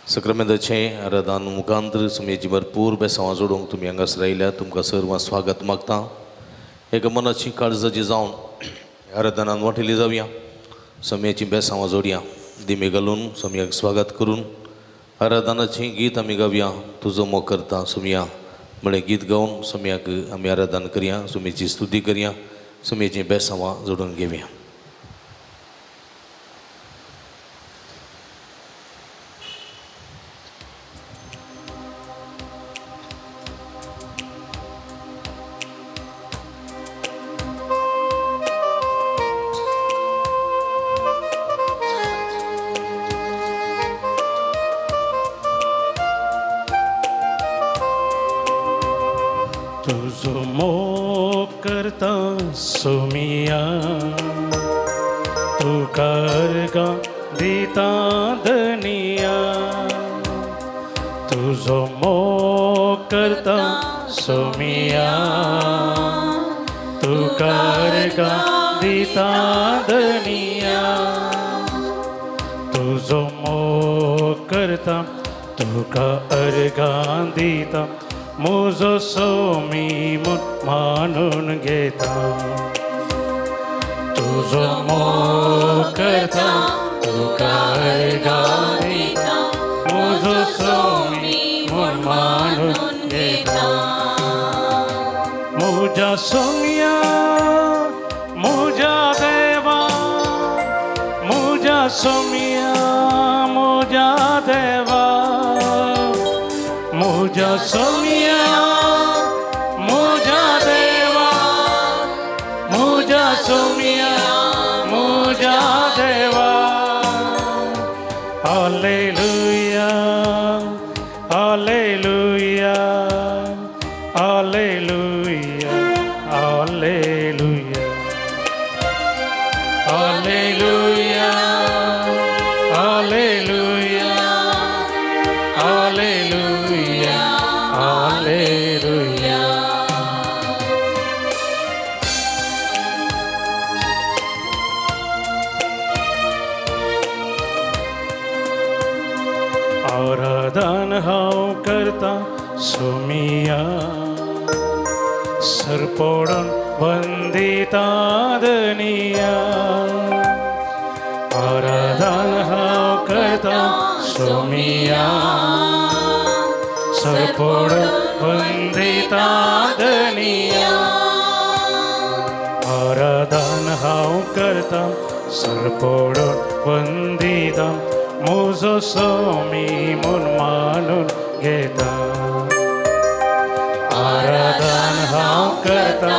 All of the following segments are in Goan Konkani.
सक्रमेंदाचें आराधन मुखांतर सुमयेची भरपूर बेसांवां जोडूंक तुमी हांगासर आयल्या. तुमकां सर्वां स्वागत मागता. एका मनाची काळजाची जावन आराधनान वांटेली जावया. समयाची बेसांवां जोडया, दिमी घालून समयाक स्वागत करून आराधनाचें गीत आमी गावया. तुजो मोग करता सुमया म्हळें गीत गावन समयाक आमी आराधन करया, सुमयेची स्तुती करया, सुमयेचीं बेसांवां जोडून घेवया. तुजो मोग करता सोमिया, तुका अर्गां दिता धनिया. तुजो मोग करता सोमिया, तुका अर्गां दिता धनिया. तुजो मोग करता, तुका अर्गां दिता, म्हजो सोमी म्हूण मानून घेता. तुजो मोग करता, तुका अर्गां दिता, म्हजो सोमी म्हूण मानून घेता. म्हज्या सोम्या, म्हज्या देवा, म्हज्या सोम्या, म्हज्या देवा, म्हज्या सोम्या, म्हज्या देवा, म्हज्या सोम्या, म्हज्या देवा. Hallelujah, hallelujah, hallelujah, hallelujah, hallelujah, hallelujah, hallelujah, hallelujah. आराधन हांव करता सोमिया, सरपोडून वंदिता धनिया. आराधन हांव करता सोमिया, सरपोडून वंदिता धनिया. आराधन हांव करता, सरपोडून वंदिता, म्हजो सोमी म्हूण मानून घेता. आराधन हांव करता,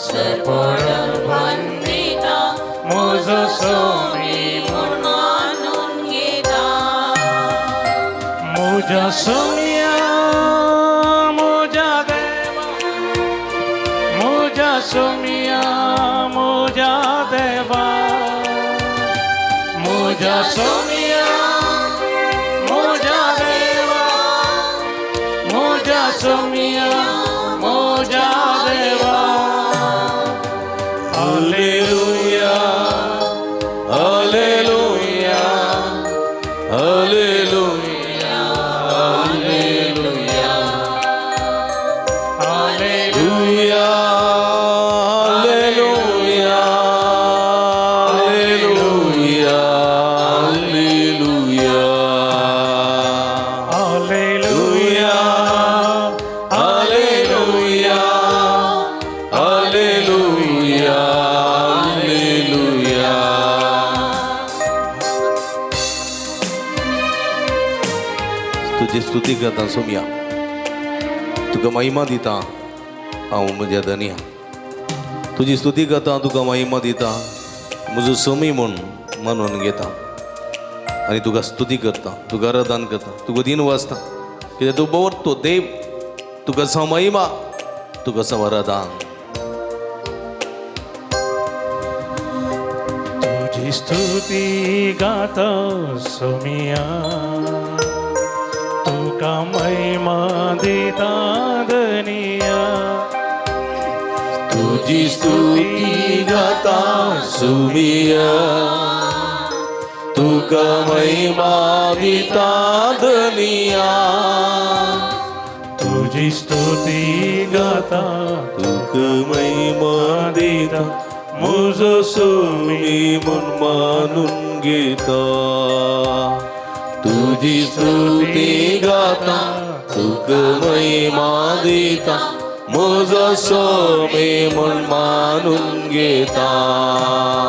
सरपोडून वंदिता, म्हजो सोमी म्हूण मानून घेता. म्हज्या सोम्या, म्हज्या देवा, म्हज्या सोम्या, म्हज्या देवा, म्हज्या सोम्या, म्हज्या देवा, म्हज्या सोम्या, म्हज्या देवा. Hallelujah, hallelujah, hallelujah, hallelujah, hallelujah, hallelujah, hallelujah, hallelujah, hallelujah, hallelujah, hallelujah, hallelujah. तुजी स्तुती करता सोमया, तुका महिमा दिता हांव म्हज्या धनया. तुजी स्तुती करता, तुका महिमा दिता, म्हजो सोमी म्हूण मानून घेता आनी तुका स्तुती करता, तुका आराधन करता, तुका दिन वाचता, कित्याक तूं बवरतो देव. तुका सा महिमा, तुका सा आराधन. तुजी स्तुती गाता सोमिया, तुका महिमा दिता धनिया. तुजी स्तुती गाता सुमिया, तुका तुका महिमा दिता धनिया तुजी स्तुती गाता तुका महिमा दिता मुजो सुमी म्हूण मानून घेता तुजी स्तुती गाता तुका महिमा दिता म्हजो सोमी म्हूण मानून घेता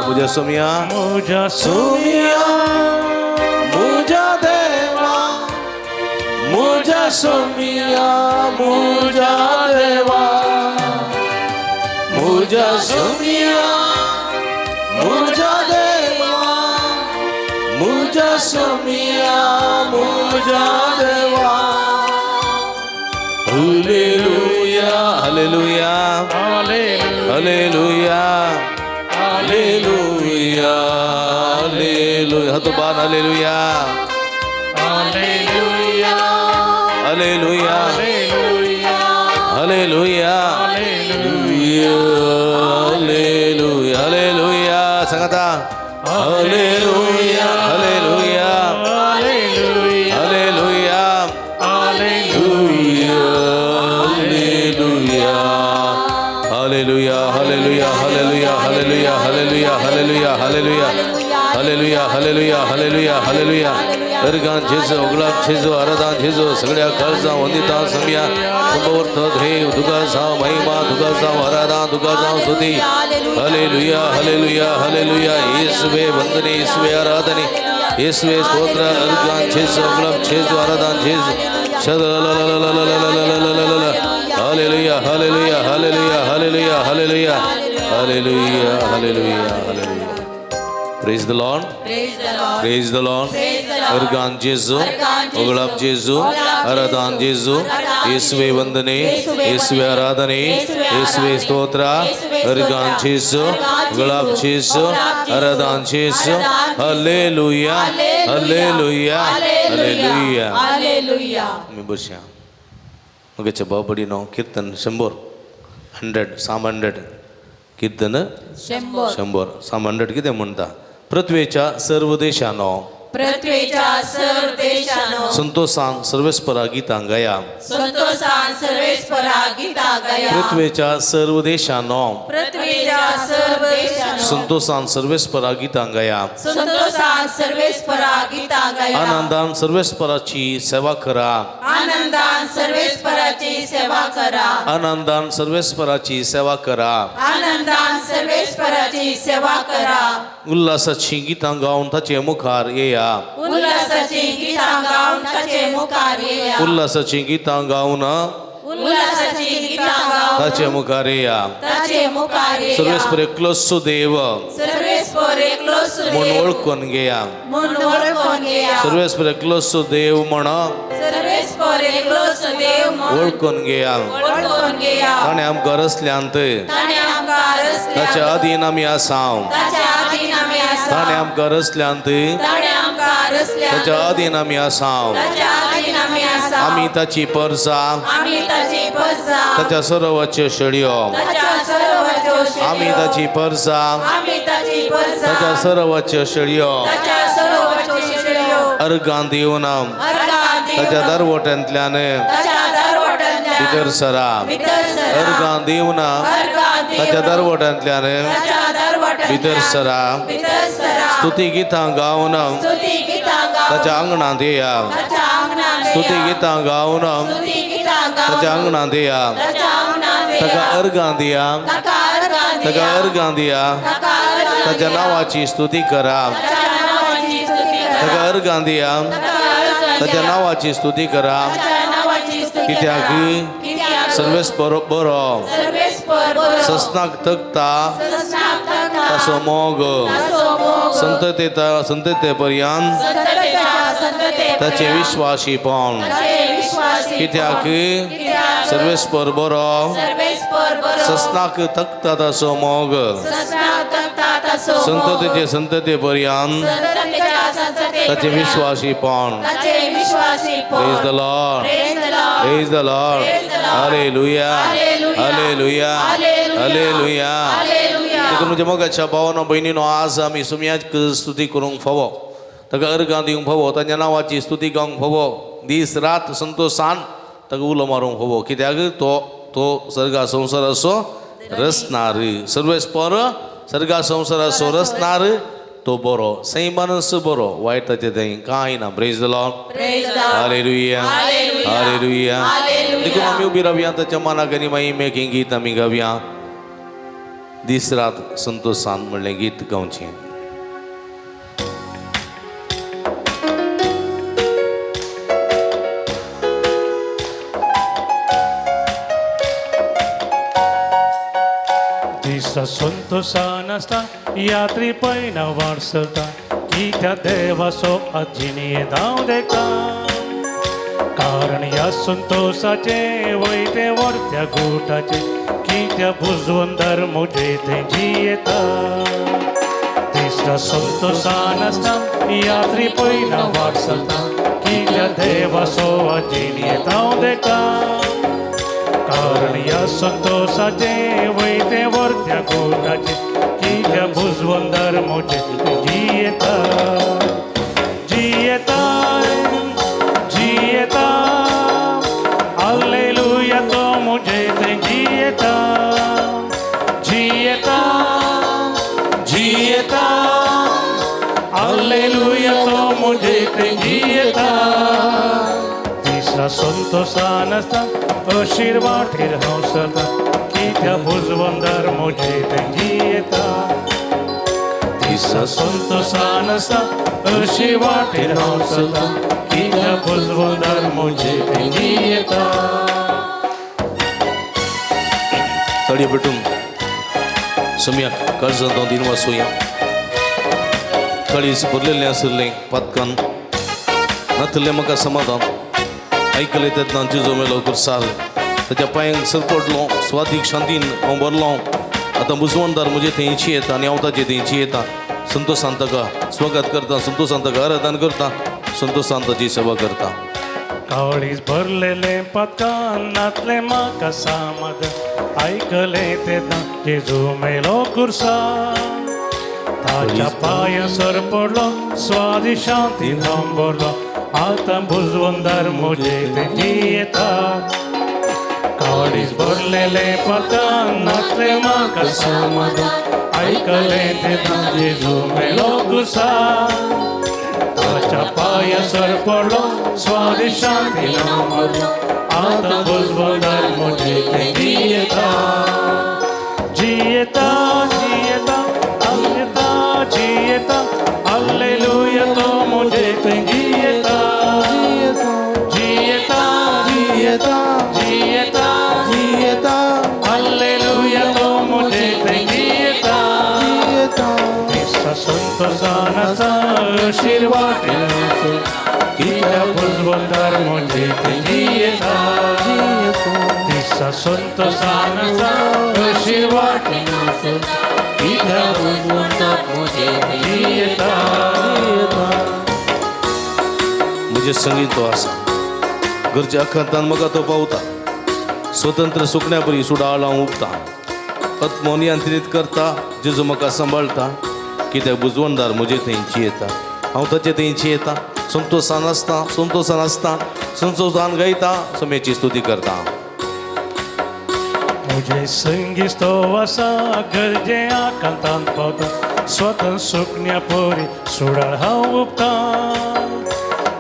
म्हज्या सोमया मुजा सोमिया मुझा देवा मुझा सोमिया मुझा देवा मुझा सोमिया मुझा देवा मुझा सोमिया मुझा देवा hallelujah hallelujah hallelujah hallelujah hallelujah हातो बान hallelujah hallelujah hallelujah hallelujah hallelujah hallelujah सांगा hallelujah hallelujah hallelujah hallelujah hallelujah hallelujah hallelujah hallelujah hallelujah hallelujah hallelujah hallelujah hallelujah hallelujah organ जेजू उगलाब जेजू आराधान जेजू सगळ्या काळजा वंदिता समिया कुंभवर्त देव तुका जाव महिमा तुका जाव आराधना तुका जाव स्तुती हलेलुया हलेलुया हलेलुया येसुवे वंदने येसुवे आराधने येसुवे स्तोत्र अर्गान जेजू उगलाब जेजू आराधान जेजू hallelujah hallelujah hallelujah hallelujah hallelujah hallelujah hallelujah hallelujah. Praise the Lord. Praise the Lord. Praise the Lord. Praise the Lord. Organ जेजू अर्गान जेजू, उगलाब जेजू उगलाब आराधान जेजू, जेजू आराधान येसुवे जेजू, वंदने येसुवे येसुवे वंदने, आराधने येसुवे येसुवे आराधने, स्तोत्र येसुवे स्तोत्र, अर्गान जेजू अर्गान उगलाब जेजू, जेजू उगलाब जेजू, आराधान जेजू आराधान जेजू, हलेलुया hallelujah hallelujah. Hallelujah. मी बसया मगेच्या बाबडीनो कीर्तन 100 100 साम 100 कीर्तन 100 100 साम 100 कितें म्हणटा पृथ्वेच्या सर्व देशानो पृथ्वीच्या सर्व देशानो संतोषान सर्वेस्परा गीतां गाया संतोषान सर्वेस्परा गीता गाया पृथ्वेच्या सर्व देशानो पृथ्वीच्या सर्व देशानो संतोषान सर्वेस्परा गीतां गाया संतोषान सर्वेस्परा गीता गाया आनंदान सर्वेस्पराची सेवा करा आनंदान सर्वेस्पराची सेवा करा आनंदान सर्वेस्पराची सेवा करा आनंदान सर्वेस्पराची सेवा करा उल्हासाची गीतां गावन ताचे मुखार येया उल्हासाची गीता गाऊन ताचे मुखार येया उल्हासाची गीतां गावन उल्हासाची गीता गाऊन ताचे मुखार येया ताचे मुखार येया सर्वेस्पर एकलोच देव सर्वेस्पर एकलोच म्हूण देव वळखून घेया म्हूण वळखून घेया सर्वेस्पर एकलोच देव म्हण सर्वेस्पर एकलोच देव म्हूण वळखून घेया वळखून घेया ताणें आमकां रचल्यांत ताणें आमकां रचल्या ताच्या अधीन आमी आसाव ताच्या अधीन आमी आसा ताणें आमकां रचल्यांत ताणें आमकां रचल्या ताच्या अधीन आमी आसाव ताच्या अधीन आमी आसा आमी ताची परसा आमी ताची परसा ताच्या सरोवराच्यो शेळयो ताच्या सरोवराच्यो शेळयो आमी ताची परसा आमी ताची परसा ताच्या सरोवराच्यो शेळयो ताच्या सरोवराच्यो शेळयो अर्गां दिवन अर्गां दिवन ताच्या दरवट्यांतल्यान ताच्या दरवट्यांतल्यान भितर सरा भितर सरा अर्गां दिवन अर्गां ताच्या दिवन दरवट्यांतल्यान ताच्या दरवट्यांतल्यान भितर सरा भितर सरा स्तुती गितां गावन स्तुती गितां गावन ताच्या आंगणांत येया ताच्या आंगणांत स्तुती येया. गितां गावन स्तुती गितां गावन ताच्या आंगणांत येया ताच्या आंगणांत ताका येया. अर्गां दिया ताका अर्गां ताका दिया. अर्गां दिया ताका अर्गां ताच्या दिया. नांवाची स्तुती करा ताच्या नांवाची स्तुती करा. ताका अर्गां दिया ताका अर्गां ताच्या दिया. नांवाची स्तुती करा ताच्या नांवाची स्तुती कित्याक करा. कित्याक सर्वेस्पर बरो सर्वेस्पर बरो. ससनाक तगता ससनाक तगता. ताचो मोग ताचो मोग. संततेता संतते पर्यंत संततेच्या संतते ताचे विश्वासीपण ताचे विश्वासी कित्याक कित्याक सर्वेस्पर बरो सर्वेस्पर बरो. ससनाक तगता ताचो मोग ससनाक तगता ताचो मोग. संततेचे संतते पर्यंत संततेच्या संतते ताचे विश्वासीपण. ताचे विश्वासीपण. Praise the Lord. Praise the Lord. Praise the Lord. Praise the Lord. Hallelujah. Hallelujah. Hallelujah. Hallelujah. Hallelujah. Hallelujah. देखून म्हज्या मोगाच्या भावानो भयणीनो आज आमी सुमयाक स्तुती करूंक फावो. ताका अर्गां दिवंक फावो, ताच्या नांवाची स्तुती गावंक फावो, दीस रात संतोशान ताका उलो मारूंक फावो. कित्याक तो तो सर्गा संवसाराचो रचणार, सर्वेस्पर सर्गा संवसाराचो रचणार तो बरो, सैमानस बरो, वायट ताचें थंय कांय ना. Praise the Lord. Praise the Lord. Hallelujah. Hallelujah. Hallelujah. Hallelujah. देखून आमी उबी रावया, ताच्या मानाक आनी माई एक गीत आमी गावया. दीस रात संतोशान म्हणलें गीत गावचें. दिसा संतोशान आसता यात्री पयना वाट चलता, कित्या देवाचो आजिणये धांव देखता. कारण ह्या संतोशाचे वयते वरत्या गुटाचे, कित्या बुजवंदर म्हजे थंय जियेता. दिसा संतोशान आसता यात्री पयना वाट चलता, कित्या देवाचो आजिणये धांव देखता. कारण ह्या संतोशाचे वयते वरत्या गोटाचे, कित्या बुजवंदर म्हजे जियेता. जियेता जियेता, हालेलुया तो म्हजे थंय जियेता. जियेता जियेता, हालेलुया तो म्हजे थंय जियेता. दिसा संतोशान आसता अशीर वाटेर हांव चलता, कित्या बुजवंदर म्हजे थंय जियेता. दिसा संतोशान आसता अशीर वाटेर हांव चलता, कित्या बुजवंदर म्हजे थंय जियेता. तळये पेटून सम्याक काळजांत हांव दिन वाचोया. काळीज भरलेलें आशिल्लें पातकान, नातलें म्हाका समाधान. आयकलें तेन्ना जेजू मेलो कुर्सार, ताच्या पांयांक सरपडलो, स्वादीक शांतीन हांव भरलो. आतां बुजवणदार म्हजे थंयची येता आनी हांव ताचे थंयची येता. संतोशान ताका स्वागत करता, संतोशान ताका आराधन करता, संतोशान ताची सेवा करता. काळीज भरलेलें पातकान नातलें म्हाका समाधान. आयकलें तेन्ना जेजू मेलो कुर्सार, ताच्या पांयां सरपडलो, स्वादी शांतीन हांव भरलो. आतां बुजवंदर म्हजे थंय जियेता. काळीज भरलेलें पातकान नातलें म्हाका समाधान. आयकलें तेन्ना जेजू मेलो कुर्सार, ताच्या पांयां सरपडलो, स्वादी शांतीन हांव भरलो. आतां बुजवंदर म्हजे थंय जियेता. जियेता जियेता, जियेता जियेता, हालेलुया तो म्हजे थंय जियेता. जियेता जियेता जियेता जियेता, हालेलुया तो म्हजे थंय जियेता. जियेता. दिसा संतोशान आसा अशीर वाटेर कित्या बुजवंदर म्हजे थंय जियेता. दिसा संतोशान आसा अशीर वाटेर कित्या बुजवंदर म्हजे थंय जियेता. म्हजे संगीत तो आसा, घरच्या अखांतान म्हाका तो पावता. स्वतंत्र सुकण्या परी सुडाळ हांव उबता, आत्मनियंत्रीत करता, जेजू म्हाका सांबाळटा. कित्याक बुजवणदार म्हजे थंयची येता, हांव ताचे थंयची येता. संतोशान आसता, संतोशान आसता, संतोशान गायता, सम्याची स्तुती करता. म्हजे संगीत तो आसा गरजे आकांतान पावता, स्वतः सुकण्या परी सुडाळ हांव उबता.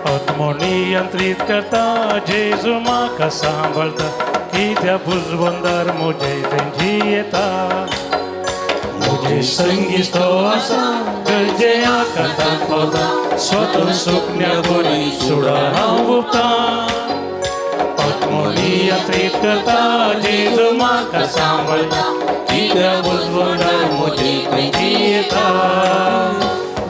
आत्मनियंत्रीत करता, जेजू म्हाका सांबाळटा, कित्या बुजवंदर म्हजे थंय जियेता. म्हजे संगीत तो आसा गरजे आकांतान पावता, स्वतः सुकण्या परी सुडाळ हांव उबता. आत्मनियंत्रीत करता, जेजू म्हाका सांबाळटा, कित्या बुजवंदर म्हजे थंय जियेता.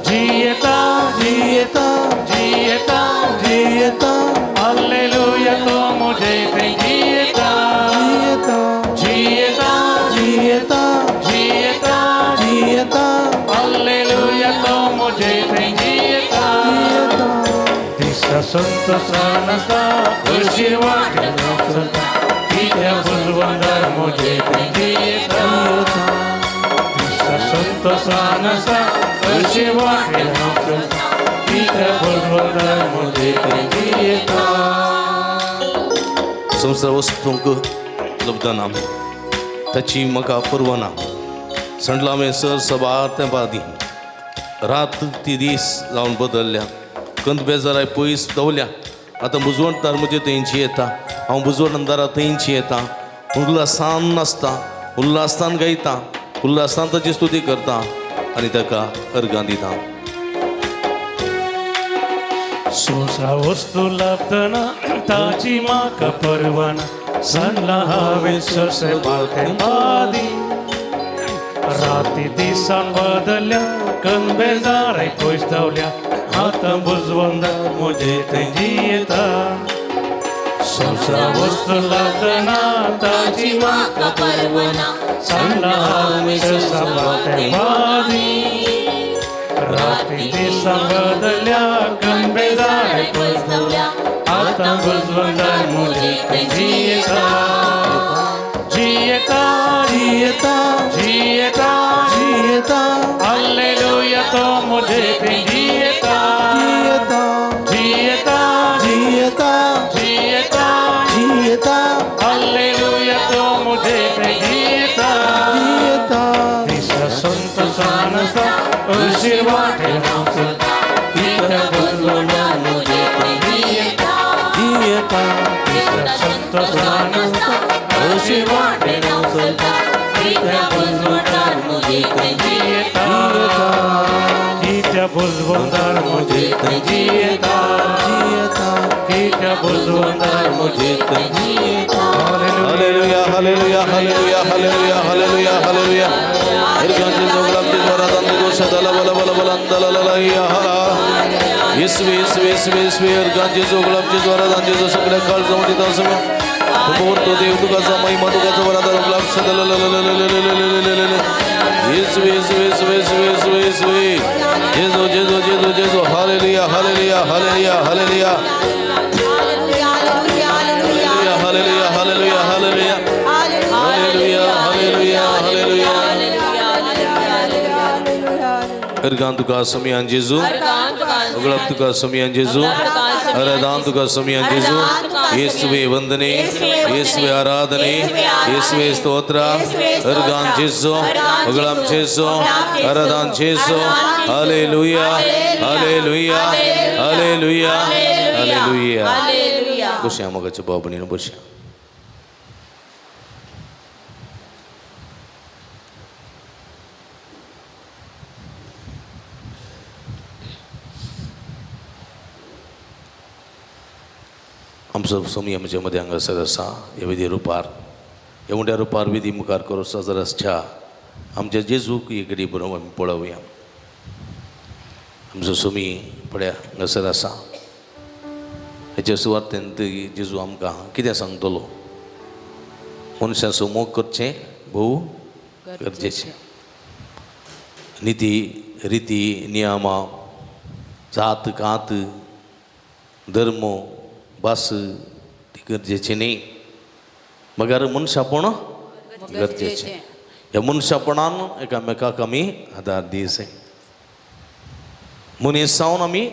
जियेता जियेता जियेता जियेता, हालेलुया तो म्हजे थंय जियेता. जियेता जियेता जियेता जियेता जियेता, हालेलुया तो म्हजे थंय जियेता. दिसा संतोशान आसता अशीर वाटेर चलता, कित्या बुजवंदर म्हजे थंय जियेता. दिसा संतोशान आसता अशीर वाटेर चलता, कित्या भुजवंदार म्हजे थंय जियेता. संवसार वस्तूंक लब्धना ताची म्हाका पर्वा ना. सांडला हांवें सर सबार तेंपा आदीं, रात ती दीस जावन बदलल्या, कंद बेजाराय पयस दवल्या. आतां बुजवणदार म्हजे थंयची येता, हांव बुजवणदारा थंयची येता. उल्हासान नाचता, उल्हासान गायता, उल्हासान ताची स्तुती करता आनी ताका अर्गां दिता. संवसार वस्तू लब्धना ताची म्हाका परवाना, सांडला हांवें ससे तेंपादी. राती दिसान बदलल्या, कन बेजाराय पयस धांवल्या, आतां बुजवंदार म्हजे थंय जियेता. संवसार वस्तू लब्धना ताची म्हाका परवना, सांडला हांवें ससे तेंपादी. राती दिसान बदलल्या, कन बेजाराय पयस धांवल्या, आतां बुजवंदार म्हजे थंय जियेता. जियेता, जियेता, जियेता, जियेता, हालेलुया, तो म्हजे थंय जियेता. जियेता, जियेता, जियेता, जियेता, जियेता, हालेलुया, तो म्हजे थंय जियेता. जियेता. दिसा संतोषान आसा, अशीर वाटेर हांव चलता, कित्या बुजवंदार म्हजे थंय जियेता. जियेता, दिसा संतोषान आसा, अशीर वाटेर हांव चलता, कित्या बुजवंदार म्हजे थंय जियेता. कित्या बुजवंदार म्हजे थंय जियेता. जियेता, कित्या बुजवंदार म्हजे थंय जियेता. Hallelujah, hallelujah, hallelujah, hallelujah, hallelujah, hallelujah. अर्गांचे जोगलामचे स्वरात दोष दला बला बला बला दला ला या हरा. येसवे, येसवे, येसवे, येसवे. अर्गांचे जोगलामचे स्वरात जो सगळ्या काळ जाऊन दिता असं तो देव तुकाचा महिमा तुकाचा वरात गुलाब सदला ला ला ला ला ला ला ला ला. येसवे, येसवे, येसवे, येसवे, येसवे, येसवे. जेजो, जेजो, जेजो, जेजो. Hallelujah, hallelujah, hallelujah, hallelujah, hallelujah, hallelujah, hallelujah, hallelujah, hallelujah, hallelujah. Organ तुका समियान जेजू, अगळप तुका समियान जेजू, अरदान तुका समियान जेजू. येसुवे वंदने, येसुवे आराधने, येसुवे स्तोत्र. अर्गान जेजू, अगळप जेजू, अरदान जेजू. Hallelujah, hallelujah, hallelujah, hallelujah. बसया मोगाच्या भाव भयणीनो, बसया. आमचो सोमी आमच्या मदें हांगासर आसा. ह्या विधी रुपार, ह्या उंड्या रुपार विधी मुखार करो साजर आसच्या आमच्या जेजूक एक घडी बरोबर आमी पळोवया. आमचो सोमी पळया हांगासर आसा. हेच्या सुवातेन जेजू आमकां कितें सांगतलो? मनशाचो मोग करचें भोव गरजेचें. निती रिती नियमां, जात कात, धर्म, भास ती गरजेची न्ही, मगर मनशापण गरजेचें. ह्या मनशापणान एकामेकाक आमी आदार दी जाय. मनीस जावन आमी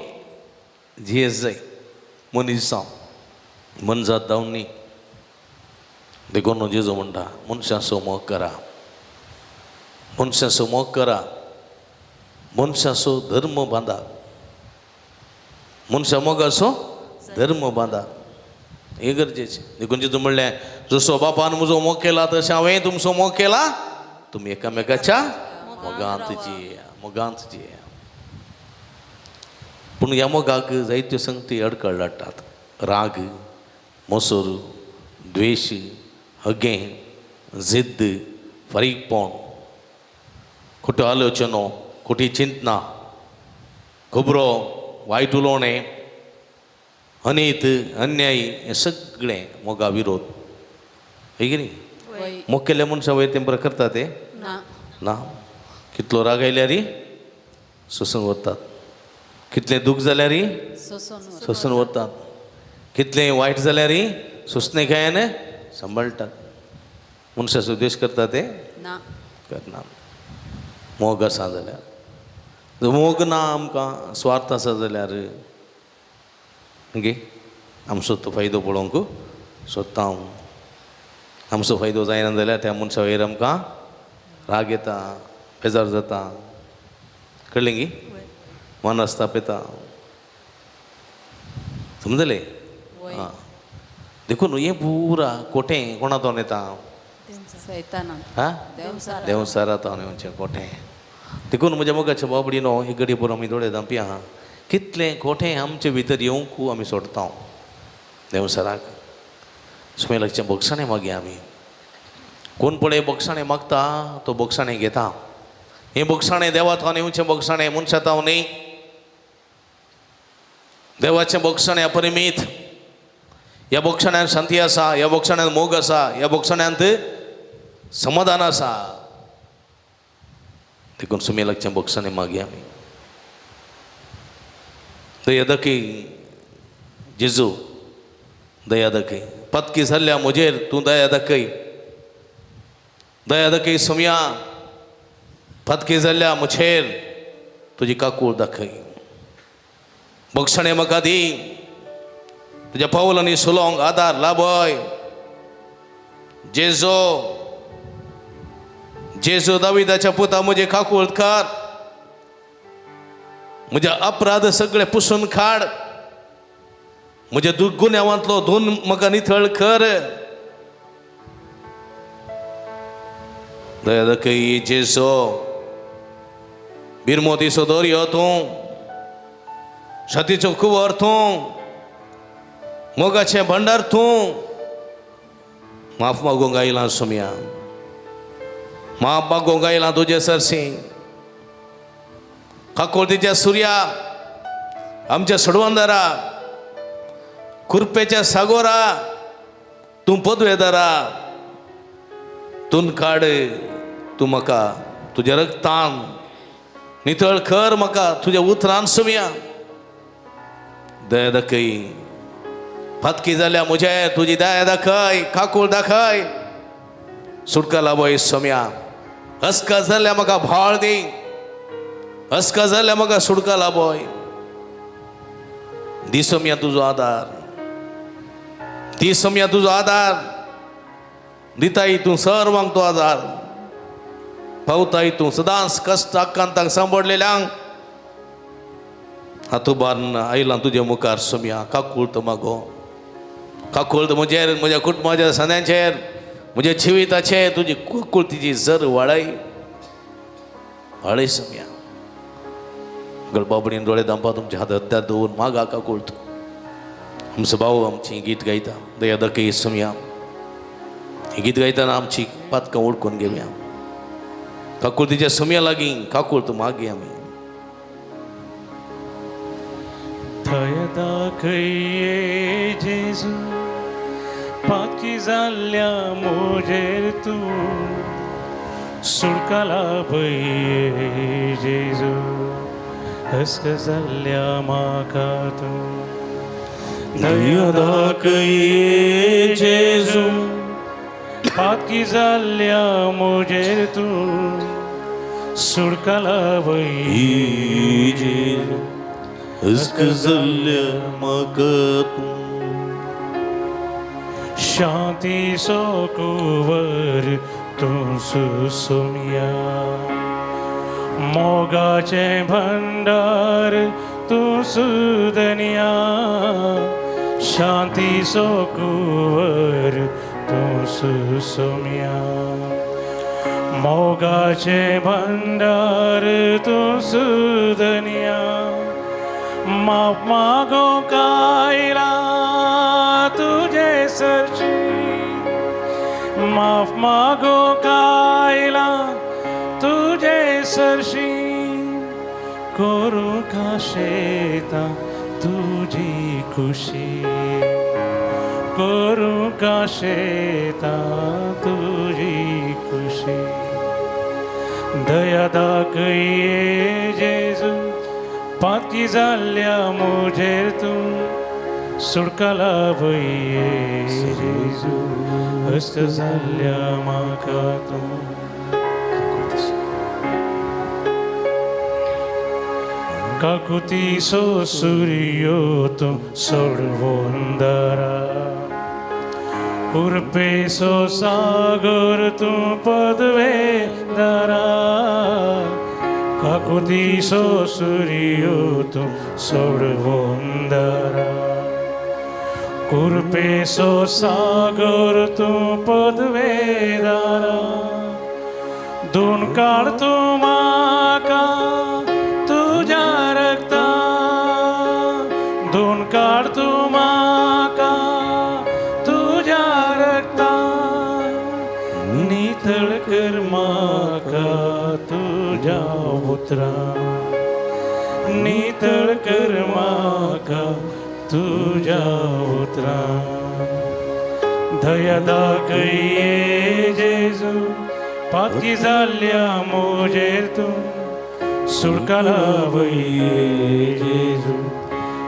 जियेत जाय, मनीस जावन, मनजात जावन न्ही. देखून जेजू म्हणटा मनशाचो मोग करा, मनशाचो मोग करा, मनशाचो धर्म बांदा, मनशा मोगाचो धर्म बांदा, हें गरजेचें. देखून जेजू म्हणलें जसो बापान म्हजो मोग केला तशें हांवें तुमचो मोग केला, तुमी एकामेकाच्या मोगांत जिया, मोगांत जिया. पूण ह्या मोगाक जायत्यो संगती अडकळ हाडटात. राग, मोसर, द्वेश, हगें, जिद्द, फारीकपण, खोट्यो आलोचनो, खोटी चिंतना, खबरो, वायट उलोवणें, अनीत, अन्याय, हें सगळें मोगा विरोध. हय की न्ही? मोग केल्ल्या मनशां वयर तें बरें करता तें ना. कितलो राग आयल्यार सोंसून वतात, कितलें दूख जाल्यार सोंसून वतात, कितलें वायट जाल्यार सोंसणे खायन सांबाळटात. मनशाचो द्वेश करता तें करना. मोग आसा जाल्यार मोग ना आमकां स्वार्थ आसा जाल्यार गे आमचो तो फायदो पळोवंक सोदता हांव. आमचो फायदो जायना जाल्यार त्या मनशा वयर आमकां राग येता, बेजार जाता. कळ्ळें गी? मनस्ताप येता. समजलें? आं, देखून हें पुरा कोठें कोणा तोन येता? आं, देंवचारा तोन येवचें कोठें. देखून म्हज्या मोगाच्या बाबडीनो ही घडी पुरो आमी दोळे धांपी आहा. कितलें कोठें आमचे भितर येवंक आमी सोडता देंवचाराक. सुमेलाचें बक्षाणें मागया आमी. कोण पळय बक्षाणें मागता तो बक्षाणें घेता. हें बक्षाणें देवा थावन येवचें बक्षाणें, मनशा थावन न्ही. देवाचें बक्षाणें अपरिमीत. ह्या बक्षाण्यांत शांती आसा, ह्या बक्षाण्यांत मोग आसा, ह्या बक्षाण्यांत समाधान आसा. देखून सुमेलाचें बक्षाणें मागया आमी. दया दाखय जेजू, दया दाखय. पातकी जाल्ल्या म्हजेर तूं दया दाखय. दया दाखय सोमया, पातकी जाल्ल्या म्हजेर तुजी काकूळ दाखय. बक्षाणें म्हाका दी, तुज्या पावलांनी सुलोंग आदार लाभय. जेजो, जेजू दाविदाच्या पुता म्हजे काकूळ कर. म्हजे अपराध सगळे पुसून काड. म्हज्या गुन्यांवांतलो धुवन म्हाका निथळ कर. दया दाखय जेजो, बिरमोतीचो दर्यो तूं, शातीचो कुंवर तूं, मोगाचें भंडार तूं. माफ मागूंक आयलां सोमया, माफ मागूंक आयलां तुजे सरशी. काकोळतीच्या सुर्या, आमच्या सोडवंदारा, कुरपेच्या सागोरा, तूं पदवेदारा, तूं काड तूं म्हाका तुज्या रक्तान नितळ कर म्हाका तुज्या उतरान सोमया. दया दाखय, फातकी जाल्या म्हजे तुजी दया दाखय, काकूळ दाखय. सुटका लाभय सोमया. हसका जाल्या म्हाका भाळ दी, हसका जाल्या म्हाका सुटका लाभय. दी सोमया तुजो आदार, दी सोमया तुजो आदार. दिताय तूं सर्वांक तो आदार, पावताय तूं सदांच कश्ट आकांतांक सांबडलेल्यांक. हातू बारून आयलां तुजे मुखार सोमया, काकूळ मागो. काकूळ म्हजेर, म्हज्या कुटुंबाच्या सन्यांचेर, म्हज्या जिविताचेर तुजी काकूळतीची जर वाळय वाळय सोमया. गळबाबडीन दोळे दांपा, तुमच्या हात हत्यार दवरून मागा काकूळ. आमचो भाव आमची गीत गायता दया दाखय सोमया. ही गीत गायतना आमची पातकां ओळखून घेवया. काकुळतीच्या सोमया लागीं काकूळ मागया आमी. दया दाखय जेजू, पातकी जाल्ल्या म्हजेर तूं सुटका लाभय जेजू, हस्क जाल्ल्या म्हाका तूं. दया दाखय जेजू, पातकी जाल्ल्या म्हजेर तूं सुटका लाभय जेजू, हस्क जाल्ल्या म्हाका तूं. शांतीचो कुंवर तूं सुसोमया, मोगाचें भंडार तूं सुदनिया. शांतीचो कुंवर तूं सुसोमया, मोगाचें भंडार तूं सुदनिया. माफ मागोंक आयलां तुजे सरशी, माफ मागोंक आयलां तुजे सरशी. करूंक आशेता तुजी खुशी, करूंक आशेता तुजी खुशी. दया दाखय जेजू, पातकी जाल्ल्या म्हजेर तूं सुटका लाभय जेजू, हस्त जाल्ल्या म्हाका तूं. काकुतीसो सुर्यो तूं सोडवून दारा कुरपेसो सागर तूं पदवेदारा काकुतीसो सुर्यो तूं सोडवून दारा कुरपेसो सागर तूं पदवेदारा दोन काळ तूं म्हाका तुज्या रक्ता दोन काळ तूं म्हाका तुज्या रक्ता नितळ कर म्हाका तुज्या उतरां नितळ कर म्हाका तुज्या उतरां दया दाखय जेजू पातकी जाल्ल्या म्हजेर तूं सुडकाला वये जेजू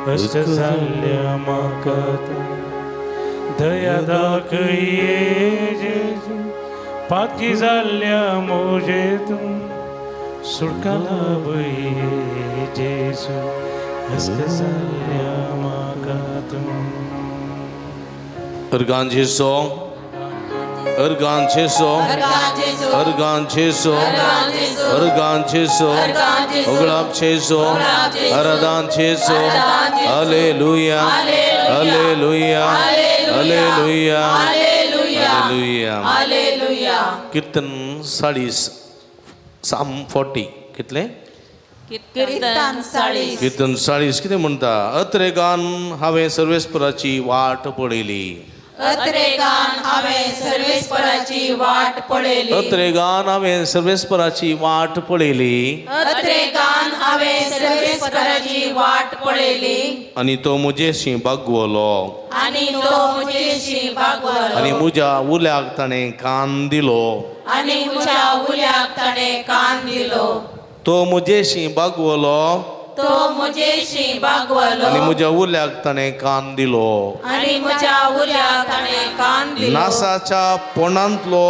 कश्ट जाल्ल्या म्हाका तूं दया दाखय जेजू पातकी जाल्ल्या म्हजेर तूं सुडकाला वये जेजू कश्ट जाल्ल्या म्हाका तूं. अर्गां जेसो, अर्गां जेसो, अर्गां जेसो, अर्गां जेसो, उगडाप जेसो, आराधान जेसो. Hallelujah, hallelujah, hallelujah, hallelujah. Hallelujah. कीर्तन 40, साम 40. कितले? कीर्तन 40. कीर्तन 40 कितें म्हणटा? अत्रेगान हांवें सर्वेस्पराची वाट पळयली. अत्रेगान हांवें सर्वेस्पराची वाट पळयली. अत्रेगान हांवें सर्वेस्पराची वाट पळयली. अत्रेगान हांवें सर्वेस्पराची वाट पळयली. आनी तो म्हजेशी बागवलो. आनी तो म्हजेशी बागवलो. आनी म्हज्या उल्याक ताणें कान दिलो. आनी म्हज्या उल्याक ताणें कान दिलो. तो म्हजेशी बागवलो. तो म्हजेशी बागवलो. आनी म्हज्या उल्याक ताणें कान दिलो. आनी म्हज्या उल्याक ताणें कान दिलो. नासाच्या पोंडांतलो.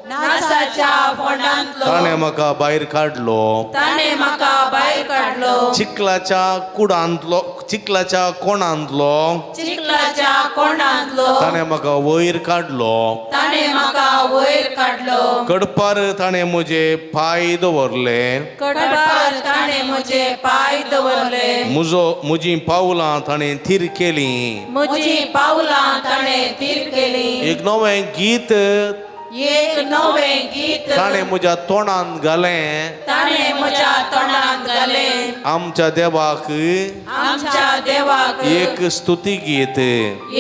नासाच्या फोंडांतलो. ताणें म्हाका भायर काडलो. ताणें म्हाका भायर काडलो. चिखलाच्या कुडांतलो, चिखलाच्या कोणांतलो. चिखलाच्या कोंडांतलो. ताणें म्हाका वयर काडलो. ताणें म्हाका वयर काडलो. कडपार ताणें म्हजे पांय दवरले. कडपार ताणें म्हजे पांय दवरले. म्हजो म्हजीं पावलां ताणें थीर केलीं. म्हजीं पावलां ताणें थीर केलीं. एक नवें गीत. एक नवें गीत. ताणें म्हज्या तोंडांत घालें. ताणें म्हज्या तोंडांत घालें. आमच्या देवाक. आमच्या देवाक. एक स्तुती गीत.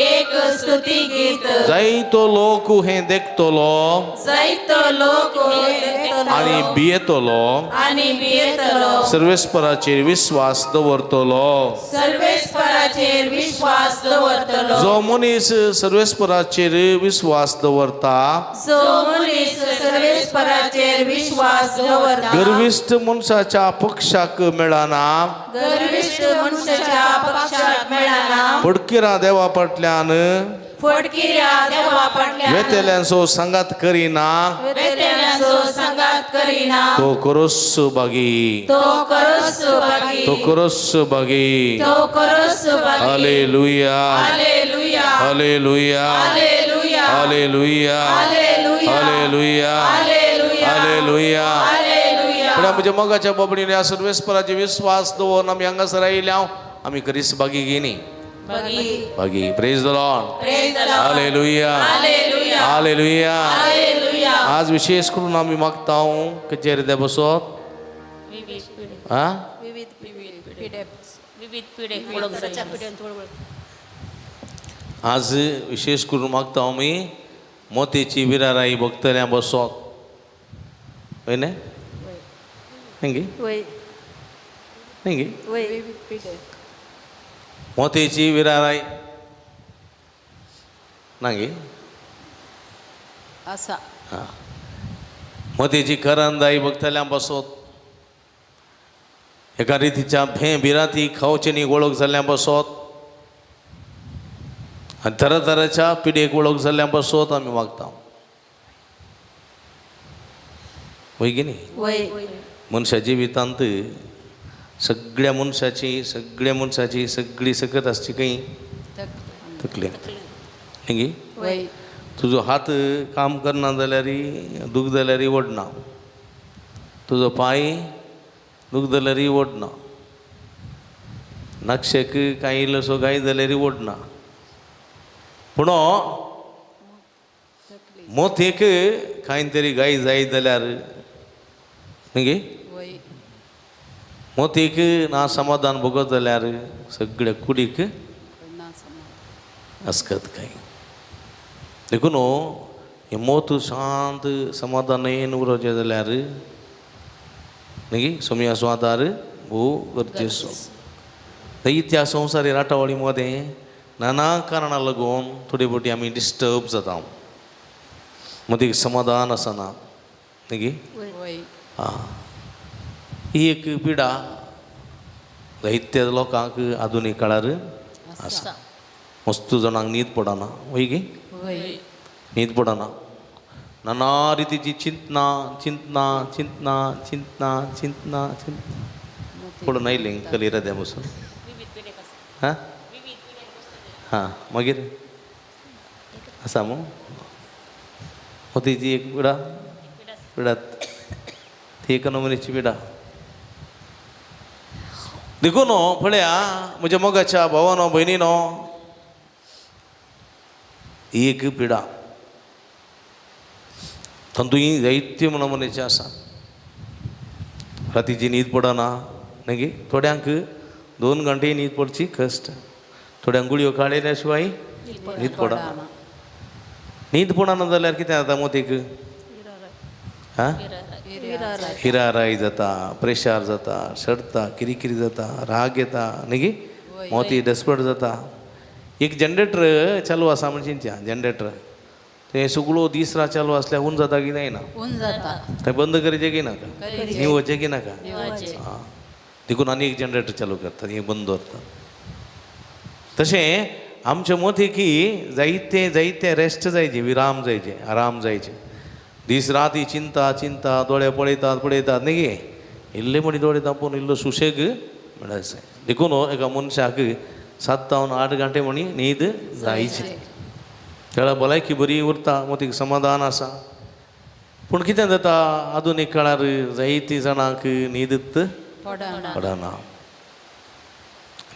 एक स्तुती गीत. जायतो लोक हें देखतलो. जायतो लोक हें देखतलो. आनी भियेतलो. आनी भियेतलो. सर्वेस्पराचेर विस्वास दवरतलो. सर्वेस्पराचेर विश्वास दवरतलो. जो मनीस सर्वेस्पराचेर विस्वास दवरता. जो मनीस सर्वेस्पराचेर विश्वास दवरता. गर्विश्ट मनशाच्या पक्षाक मेळना. गर्विश्ट मनशाच्या पक्षाक मेळना. फटकिरां देवा फाटल्यान. फटकिऱ्या देवा फाटल्यान. वेतेल्यांचो सांगात करिना. वेतेल्यांचो सांगात करिना. तो करोस भागी. तो करोस भागी. तो करोस भागी. तो करोस भागी. Hallelujah, hallelujah, hallelujah, hallelujah, hallelujah, hallelujah, hallelujah, hallelujah, hallelujah. Hallelujah. पण म्हज्या मोगाच्या बाबडीने ह्या सर्वेस्पराचे विस्वास दवरून आमी हांगासर आयिल्ले हांव आमी करीस बागी घेनी बागी. Praise the Lord. Praise the Lord. Hallelujah, hallelujah, hallelujah. Hallelujah. आज विशेष करून आमी मागता कचेरी ते बसत आ आज विशेष करून मागता आमी मोतीची विराराई भोगतल्या बसत हय न्ही? न्ही न्ही? मोतीची विराराई ना गे? आसा. हां, मोतीची करंदाई भोगतल्या बसत एका रितीच्या भें भिरांती खावचेनी वळख जाल्ल्या बसत आनी तरातराच्या पिढयेक वळख जाल्ल्या बसत आमी मागता. वय की न्ही? वय. मनशा जिवितांत सगळ्या मनशाची सगळ्या मनशाची सगळी सकत आसची खंय तकलेंत न्ही. तुजो हात काम करना जाल्यार दूख जाल्यार ओडना, तुजो पांय दूख जाल्यार ओडना, नक्षेक कांय इल्लोसो गाय जाल्यार ओडना, पूण मोतेक कांय तरी गाय जाय जाल्यार न्ही मोतीक ना समाधान भोगत जाल्यार सगळ्या कुडीक अस्कत काय. देखून हें मोत शांत समाधान येवन उरोचें जाल्यार न्ही सोमयाचो आदार भोव गरजेचो. त्या संवसारी राटावळी मदें नाना कारणां लागून थोडे फावटी आमी डिस्टर्ब जाता, मदीं समाधान आसना न्ही. आं ही एक पिडा जायत्या लोकांक आधुनीक काळार आसा. मस्त जाणांक न्हीद पडना वय गी, न्हीद पडना, नाना रितीची चिंतना चिंतना चिंतना चिंतना चिंतना चिंतना पडून आयलें कली हृदया बसून. हां हां मागीर आसा मू मोतीची एक पिडा पिडा ती एक नमुनेची पिडा. देखून पळया म्हज्या मोगाच्या भावानो भयणीनो, एक पिडा तातूंत जायत्यो नमुनेची आसा. रातीची न्हीद पडना न्ही, थोड्यांक 2 घंटे न्हीद पडची कश्ट, थोड्यांक गुळयो काडल्या शिवाय न्हीद पडना. न्हीद पडना जाल्यार कितें जाता मोतीक, हां हिराराय जाता, प्रेशर जाता, सडता, किरिकिरी जाता, राग येता न्ही, मोती डेस्परेट जाता. एक जनरेटर चालू आसा म्हण चिंतया, जनरेटर तें सगळो दीस रात चालू आसल्यार ऊन जाता की जायना, तें बंद करचें की नाका, निवचें की नाका. आं देखून आनी एक जनरेटर चालू करतात, एक बंद दवरतात. तशें आमच्या मोती की जायते जायते रेस्ट जायचे, विराम जायचे, आराम जायचे. दीस रात ही चिंता चिंता, दोळे पळयतात पळयतात न्ही, इल्ले म्हणी दोळे तापून इल्लो सुशेग मेळायचें. देखून एका मनशाक 7 जावन 8 घंटे म्हणी न्हीद जायची, तेळा भलायकी बरी उरता, मोतीक समाधान आसा. पूण कितें जाता आधुनीक काळार जायती जाणांक न्हीद पडना.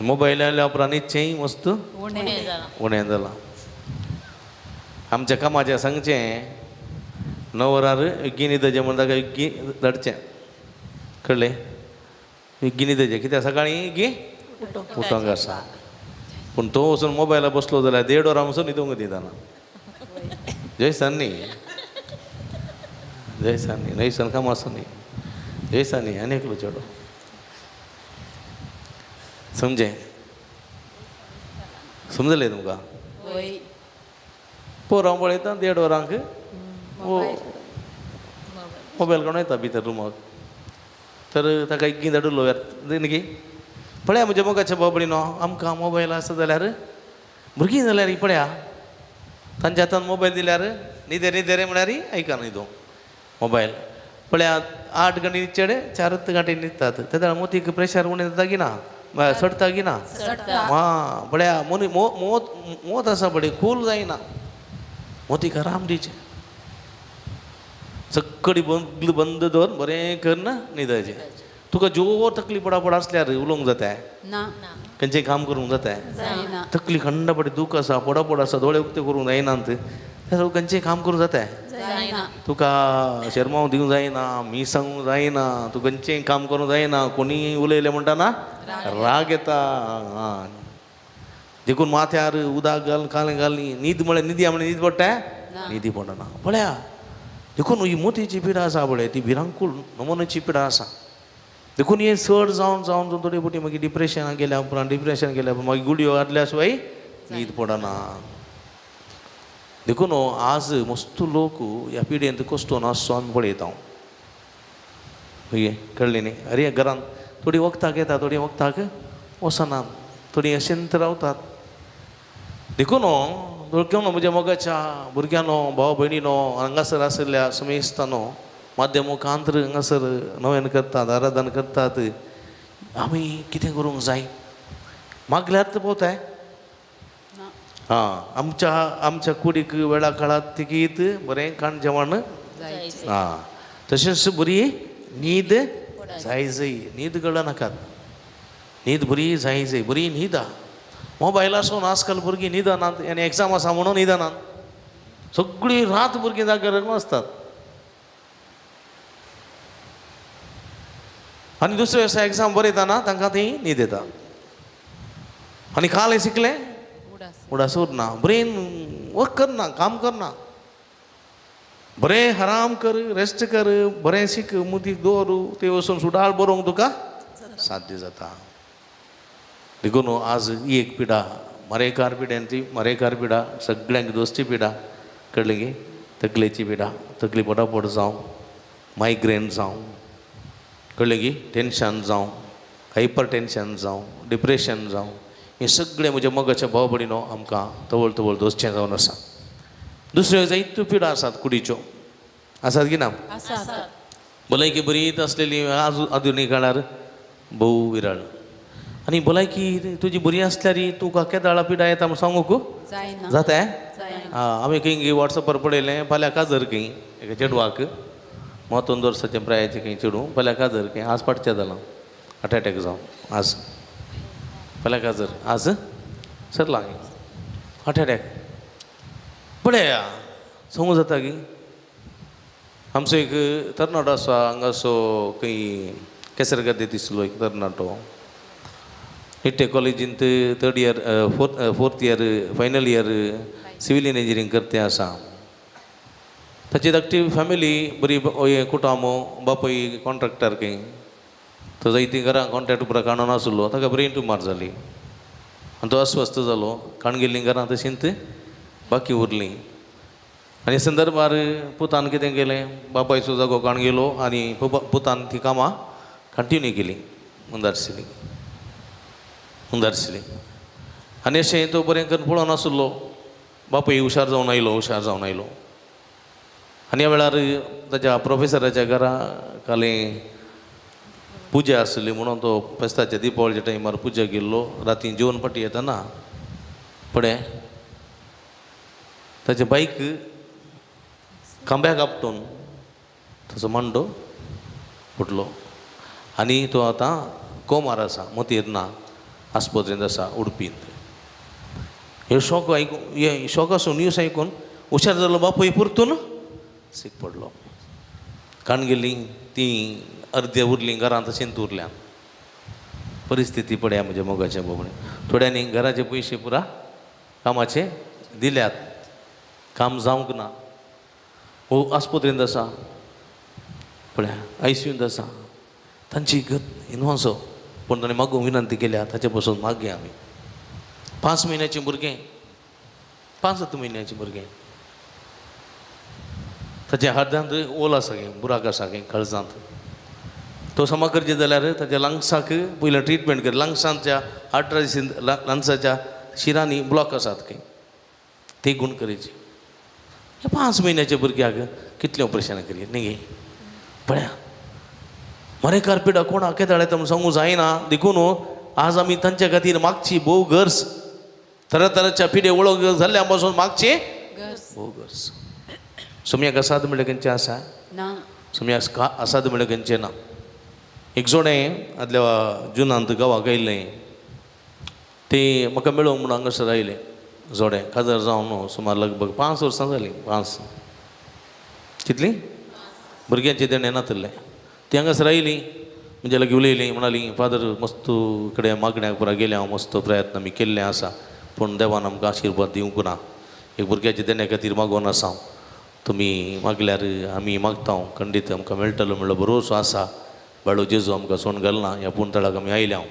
मोबायल आयल्या उपरांत न्हिदचेंय मस्त उणें जालां. आमच्या कामाचें सांगचें 9 वरार एग्गी न्हिदचें म्हण ताका एग्गी धाडचें, कळ्ळें, एग्गी न्हिदचें कित्याक सकाळीं एग्गी उठोंक आसा. पूण तो वचून मोबायला बसलो जाल्यार 1.5 वरां वचून न्हिदूंक दितना. जयसन न्ही, जयसन न्ही, न्हयसन काम आसा न्ही, जयसन न्ही आनी एकलो चेडो समजें, समजलें तुमकां. पोरां पळयता 1.5 वरांक मोबायल काडून येता भितर रुमाक, तर ताका एग्गी धाडुलो न्ही. पळया म्हज्या मोगाच्या बाबडीनो, आमकां मोबायल आसा जाल्यार भुरगीं जाल्यार पळया तांच्या हातान मोबायल दिल्यार न्हिदे न्हिदे रे म्हळ्यार आयकना न्हिदो मोबायल. पळया 8 घंटे न्हिदचेडे 4 घंटे न्हिदतात, तेन्ना मोतीक प्रेशर उणें जाता की ना, चडटा की ना. आं पळया मोनी मोत मोत आसा पळय कूल जायना, मोतीक आराम दिवचें, सगळी बंद बंद दवर बरें करून न्हिदचें. तुका जोर तकली पडापड आसल्यार उलोवंक जाता, खंयचें काम करूंक जाता, तकली खंड पडे दूख आसा, पडापड आसा, दोळे उक्ते करूंक जायना, तें खंयचें काम करूंक जाता, तुका शेरमांव दिवंक जायना, मी सांगूंक जायना, तूं खंयचें काम करूंक जायना, कोणीय उलयलें म्हणटा ना राग येता. आं देखून माथ्यार उदक घाल कालें घाली न्हीद म्हळ्यार न्हिदी म्हळ्यार न्हीद पडटा, न्हिदी पडना. पळया देखून ही मोतीची पिडा आसा पळय ती भिरांकूळ नमुन्याची पिडा आसा. देखून हें चड जावन जावन जावन थोडे फावटी मागीर डिप्रेशनाक गेल्या उपरांत, डिप्रेशन गेल्या उपरांत मागीर गुळयो घातल्या शिवाय न्हीद पडना. देखून आज मस्त लोक ह्या पिड्येंत कश्टोन आसचो आमी पळयता. कळ्ळें न्ही, अरे घरांत थोडी वखदाक येता, थोडी वखदाक वचनात, थोडी अशेंत रावतात. देखून दोळक्यानो म्हज्या मोगाच्या भुरग्यांनो, भाव भयणीनो, हांगासर आशिल्ल्या समेस्तानो, माध्यम कांत्र हांगासर नवेन करतात, आराधन करतात. आमी कितें करूंक जाय? मागल्यार पावताय. आं, आमच्या आमच्या कुडीक वेळा काळात तिगीत बरें खाण जेवण, आं, तशेंच बरी न्हीद जाय जाय. न्हीद गळनाकात, न्हीद बरी जाय जाय, बरी न्हिदा. मोबायल आसून आजकाल भुरगीं न्हिदनात आनी एग्जाम आसा म्हणून न्हिदनात. सगळी रात भुरगीं जाग्यार आसतात. आनी दुसऱ्या दिसा एग्जाम बरयतना तांकां ती न्हीद येता. आनी काल शिकलें उडास उरना, ब्रेन वर्क करना, काम करना. बरें आराम कर, रेस्ट कर, बरें शिक, मुदीक दवर, ते वचून सुडाळ बरोवंक तुका साध्य जाता. देखून आज ही एक पिडा मरेकार पिड्यांची, मरेकार पिडा सगळ्यांक दोस्ती पिडा, कळ्ळें गे? तकलेची पिडा, तकली पटापट जावं, मायग्रेन जावं, कळ्ळें गी, टेंशन जावं, हायपर टेंशन जावं, डिप्रेशन जावं, हें सगळें म्हज्या मोगाच्या भाव भयणीनो आमकां तवळ तवळ दोसचें जावन आसा. दुसऱ्यो जायत्यो पिडा आसात कुडीच्यो, आसात की ना? भलायकी बरीच आसलेली आज आधुनीक काळार भोव विरळ. आनी भलायकी तुजी बरी आसल्यार तुका केदाळा पिडा येता म्हूण सांगूंक जाता. आं, आमी खंय वॉट्सॅपार पळयलें फाल्यां काजर खंय एका चेडवाक, महत्वन वर्साचें प्रायेचें खंय चेडूं, फाल्यां काजर खंय आज फाटचें जालां हार्ट एटॅक जावन. आज फाल्यां काजर, आज सरलां हार्ट एटॅक. पळया सांगू जाता की आमचो एक तरणाटो आसा हांगासो खंय केसरगादे दिसलो एक तरणाटो, निट्टे कॉलेजींत third year fourth year final year civil engineering करते आसा. ताची धाकटी फॅमिली बरी, कुटुंब, बापूय कॉन्ट्रॅक्टर खंय, तो जायतीं घरां कॉन्ट्रॅक्ट पुरा काडून आसलो. ताका ब्रेन ट्युमर जाली आनी तो अस्वस्थ जालो. काण गेल्लीं घरां तशींच बाकी उरलीं. आनी संदर्भार पुतान कितें केलें, बापायचो जागो काण गेलो आनी पुतान ती कामां कंटिन्यू केली, मुंदारशिली मुंदारशिली. आनी अशें तो बरें करून पळोवन आसलो. बापूय हुशार जावन आयलो, हुशार जावन आयलो. आनी ह्या वेळार ताच्या प्रोफेसराच्या घरा काले पुजा आसली म्हणून तो फेस्ताच्या दिपावळीच्या टायमार पुजा गेल्लो. राती जेवण फाटी येतना पळय ताचें बायक खांब्याक आपटून ताचो मांडो फुटलो आनी तो आतां कोमार आसा, मोतयेर ना, आस्पत्रेंत आसा उडपींत. हे शॉक आयकून, हे शॉक आसून न्यूज आयकून हुशार जालो बापूय परतून सीक पडलो. काण गेली ती अर्दे उरलीं घरांत तशेंच उरल्या. परिस्थिती पळया म्हज्या मोगाच्या बाबणे. थोड्यांनी घराचे पयशे पुरा कामाचे दिल्यात, काम जावंक ना. हो आस्पत्रेंत आसा पळया, आयसीयूंत आसा. तांची गत इनवांसो पूण ताणें मागूंक विनंती केल्या, ताचे पसून मागया आमी. 5 म्हयन्याचें भुरगें, 5-7 म्हयन्याचें भुरगें, ताच्या हातांत ओल आसा गे, बुराक आसा गे काळजांत. तो समा करचें जाल्यार ताच्या लंग्साक पयलें ट्रिटमेंट कर. लंग्सांच्या आर्टरीस, लंग्साच्या शिरांनी ब्लॉक आसात खंय, ते गुण करचे. 5 म्हयन्याच्या भुरग्याक कितलें ऑपरेशन करी न्ही गे. पळया मरेकार पिडा कोणाक केदाळ येता म्हूण सांगूं जायना. देखून आज आमी तांच्या खातीर मागची भोव गरज. तरातराच्या पिडे वळख जाल्ल्या पासून मागची भोव गरज. सोम्याक आसात म्हणल्यार खंयचें आसा ना, सोम्याक आसात म्हणल्यार खंयचें ना. एक जोडें आदल्या जुनांत गांवाक आयिल्लें, तें म्हाका मेळोवंक म्हणून हांगासर आयलें. जोडें काजार जावन सुमार लगभग 5 वर्सां जालीं. 5 कितलीं भुरग्यांचें देणें नातिल्लें. ती हांगासर आयलीं, म्हणजे लागीं उलयलीं, म्हणाली फादर मस्त कडेन मागण्याक पुरा गेलें हांव, मस्त प्रयत्न आमी केल्ले आसा, पूण देवान आमकां आशिर्वाद दिवंक ना. एक भुरग्याच्या देण्या खातीर मागोवन आसा हांव, तुमी मागल्यार आमी मागता हांव, खंडीत आमकां मेळटलो म्हणलो भरोसो आसा. बाळू जेजू आमकां सोण घालना ह्या पूण तळाक आमी आयले हांव.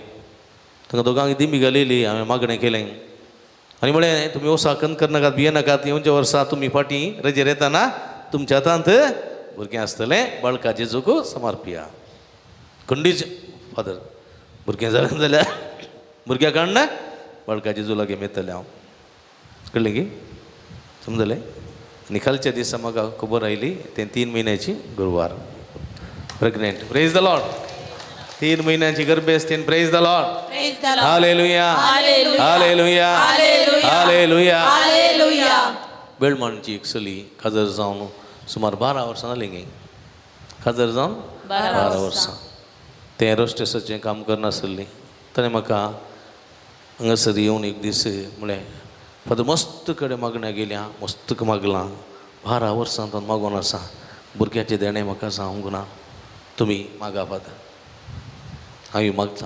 तांकां दोगांक दिमी घालयली, हांवें मागणें केलें आनी म्हळें तुमी वसा कन करनाकात, भियेनाकात, येवच्या वर्सा तुमी फाटीं रजेर येतना तुमच्या हातांत भुरगें आसतलें, बाळका जेजूक समर्पिया. खंडीच फादर भुरगें जालें जाल्यार भुरग्याक काडना बाळका जेजू लागीं मेळटलें हांव. कळ्ळें की समजलें? आनी कालच्या दिसा म्हाका खबर आयली तें 3 म्हयन्याची गुरवार, pregnant. Praise the Lord. 3 म्हयन्यांची गर्भेस्तीन. Praise the Lord. Praise the Lord. Hallelujah. Hallelujah. Hallelujah. Hallelujah. Hallelujah. Hallelujah. बेळमाणची एक चली काजर जावन सुमार 12 वर्सां जालीं गे. काजर जावन 12 वर्सां. तें एरोस्टेसाचें काम करनासली. ताणें म्हाका हांगासर येवन एक दीस म्हळें, फादर मस्त कडेन मागण्या गेल्या, मस्त मागलां, 12 वर्सां तो मागून आसा, भुरग्याचें देणें म्हाका जावंक ना, तुमी मागा फादर. हांव मागता,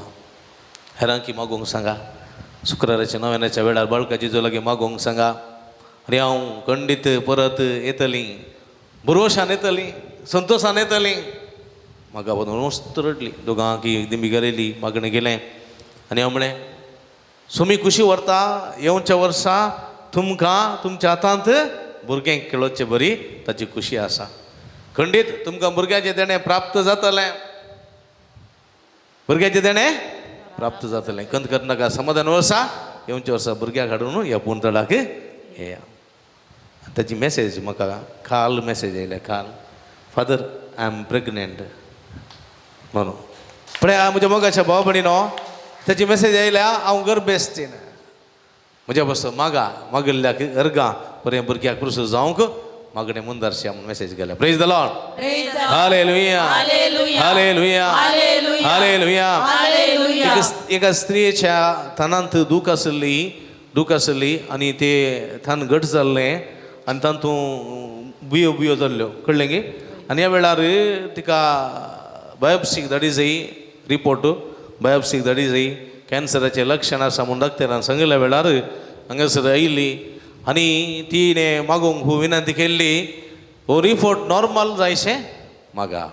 हेरांकी मागूंक सांगा, शुक्राराच्या नव्याच्या वेळार बाळकाची जो लागीं मागूंक सांगा. आनी हांव खंडीत परत येतली, भरवशान येतली, संतोशान येतली. म्हाका मस्त रडली. दोगां की दिंबी गरयली, मागणें गेलें. आनी हांव म्हळें, सुमी खुशी व्हरता येवच्या वर्सा तुमकां तुमच्या हातांत भुरगें खेळोवचे बरी ताची खुशी आसा. खंडीत तुमकां भुरग्याचें देणें प्राप्त जातलें, भुरग्याचें देणें प्राप्त जातलें. खंत करनाका, समाधान वर्सा येवच्या वर्सा भुरग्याक हाडून ह्या पुंतळाक येया. ताची मॅसेज म्हाका काल मॅसेज आयल्या काल, फादर I am pregnant म्हणून. पळय म्हज्या मोगाच्या भाव भयणीनो, ताची मॅसेज आयल्या हांव गर्भेस्तीन. म्हज्या बस मागा मागिल्ल्याक अर्गां बरें भुरग्याक पुरुस जावंक मागणें मुंदारशी म्हूण मॅसेज गेल्या. Praise the Lord. Hallelujah. Hallelujah. Hallelujah. एका स्त्रियेच्या थानांत दूख आसली, दूख आसली आनी ते थान घट जाल्लें आनी तातूंत बुयो बुयो जाल्ल्यो, कळ्ळें गी. आनी ह्या वेळार तिका बायोप्सीक धाडी जाय, रिपोर्ट बायोप्सीक धाडी जाय, कॅन्सराचें लक्षण आसा म्हूण डॉक्टरान सांगिल्ल्या वेळार हांगासर आयिल्ली आनी तिणें मागूंक खूब विनंती केल्ली, हो रिपोर्ट नॉर्मल जायशें मागा.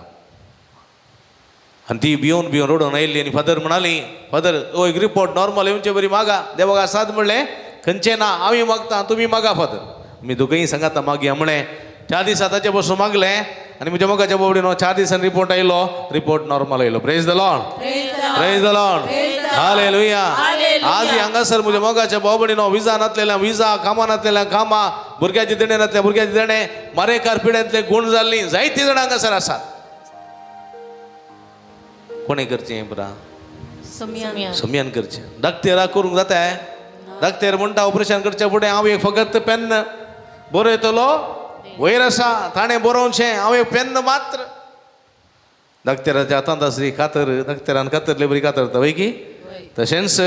आनी ती भिवन भिवन रडून आयिल्ली आनी फादर म्हणाली, फादर हो एक रिपोर्ट नॉर्मल येवचे बरी मागा. देवाक आसात म्हणलें, खंयचें ना, आमी मागता, तुमी मागा फादर. आमी दोगूय सांगाता मागया म्हळें. 4 दिसां ताचे बसून मागलें आनी म्हज्या मोगाच्या बाबडीनो 4 दिसांनी रिपोर्ट आयलो, रिपोर्ट नॉर्मल आयलो. Praise the Lord. Praise the Lord. Hallelujah. आज हांगासर म्हज्या मोगाच्या बाबडीनो विजा नातलेल्या विजा, कामां नातलेल्या कामां, भुरग्याचे देणें नातल्या भुरग्याचे देणें, मारेकार पिड्यांतले गुण जाल्ली जायतीं जाणां हांगासर आसात. कोणें करचें पुरा? सम्यान करचें. डाक्टरा करूंक जाता. डाक्टर म्हणटा ऑपरेशन करच्या फुडें हांव एक फकत पेन्न बरयतलो, वयर आसा ताणें बरोवचें, हांव एक पेन्न मात्र. डाक्टराच्या हातांत आसली कातर, डाक्टरान कातरले बरी कातरता वय की, तशेंच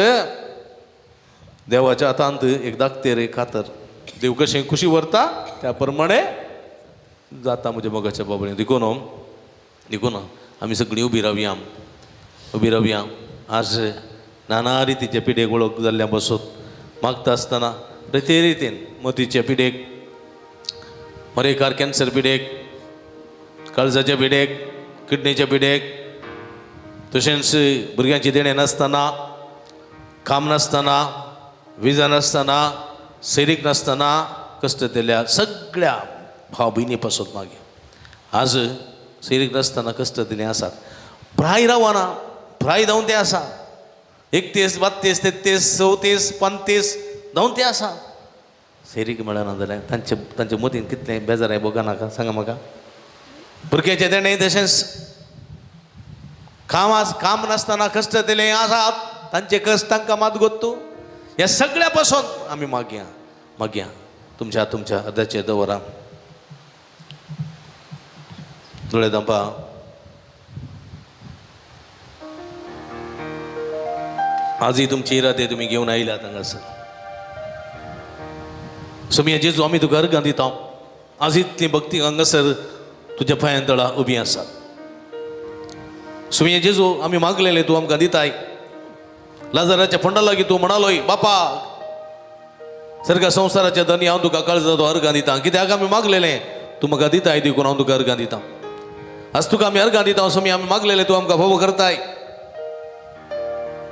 देवाच्या हातांत एक डाक्टर एक कातर. देव कशें खुशी व्हरता त्या प्रमाणे जाता म्हज्या मोगाच्या बाबडे. देखून देखून आमी सगळीं उबी रावया, उबी रावया. आज नाना रितीचे पिडेक वळख जाल्ल्या बसत मागता आसतना प्रत्येक रितीन मोतीचे पिडेक, मरेकार कॅन्सर पिडेक, काळजाच्या पिडेक, किडनीच्या पिडेक, तशेंच भुरग्यांची देणें नासतना, काम नासतना, विजा नासतना, सैरीक नासतना कश्ट दिल्या सगळ्या भाव भयणी पासत मागीर आज सैरीक नासतना कश्ट दिले आसात. प्राय रावना, प्राय धांवते आसा, 31 32 33 34 35 धांवते आसा. सैरीक मेळना जाल्यार तांचे तांचे मतीन कितलें बेजार बोगा नाका सांगा म्हाका. भुरग्याचें देणें तशेंच काम काम नासतना कश्ट दिले आसात, तांचे कश्ट तांकां मात गोत्तू. ह्या सगळ्या पासून आमी मागया मागया तुमच्या तुमच्या अर्दाचेर दवरा. दोळे धांपा. आजही तुमचे इरादे तुमी घेवन आयल्यात हांगासर. सोमिया जेजू आमी तुका अर्गां दिता. आज इतली भक्ती हांगासर तुज्या पांयां तळा उबी आसात. सोमिया जेजू आमी मागलेले तूं आमकां दिताय. लाजाराच्या फोंडा लागीं तूं म्हणालोय, बापा सर्गा संवसाराच्या धनी हांव तुका काळजाचो अर्गां दिता, कित्याक आमी मागलेलें तूं म्हाका दिताय देखून हांव तुका अर्गां दिता. आज तुका आमी अर्गां दिता सोमी, आमी मागलेलें तूं आमकां फावो करताय,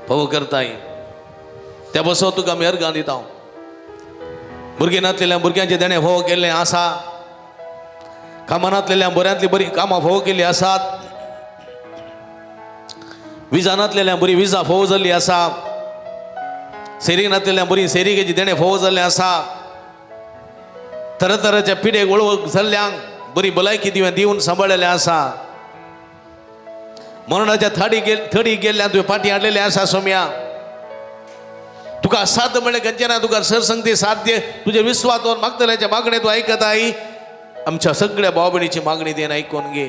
फावो करताय. त्या बसो तुका आमी अर्गां दिता. भुरगीं नातलेल्या भुरग्यांचें देणें फावो केल्लें आसा, कामां नातलेल्या बऱ्यांतली बरीं कामां फावो केल्लीं आसात, विजा नातलेल्या बरी विजा फावो जाल्ली आसा, सेरीक नातलेल्या बरी सेरिकेची देणें फावो जाल्लें आसा, तरातराच्या पिडेक वळवळ जाल्ल्यांक बरी भलायकी दिवन सांबाळिल्लें आसा. मरणाच्या थडी थडी गेल्ल्यान तुवें फाटीं हाडलेलें आसा सोम्या. तुका असाध्य म्हणलें खंयचें ना, तुका सरसंगती साध्य. तुजे विस्वास दवर मागतल्याच्या मागणें तूं आयकत आई. आमच्या सगळ्या भाव भयणीची मागणी देन आयकून घे.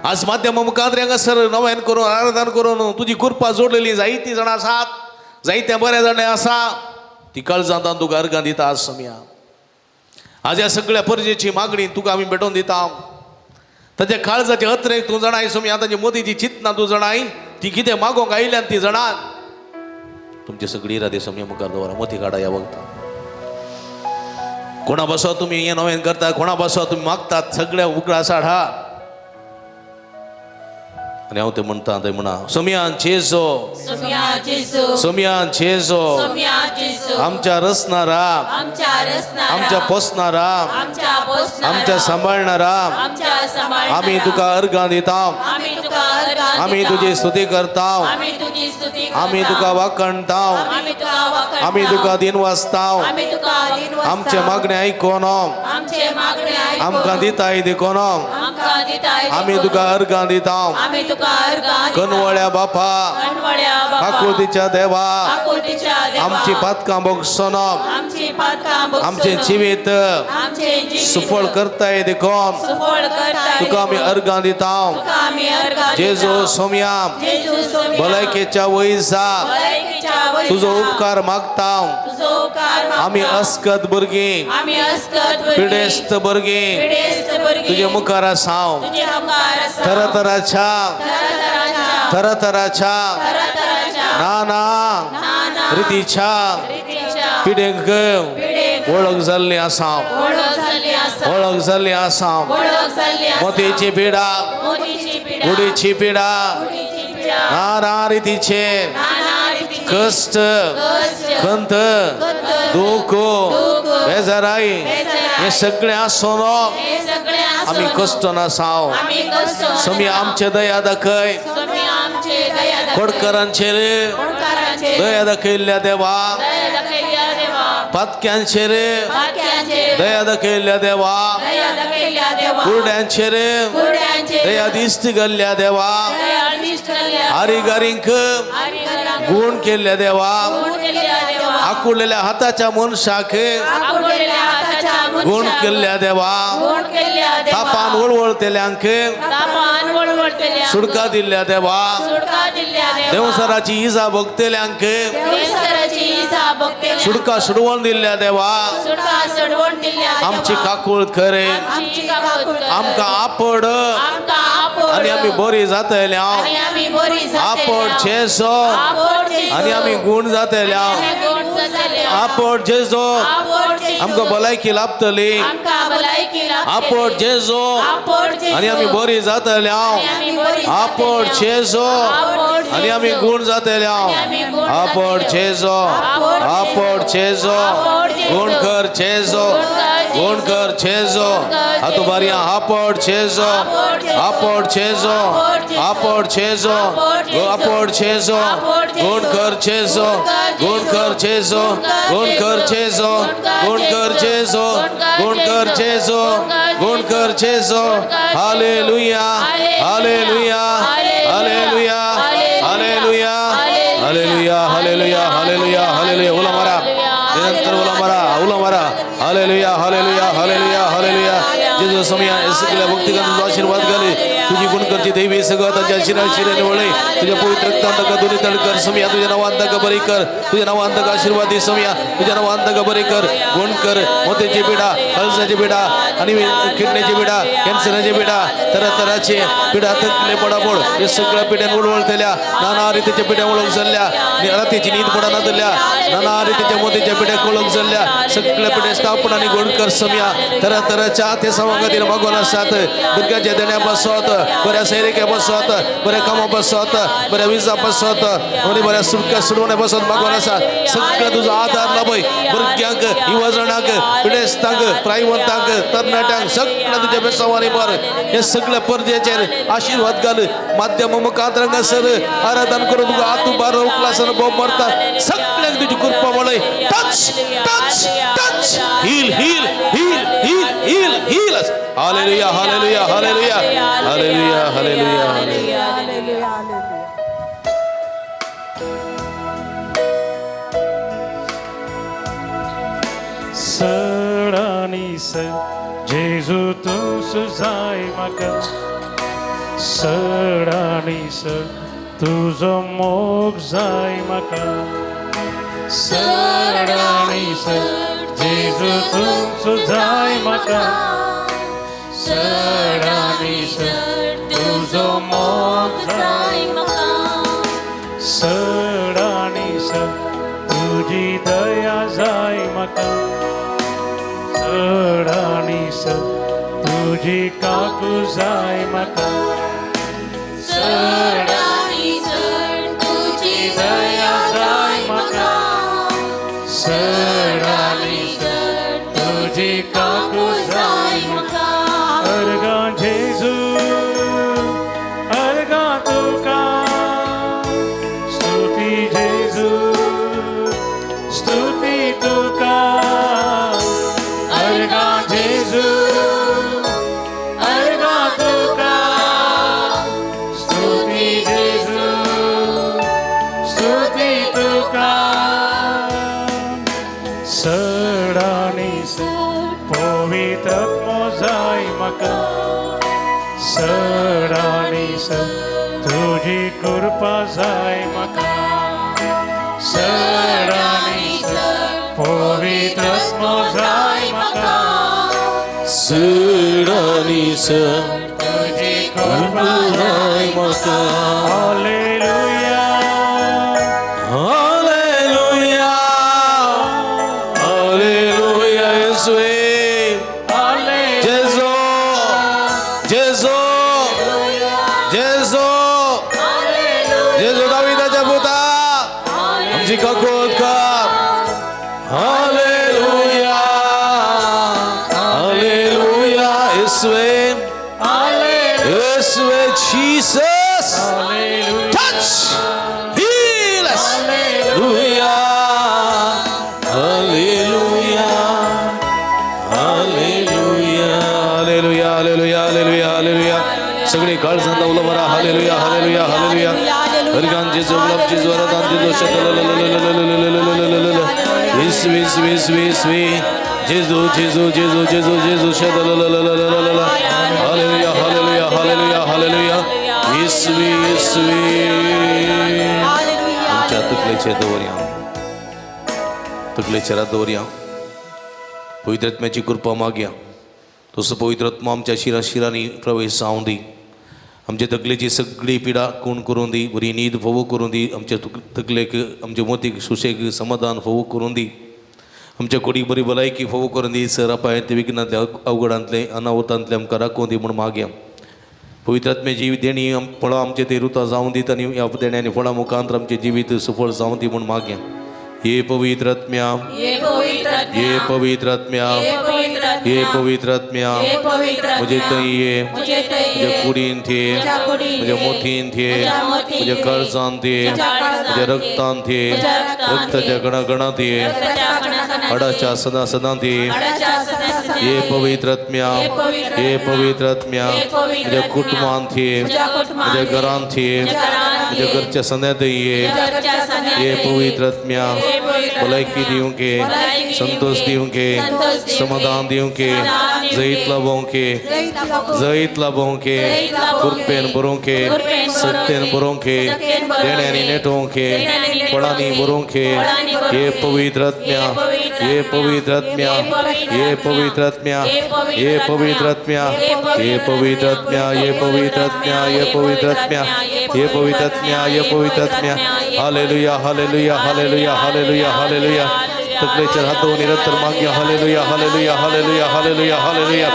आज माध्यमा मुखार हांगासर नव्यान करून आराधन करून तुजी कृपा जोडलेली जायतीं जाणां आसात, जायत्या बऱ्या जाणां आसा, ती काळजांत तुका अर्गां दिता आज सोम्या. आज ह्या सगळ्या परजेची मागणी तुका आमी भेटोवन दिता. ताच्या काळजाचे अत्रेक तूं जाणाय सोम्या, ताच्या मोदीची चिंतना तूं जाणाय, ती कितें मागोंक आयल्यान ती जाणात. तुमचे सगळी इरादे सोम्या मुखार दवरा. मोती काडा ह्या वखदां. कोणा बसो तुमी हें नवें करता, कोणा बसो तुमी मागतात, सगळ्या उगडास हाडा. आनी हांव तें म्हणटा तें म्हणा, सोमयान जेजो, सोम्या जेजू, सोमयान जेजो, सोम्या जेजू, आमच्या रचणारा, आमच्या रचणारा, आमच्या पोसणारा, आमच्या पोसणारा, आमच्या सांबाळणारा, आमच्या सांबाळणारा, आमी तुका अर्गां दिता, आमी तुका अर्गां आमी दिता, तुजी स्तुती करता, आमी तुजी स्तुती करता, आमी तुका वाखणता, आमी तुका वाखणता, आमी तुका दिनवासता, आमी तुका दिनवासता, आमचे मागणे आयकून, आमचे मागणे आयकून, आमकां दिताय देखून, आमकां दिताय आमी देखून, तुका अर्गां दिता. आमी तुका अर्गां दिता. कनवळ्या बापा, कनवळ्या बापा, काकुळतीच्या देवा, काकुळतीच्या देवा, आमची पातकां भोगसोन, आमची पातकां भोगसून, आमचें जिवीत आमचें जिवीत सुफळ करताय देखून, सुफळ करताय तुका आमी अर्गां दिता. तुका आमी अर्गां दिता. जेजू सोमया, जेजू सोम्या, भलायकेच्या वयसा भलायकेच्या वयसा, तुजो उपकार मागता. तुजो उपकार मागता. आमी अस्कत भुरगीं, आमी अस्कत भुरगीं, पिडेस्त भुरगीं, पिडेस्त भुरगीं, तुजे मुखार आसा. तुजे मुखार आसा. थरथराच्या, थरथराच्या, थरथराच्या, थरथराच्या, नाना नाना रितीच्या रितीच्या पिडेंक पिडेक वळख जाल्ली आसा, ओळख जाल्ली आसा, वळख जाल्ली आसा. ओळख जाल्ली आसा. मोतीची पिडा, मोतीची पिडा, गुडीची पिडा, गुडीची पिडा, नाना रितीचे नाना रितीचे कश्ट, कश्ट, खंत, खंत, दुःख, दुःख, बेजाराय, बेजाराय, हे सगळे आसून हे सगळे आसून आमी कश्ट नासाव. आमी कश्ट समी आमचे दया दाखय, समी आमचे दया दाखय, खोडकरांचेर खोडकारांचेर दया दाखयल्ल्या देवा, दया दाखयल्ल्या देवा, पातक्यांचेर पातक्यांचेर दया दाखयल्ल्या देवा, दया दाखयल्ल्या देवा, कुरड्यांचेर कुरड्यांचेर दया दिश्ट घाल्ल्या देवा, दया दिश्ट घाल्ल्या आरीगारींक आरीगारींक गुण केल्ल्या देवा, गुण केल्ल्या देवा, आकुडलेल्या हाताच्या मनशाक आकुडलेल्या हाताच्या मनशाक गुण केल्ल्या देवा, गुण केल्ल्या देवा, तापान वळवळतेल्यांक तापान वळवळतेल्यांक सुडका दिल्ल्या देवा, सुटका दिल्ल्या देवा, देवसराची इजा भोगतेल्यांक देवसराची इजा भोगतेल्यांक सुडका सुडवून दिल्ल्या देवा, सुटका सोडवून दिल्ल्या देवा, आमची काकूळ खरे, आमची काकूळ कर, आमकां आपड आमकां आपड आनी आमी बरी जातल्या, आनी आमी बरी जातल्या, आपड जेजो आपड जेजो, आनी आमी गुण जातल्या, आनी गुण जातल्या, आपड जेजो आपड जेजो, आमकां भलायकी लाभतली, आमकां भलायकी लाभतली, आपड जेजो आपड जेजो, आनी आमी बरी जातल्या, आनी आमी बरी आपड जातल्या, जेजो आपड आनी आमी जेजो, गुण जातल्या, आनी आमी गुण आपड जातल्या, जेजो, आपड आपड जेजो, आपड जेजो, गुण कर जेजो, गुण गुण कर कर जेजो, गुण कर हातू बारया आपड जेजो, आपड जेजो, आपड जेजो, आपड जेजो, आपड जेजो, आपड जेजो, आपड जेजो, गुण कर जेजो, गुण कर जेजो, गुण कर जेजो, गुण कर जेजो, गुण कर जेजो, गुण कर Jeju. Hallelujah, hallelujah, hallelujah, hallelujah, hallelujah, hallelujah, hallelujah, hallelujah. उलो मारा, निरंतर उलो मारा, उलो मारा. हालेलुया, हालेलुया, हालेलुया, हालेलुया. जेजू समया हे सगळ्या भक्तिकांत तुझा आशीर्वाद घाले. तुझी गुणकरची देवी सगळं तांच्या शिरा शिरेने वळले. तुझ्या पवित्र रक्तान ताका दोन्ही तड कर समया. तुझ्या नावान ताका बरी कर, तुझ्या नावान ताका आशीर्वाद दे समया. तुझ्या नावान ताका बरी कर, गुण कर. मोत्याची पिढा, हळसाची पिढा आणि किडनीची पिढा, कॅन्सराची पिढा, तरातराचे पिढा, थकले पडापड हे सगळ्या पिढ्यान उडवळतल्या, नाना रितीच्या पिढ्या ओळख जाल्ल्या, रातीची न्हीद पडना जाल्ल्या, नाना रितीच्या मोतीच्या पिढ्या ओळख जाल्ल्या, सगळ्या पिढ्या स्थापन आणि गुण कर समया. तरातराच्या ते सभागतीला मागून आसात. भुरग्यांच्या देण्या पासत, बऱ्या सैरिके पासत, बऱ्या कामा पासत, बऱ्या विजा पासत आणि बऱ्या सुटका सुडवण्या पासत मागून आसा. सगळं तुजो आधार लाभय. भुरग्यांक, युवजणांक, पिडेस्तांक, प्रायवंतांक, तरणाट्यांक सगळं तुज्या बेसावानी भर. हे सगळ्या परजेचेर आशीर्वाद घाल. माध्यम मुखांत हांगासर आराधन करून तुका आतू बार उकलासन बोब मारता. सगळ्यांक तुजी कृपा वळय. Touch, touch, touch, heal, heal, heal, heal, heal, heal. Hallelujah, hallelujah, hallelujah, hallelujah, hallelujah, hallelujah. Hallelujah, hallelujah. चड आनी चड जेजू तूं जाय म्हाका, चड आनी चड तुजो मोग जाय म्हाका, चड आनी चड जेजू तूं जाय म्हाका, चड आनी चड तुजो मोग जाय म्हाका, चड आनी चड तुजी दया जाय म्हाका, चड आनी चड तुजी काकू जाय म्हाका, चड आनी चड तुजी दया जाय म्हाका, चड आनी चड तुजी काकू जाय म्हाका. अर्गां जेजू, अर्गां तुका, स्तुती जेजू, स्तुती तुका, अर्गां जेजू, अर्गां तुका, स्तुती जेजू, स्तुती तुका. चड आनी चड पवित्र आत्मो जाय म्हाका, चड आनी चड तुजी कृपा जाय म्हाका, चड आनी चड पवित्र आत्मो जाय म्हाका, चड आनी चड तुजी कृपा जाय म्हाका. हालेलुया. हालेलुया, हालेलुया, येशूवे. हालेलुया. जेजू, जेजू, जेजू, जेजू दाविदाच्या पुता, आमची काकूत कर. हालेलुया, हालेलुया, येशूवे, येशूवे. Jesus, touch, heal us. Hallelujah, hallelujah, hallelujah, hallelujah, hallelujah, hallelujah, hallelujah. सगळे काळजांत उलो मारा. हालेलुया, हालेलुया, हालेलुया. अर्गां जेजू, गुलाब जेजू, आराधन जेजू. येशू, येशू, येशू, येशू, जेजू, जेजू, जेजू, जेजू, जेजू. हालेलुया, हालेलुया, हालेलुया, हालेलुया. येशू, येशू. आमच्या तकलेचेर दवरया, तकलेचेर हात दवरया, पवित्र आत्म्याची कृपा मागया. तसो पवित्र आत्मा आमच्या शिरा शिरांनी प्रवेश जावं दी. आमच्या तकलेची सगळी पिडा कोण करूं दी, बरी न्हीद फोवो करूं दी. आमच्या तकलेक, आमच्या मोतीक सुशेग समाधान फोवो करूं दी. आमच्या कुडीक बरी भलायकी फोवो करूं दी. सर अपायांतले, विघ्नांतले, अवघडांतले, अनावतांतले आमकां राखूं दी म्हूण मागया. पवित्र आत्म्याची देणी फळां आमचे ते रुता जावं दीत आनी ह्या देण्यानी फळां मुखांतर आमचें जिवीत सफळ जावं दी म्हूण मागया. हे पवित्र आत्म्या, ये पवित्र, हे पवित्र आत्म्या, ये पवित्र, हे पवित्र आत्म्या, ये पवित्र, म्हजे थंय ये, म्हजे थंय म्हज्या ये, कुडीन ये, म्हज्या कुडीन म्हज्या ये, मोतीन ये, म्हज्या मोतीन म्हज्या ये, काळजांत ये, म्हज्या काळजांत म्हज्या ये, रक्तांत ये, म्हज्या रक्तांत रक्ताच्या ये, गणागणांत ये, रक्ताच्या कणाकणांत ये, हाडाच्या सदा सदांत ये. हाडाच्या सदा सदांत हे ये, पवित्र आत्म्या, हे पवित्र हे पवित्र आत्म्या, हे पवित्र म्हज्या आत्म्या, कुटुंबांत ये, म्हज्या कुटुंबांत म्हज्या ये, घरांत ये, म्हज्या घरांत म्हज्या ये, घरच्या सन्यात ये. म्हज्या घरच्या सन्यात हे ये, पवित्र आत्म्या, हे पवित्र भलायकी आत्म्या, दिवंके, भलायकी संतोष दिवंके, दिवंके, संतोष दिवंके, समाधान दिवंके, समाधान दिवंके, जैत लाभोवंके, जैत लाभोवंके, जैत लाभोवंके, जैत लाभोवंके, कृपेन भरोवंके, कृपेन भरोवंके, सत्तेन भरोवंके, सत्तेन भरोवंके, देण्यांनी नेटोवंके, देण्यांनी नेटोवंके, फळांनी भरोवंके. फळांनी भरोवंके, हे पवित्र आत्म्या, हे पवित्र हे पवित्र आत्म्या, हे पवित्र हे पवित्र आत्म्या, हे हे पवित्र आत्म्या, हे पवित्र आत्म्या, हे पवित्र आत्म्या, हे पवित्र आत्म्या, हे पवित्र आत्म्या, हे पवित्र आत्म्या. Hallelujah, hallelujah, hallelujah, hallelujah, hallelujah. तकलेचेर हात दवरून निरंतर मागया. Hallelujah, hallelujah, hallelujah, hallelujah, hallelujah.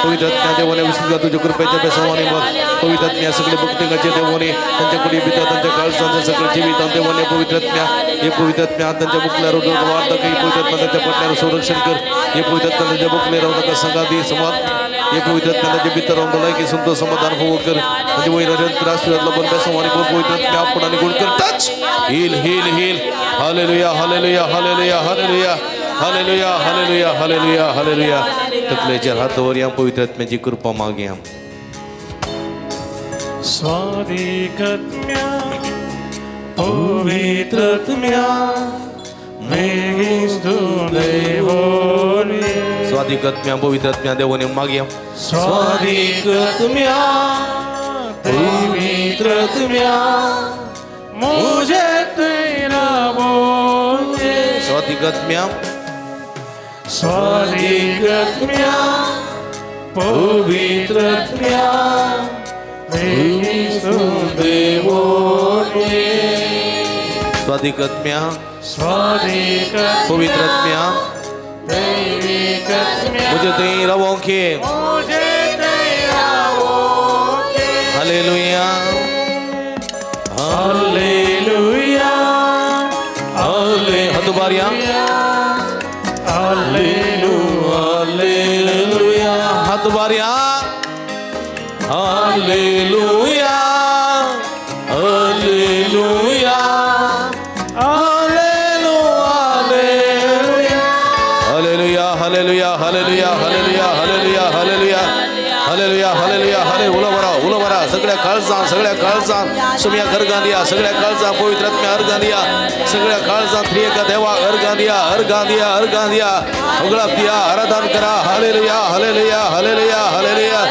पवित्र आत्म्या देवाने विसरला तुझ्या कृपेच्या बेसवाने मग पवित्र आत्म्या सगळे भक्तिंगाचे देवाने त्यांच्या कुडी भितर, त्यांच्या काळजांच्या सगळे जीवित देवाने. पवित्र आत्म्या, हे पवित्र आत्म्या, त्यांच्या बुकल्यावर वाढ दाखव. हे पवित्र आत्मा, त्यांच्या पटल्यावर संरक्षण कर. हे पवित्र आत्मा, त्यांच्या बुकले राहू नका संघादी समाज. हे पवित्र आत्म्या, त्यांच्या भितर राहून भलायकी संतोष समाधान होवो कर. त्यांच्या वैरार्य त्रास लबन बेसवाने पवित्र आत्म्या आपण आणि गुण कर. Touch, heal, heal, heal. Hallelujah, hallelujah, hallelujah, hallelujah. Hallelujah, hallelujah, hallelujah, hallelujah. तकलेचेर हात दवरया, पवित्र आत्म्याची कृपा मागया. स्वादिकत्म्या पवित्रत्म्या मेगिस्तु देवोनी. स्वादिकत्म्या पवित्रत्म्या देवोनी मागया. स्वादिकत्म्या पवित्रत्म्या मुझे तेरा बोले. स्वादिकत्म्या स्वादिकत्म्या पवित्रत्म्या मेगिस्तु देवोनी. स्वादिकत्म्या स्वादिक पवित्रत्म्या दैविकत्म्या मुझे थंय रावोंक. मुझे तेरा बोले. Hallelujah. Hallelujah. हल्ले हात उबारया. हालेलुया. हालेलुया. हात उबारया. Hallelujah, hallelujah, hallelujah, hallelujah, hallelujah, hallelujah, hallelujah, hallelujah, hallelujah, hallelujah, हले. उलो बरा, उलो बरा. सगळ्या काळजान, सगळ्या काळजान सुम्या अर्गां दिया. सगळ्या काळजान पवित्र आत्म्या अर्गां दिया. सगळ्या काळजान त्रिएका देवा अर्गां दिया, अर्गां दिया, अर्गां दिया. उगळाप दिया, आराधन करा. Hallelujah, hallelujah, hallelujah, hallelujah.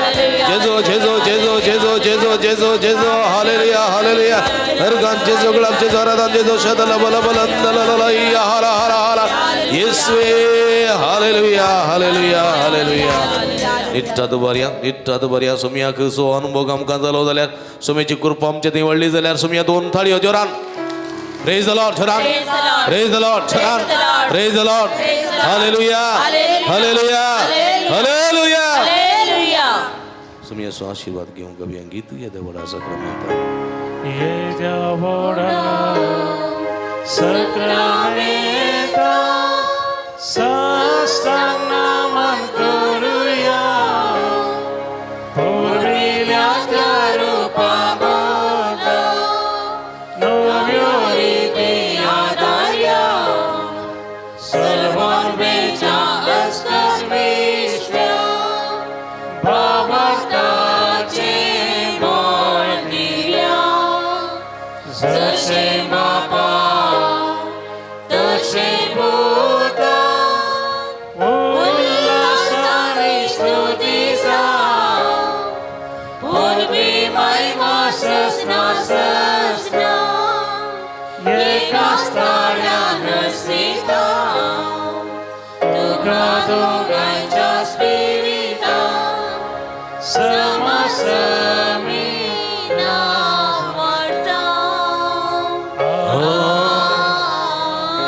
जेजो, जेजो, जेजो, जेजो, जेजो, जेजो, जेजो. हालेलुया, हालेलुया. अर्गां जेजो, उगळाप जेजो, आराधन जेजो. शदल बल बल दल ल हाला हाला हाला. येसुवे. Hallelujah, hallelujah, hallelujah. निट्टात बऱ्या, निट्टात बऱ्या. सोमयाक सो अनुभव आमकां जालो जाल्यार, सोम्याची कृपा आमच्या थंय व्हडली जाल्यार, सोमया दोन थाळयो जोरान. प्रेज the Lord जोरान. प्रेज the Lord जोरान. Praise the Lord. Hallelujah, hallelujah, hallelujah. Hallelujah. सोमयाचो आशीर्वाद घेवंक गवया गीत येदे व्हडा सक्रामेंता. येद्या व्हडा सक्रामेंता साष्टांग नमन करुया. पुर्विल्या त्या रुपाबद्दल नव्यो रिती आदार्या. सर्वांबेच्या अस्तमेश्व्या भावार्थाचे बळ दिल्या. जशें बापा तशें पुता उल्हासानी स्तुती पूर्वी महिमा ससना ससना एका स्थानान सीता तुका दोगांच्या स्पिरिता समसमी नावाडता.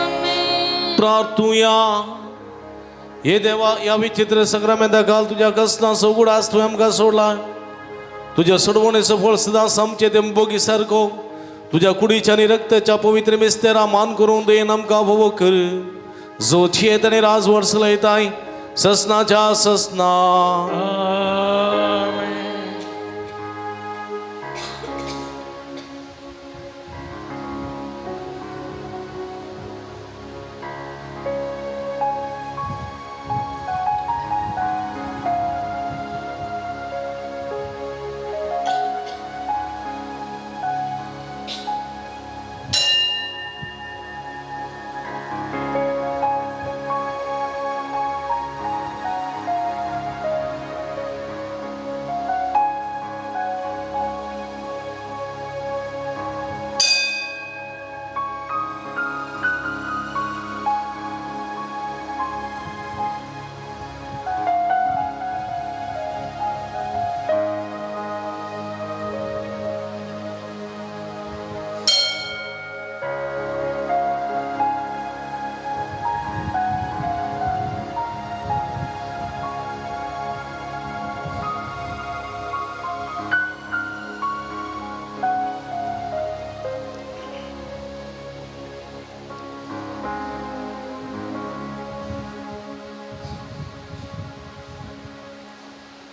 आमेन. प्रार्थुया. हे देवा, या विचित्र संग्रामेंता घाल तुज्या कसना सगुडास तुवें आमकां सोडला. तुज्या सोडवणेचो फळ सदांच आमचे ते बोगी सारको. तुज्या कुडीच्या आनी रक्ताच्या पवित्र मिस्तेरा मान करून देन आमकां भोवो कर, जो जियेत आनी राजवट चलयताय ससनाच्या ससना. आमेन.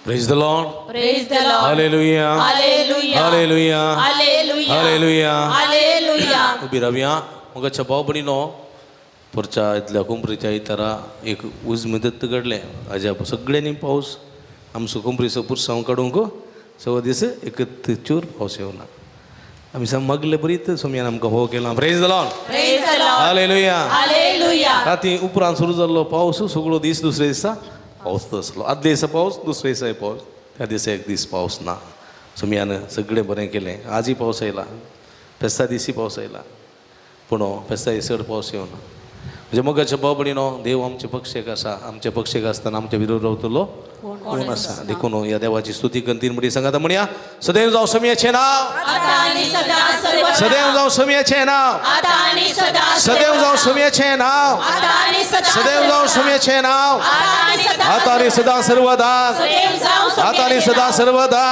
Praise the Lord. Praise the Lord. Hallelujah. Hallelujah. Hallelujah. Hallelujah. Hallelujah. Hallelujah. उबी रावया. मगाच्या भाव भयणीनो, परच्या इतल्या कोंपरीच्या इतरा एक उजमदत्त घडलें अजाप सगळ्यांनी पावस आमचो कोंपरीचो पुरसांव काडूंक सगळो दीस एक चूर पावस येवना. आमी साम मागले बरीत सोमयान आमकां हो केला. Praise the Lord. Hallelujah. राती उपरांत सुरू जाल्लो पावस सगळो दीस दुसरे दिसा पावस आसलो. आदले दिसा पावस, दुसरे दिसाय पावस, त्या दिसा एक दीस पावस ना. सोमयान सगळें बरें केलें. आजय पावस आयला, फेस्ता दिसी पावस आयला, पूण फेस्ता दीस चड पावस येवना. म्हणजे मोगाच्या भाव भयणीनो, देव आमचे पक्षेक आसा. आमच्या पक्षेक आसतना आमच्या विरोध रावतलो कोण आसा? देखून ह्या देवाची स्तुती करून तीन मुठी सांगाता म्हणया, सदैव जावं सोमयाचें नांव, सदैव जावं सोमयाचें नांव, सदैव जावं सोमयाचें नांव, सदैव जावं सोमयाचें नांव, आता आनी सदां सर्वदा, आता आनी सदां सर्वदा,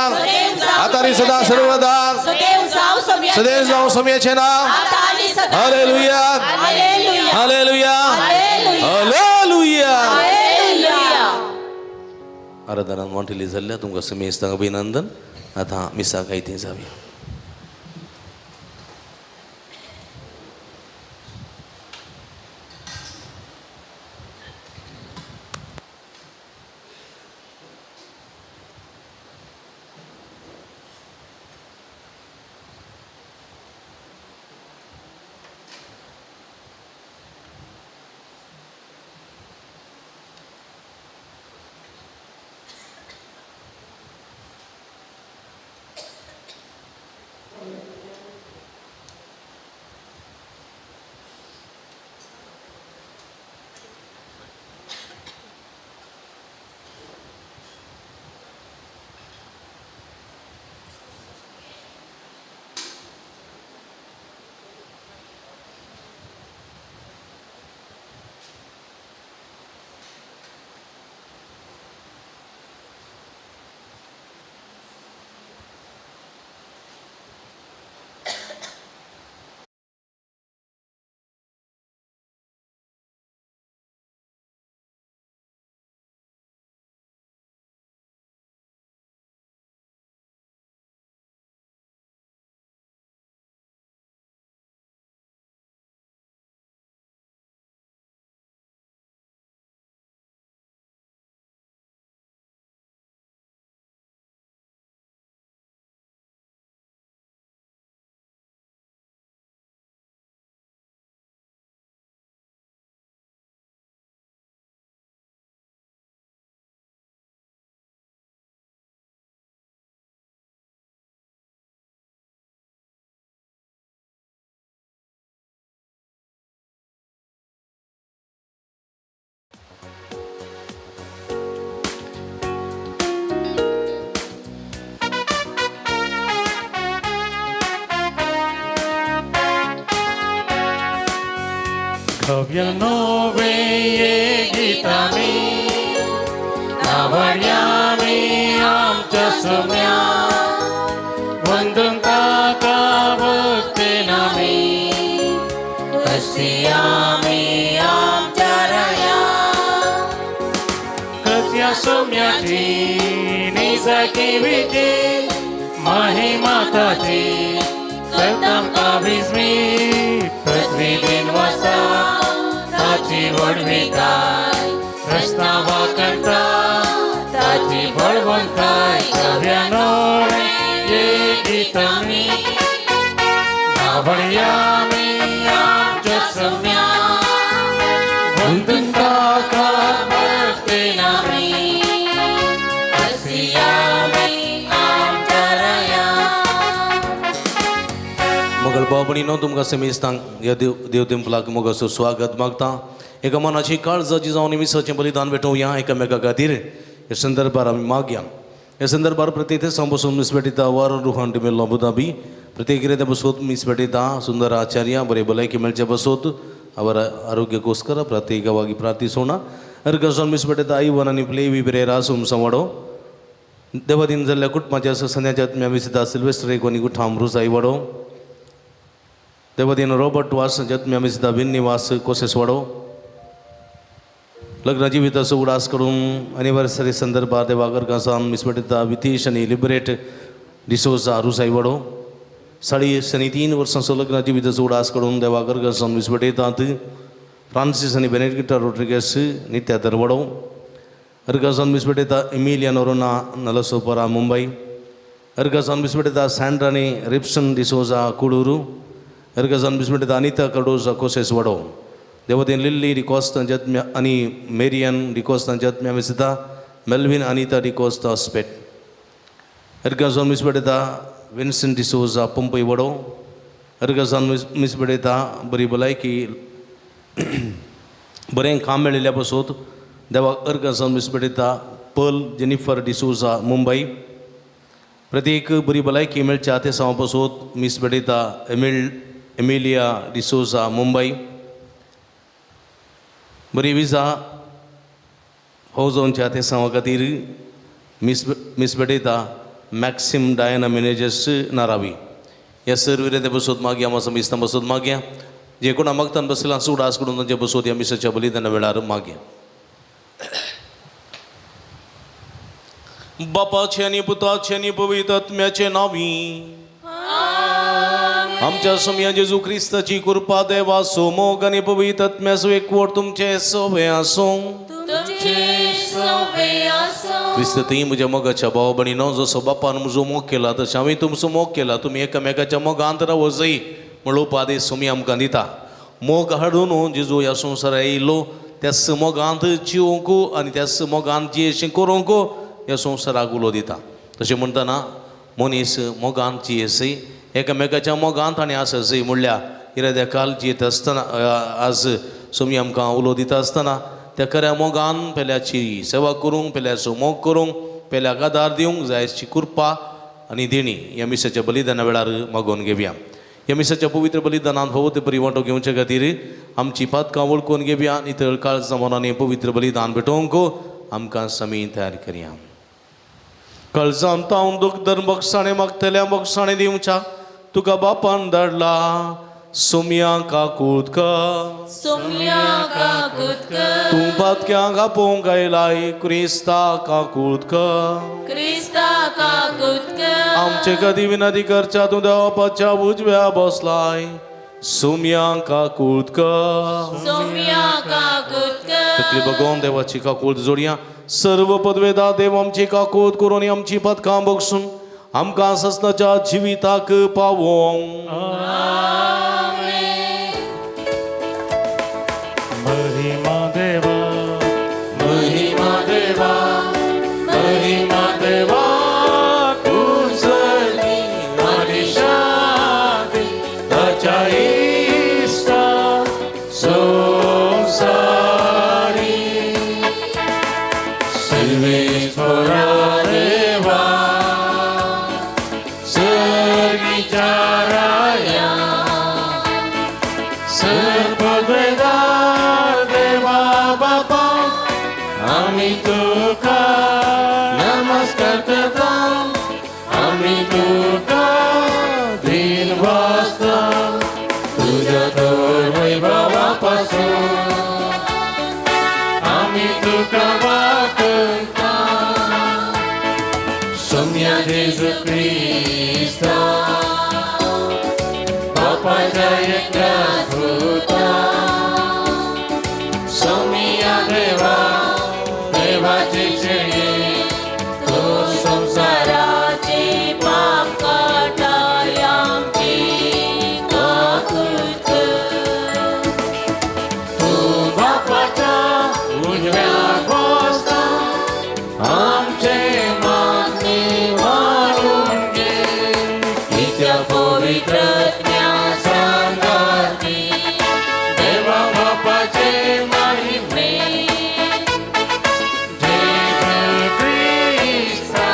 आता आनी सदां सर्वदा, सदैव जावं सोमयाचें नांव. हालेलुया, हालेलुया, हालेलुया. आराधनान वांटेली जाल्ल्या तुमकां समेस्तांक अभिनंदन. आतां मिसाक आयतें जावया. Nove गीतामी नावर्यामी आमच्या सुम्या वंदन ताका भक्तीनामी हसियामी आमच्या राया कृत्या सुम्याची निजाकी विधी महिमा ताची करतामका विस्मी पृथ्वी दिन वासा ताची व्हडविकाय रचनावा करता ताची बळवंताय. नव्यानो गीतामी नावडयामी आमच्या सम्या वंदन ताका भक्तीनामी हसियामी आमच्या राया. मोगल भाव भयणीनो, तुमकां समेस्तांक ह्या देव तेंपलाक मोगाचो स्वागत मागता. एका मनाची काळजाची जावन मिसाचें बलिदान भेटोवया एकामेका खातीर. ह्या संदर्भार आमी मागया. ह्या संदर्भार प्रत्येक सांबसून मीस भेटयता वारण रुहान टिमेल्लो अबुधाबी प्रत्येक कितें बसोत मीस भेटयता सुंदर आचार्य बरे भलायकी मेळचे बसोत our आरोग्यकोस्कर प्रत्येकವಾಗಿ ಪ್ರಾರ್ಥಿಸೋಣ. अर्गजोन मीस भेटयता आयवन आनी प्लेवी पिरेरा सुमसवाडो देवादीन जाल्ल्या कुटुंबाच्या सन्याच्या आत्म्या मिसिता सिल्वेस्टर एक गुठाम रुजाई वाडो देवादीन रॉबर्ट वास जत्म्या मिसिता विन्नी वास कोसेस वाडो लग्न जिविताचो उडास करून एनिवर्सरी संदर्भात देवागर गांसान मिसपेटिता वितीश आनी लिबरेट डिसोजा रुसाई वाडो 3.5 वर्सांचो लग्न जिविताचो उडास करून देवागर गांसान मिसपेटयतात. फ्रांसीस आनी बेनेडिक्टा रोड्रिगस नित्या दरवडो. अर्गासान मीस भेटयता एमिलिया नोरोना नलसोपरा मुंबई. अर्गासान मीस भेटयता सँड्रा आनी रिप्सन डिसोजा कुडूरू. अर्गासान मीस भेटयता अनिता कार्डोजा कोसेस वडो. देवतेन लिल्ली डिकोस्ता जत्म्या आनी मेरियन डिकोस्ता जत्म्या मिसता मेल्विन अनिता डिकोस्ता स्पेट. अर्गासान मीस भेटयता विन्सन डिसोजा पंपय वडो. अर्गासान मीस भेटयता बरी भलायकी बरें काम मेळिल्ल्या पासत देवाक अर्गासान मीस भेटयता पर्ल जेनिफर डिसोजा मुंबय. प्रत्येक बरी भलायकी मेळच्या ते सावा पासत मीस भेटयता एमिलिया डिसोजा मुंबय. बरी विजा फौजोनच्या ते सावा खातीर मीस भेटयता मॅक्सिम डायना मेनेजर्स नारावी. ह्या सर विरें ते बसोत मागया मासा मिस्तां बसोत मागया जे कोणा मागतान बसला सुडास करून तांचे बसोत ह्या मिसाच्या बलिदाना वेळार मागया. बापाचे आनी पुताचे आनी पवित्र आत्म्याचे नांवी आमच्या सोमया जेजू क्रिस्ताची कृपा देवाचो मोग आनी पवित्र आत्म्याचो एकवट तुमचे सोबे आसूं. क्रिस्त थंय म्हज्या मोगाच्या भाव भयणीनो, जसो बापान म्हजो मोग केला तशें हांवें तुमचो मोग केला, तुमी एकामेकाच्या मोगांत रावो जाय म्हणलो उपादेश सोमी आमकां दिता. मोग हाडून जेजू ह्या संवसारा येयलो त्याच मोगांत जिवंक आनी त्याच मोगांत जियेशें करूंक ह्या संवसाराक उलो दिता. तशें म्हणटना मनीस मोगांत जियेसय एकामेकाच्या मोगांत आनी आससय म्हणल्यार इराद्या काल जियेत आसतना आज सोमी आमकां उलो दिता आसतना त्या खऱ्या मोगान पेल्याची सेवा करूंक, पेल्याचो मोग करूंक, पेल्याक आदार दिवंक जायची कृपा आनी देणी ह्या मिसाच्या बलिदाना वेळार मागोवन घेवया. ह्या मिसाच्या पवित्र बलिदानान फावो ते बरी वांटो घेवचे खातीर आमची पातकां वळखून घेवया आनी नितळ काळजां मनांनी पवित्र बलिदान भेटोवंक आमकां समी तयार करया. काळजांत हांव दुख धर्म बक्षाणे मागतल्या बक्षाणे दिवच्या तुका बापान धाडला सोमया काकूत कर. सोमया काकूत कर. तूं पातक्यांक आपोवंक आयलाय क्रिस्ता काकूत कर. क्रिस्ता काकूत कर. आमचे कदी विनंती करच्या तूं देवाच्या उजव्या बसलाय सोमया काकूत कर. सोमया काकूत कर. तकली बगोवन देवाची काकूत जोडया. सर्व पदवेदा देव आमची काकूत करून आमची पदकां बक्षून आमकां ससनाच्या जिविताक पावोवंक. महिमा देवा महिमा देवा महिमा देवा कुसली आनी शांती ताच्या इश्टा संवसारी सर्वेश्वरा देवा सर्गीच्या राया सर्ववेदा देवा बापा आमी तुका नमस्कार करता आमी तुका दिन वाजता तुझ्या तर वैभवा पासून आमी तुका वाकता सोम्या जेजू क्रिस्ता बापाच्या एकल्या पुता सोमिया देवा देवाची शेळी तो संसाराचे पाप काटाय आमची काकूत कर. तूं बापाच्या उजव्या बसता आमचे मागणी वाडून घे नित्य पवित्र सांगाती देवा बापाचे महिमे जेजू क्रिस्ता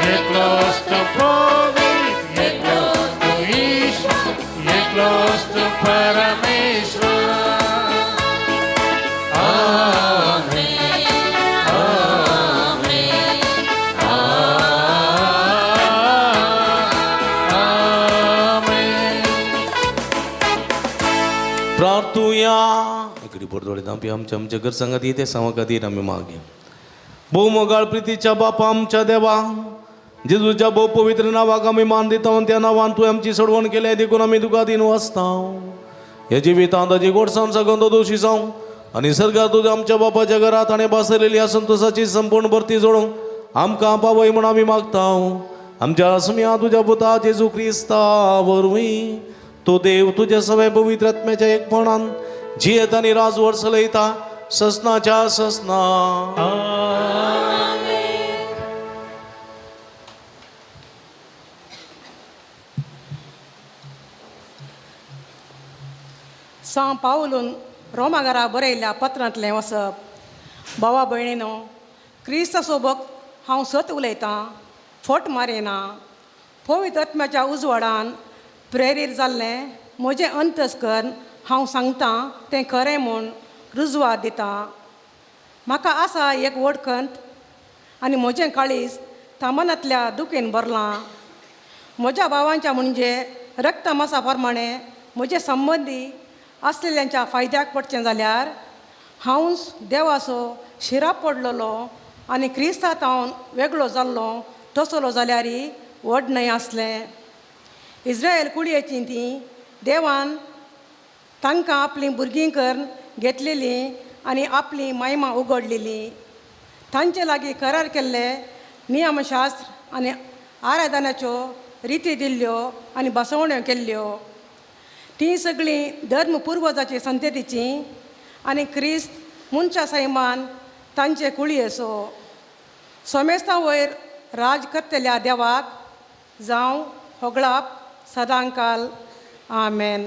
एकलोच तूं पवित्र एकलोच तूं ईश्वर एकलोच तूं परमेश्वर. आमेन आमेन आमेन. प्रार्थुया. इकडे बोरदोडे दामपी आमच्या आमच्या घर सांगात येते सांगा खातीर आमी मागया. भोवमोगाळ प्रितीच्या बापा आमच्या देवा जेजूच्या भोव पवित्र नांवाक आमी मान दिता आनी त्या नांवान तूं आमची सोडवण केल्या देखून आमी तुका दिन वाचता. ह्या जिवितांत ताची गोडसाण सगळो दोशी जावं आनी सर्गात तुज्या आमच्या बापाच्या घरात ताणें बसलेली ह्या संतोषाची संपूर्ण भरती जोडूंक आमकां पावय म्हूण आमी मागता. आमच्या सुम्या तुज्या पुता जेजू क्रिस्ता वरवीं तो देव तुज्या सगळ्या पवित्र आत्म्याच्या एकपणान जियेत आनी राजवट चलयता ससनाच्या ससना. सां पावलून रोमाघरा बरयल्ल्या पत्रांतलें वसप. भावा भयणीनो, क्रिस्ताचो भक्त हांव सत उलयतां, फट मारिना. पवित्र आत्म्याच्या उजवाडान प्रेरीत जाल्लें म्हजें अंतस्कर्ण हांव सांगतां तें खरें म्हूण रुजवात दिता. म्हाका आसा एक व्हड खंत आनी म्हजें काळीज तामनांतल्या दुखीन भरलां. म्हज्या भावांच्या म्हणजे रक्तमासा प्रमाणे म्हजे संबंदी आसलेल्यांच्या फायद्याक पडचें जाल्यार हांवच देवाचो शिराप पडलेलो आनी क्रिस्ता तावन वेगळो जाल्लो तसलो जाल्यारय व्हड न्हय आसलें. इस्रायल कुडयेचीं तीं देवान तांकां आपलीं भुरगीं करून घेतलेलीं आनी आपली महिमा उगडलेली. तांचे लागीं करार केल्ले नियमशास्त्र आनी आराधनाच्यो रिती दिल्ल्यो आनी बसवण्यो केल्ल्यो. तीं सगळीं धर्म पुर्वजाची संततीचीं आनी क्रिस्त मनशा सैमान तांचे कुळयेचो. सोमेस्ता वयर राज करतल्या देवाक जावं होगळाप सदांकाल. आमेन.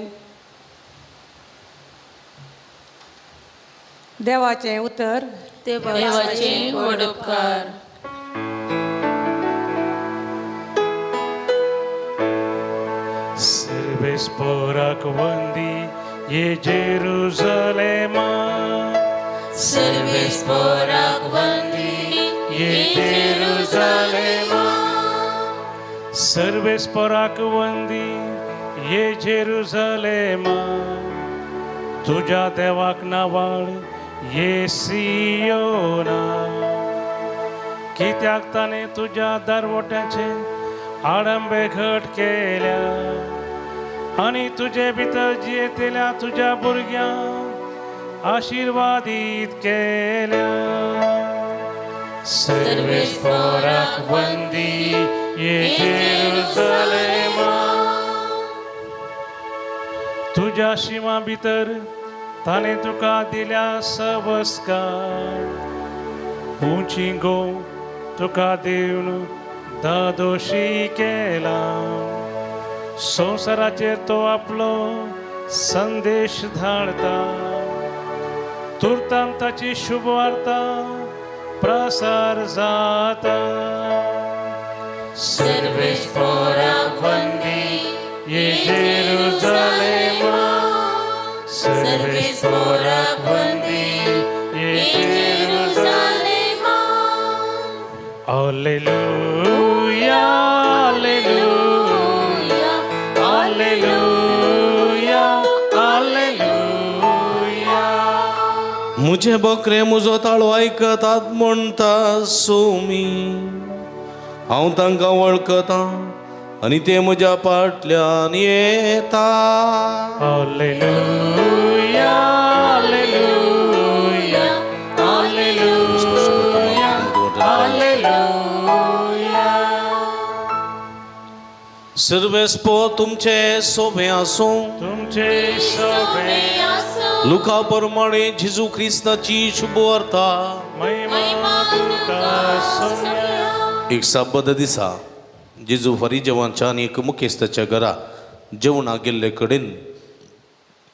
देवाचें उतर. देवाचे व्हड उपकार. सर्वेस पोराक वंदी ये जेरुजलेमा. सर्वेस पोराक वंदी ये जेरुजलेमा. सर्वेस पोराक वंदी ये जेरुजलेमा. तुज्या देवाक नावाळ ये सियोना. कित्याक ताणें तुज्या दारवट्याचे आडंबे घट केल्या आनी तुजे भितर जियेतल्या तुज्या भुरग्यांक आशिर्वादीत केल्या. सर्वेस पोराक वंदी ये जेरुजलेमा. तुज्या शिमा भितर ताणें तुका दिल्या सवस्कार. उंची गो तुका दिवन दादोशी केला. संवसाराचेर तो आपलो संदेश धाडता. तुर्तान ताची शुभवार्ता प्रसार जाता. सर्वेस पोराक वंदी ये जेरुजलेमा. सर्वेस पोराक वंदी ये ये जेरुजलेमा. जेरुजलेमा. Alleluia, alleluia, alleluia, alleluia. मुझे बकरे म्हजो ताळो आयकतात म्हणटा सोमी. हांव तांकां वळखतां आनी ते म्हज्या फाटल्यान येता. Alleluia, alleluia, alleluia, alleluia. सर्वेस्पो तुमचे सोबे आसूं. तुमचे सोबे लुका प्रमाणे जेजू क्रिस्ताची शुभवार्ता. महिमा तुका सोम्या. एक साबद दिसा जेजू फारीजेवांच्या आनी एक मुखेस्ताच्या घरा जेवणाक गेल्ले कडेन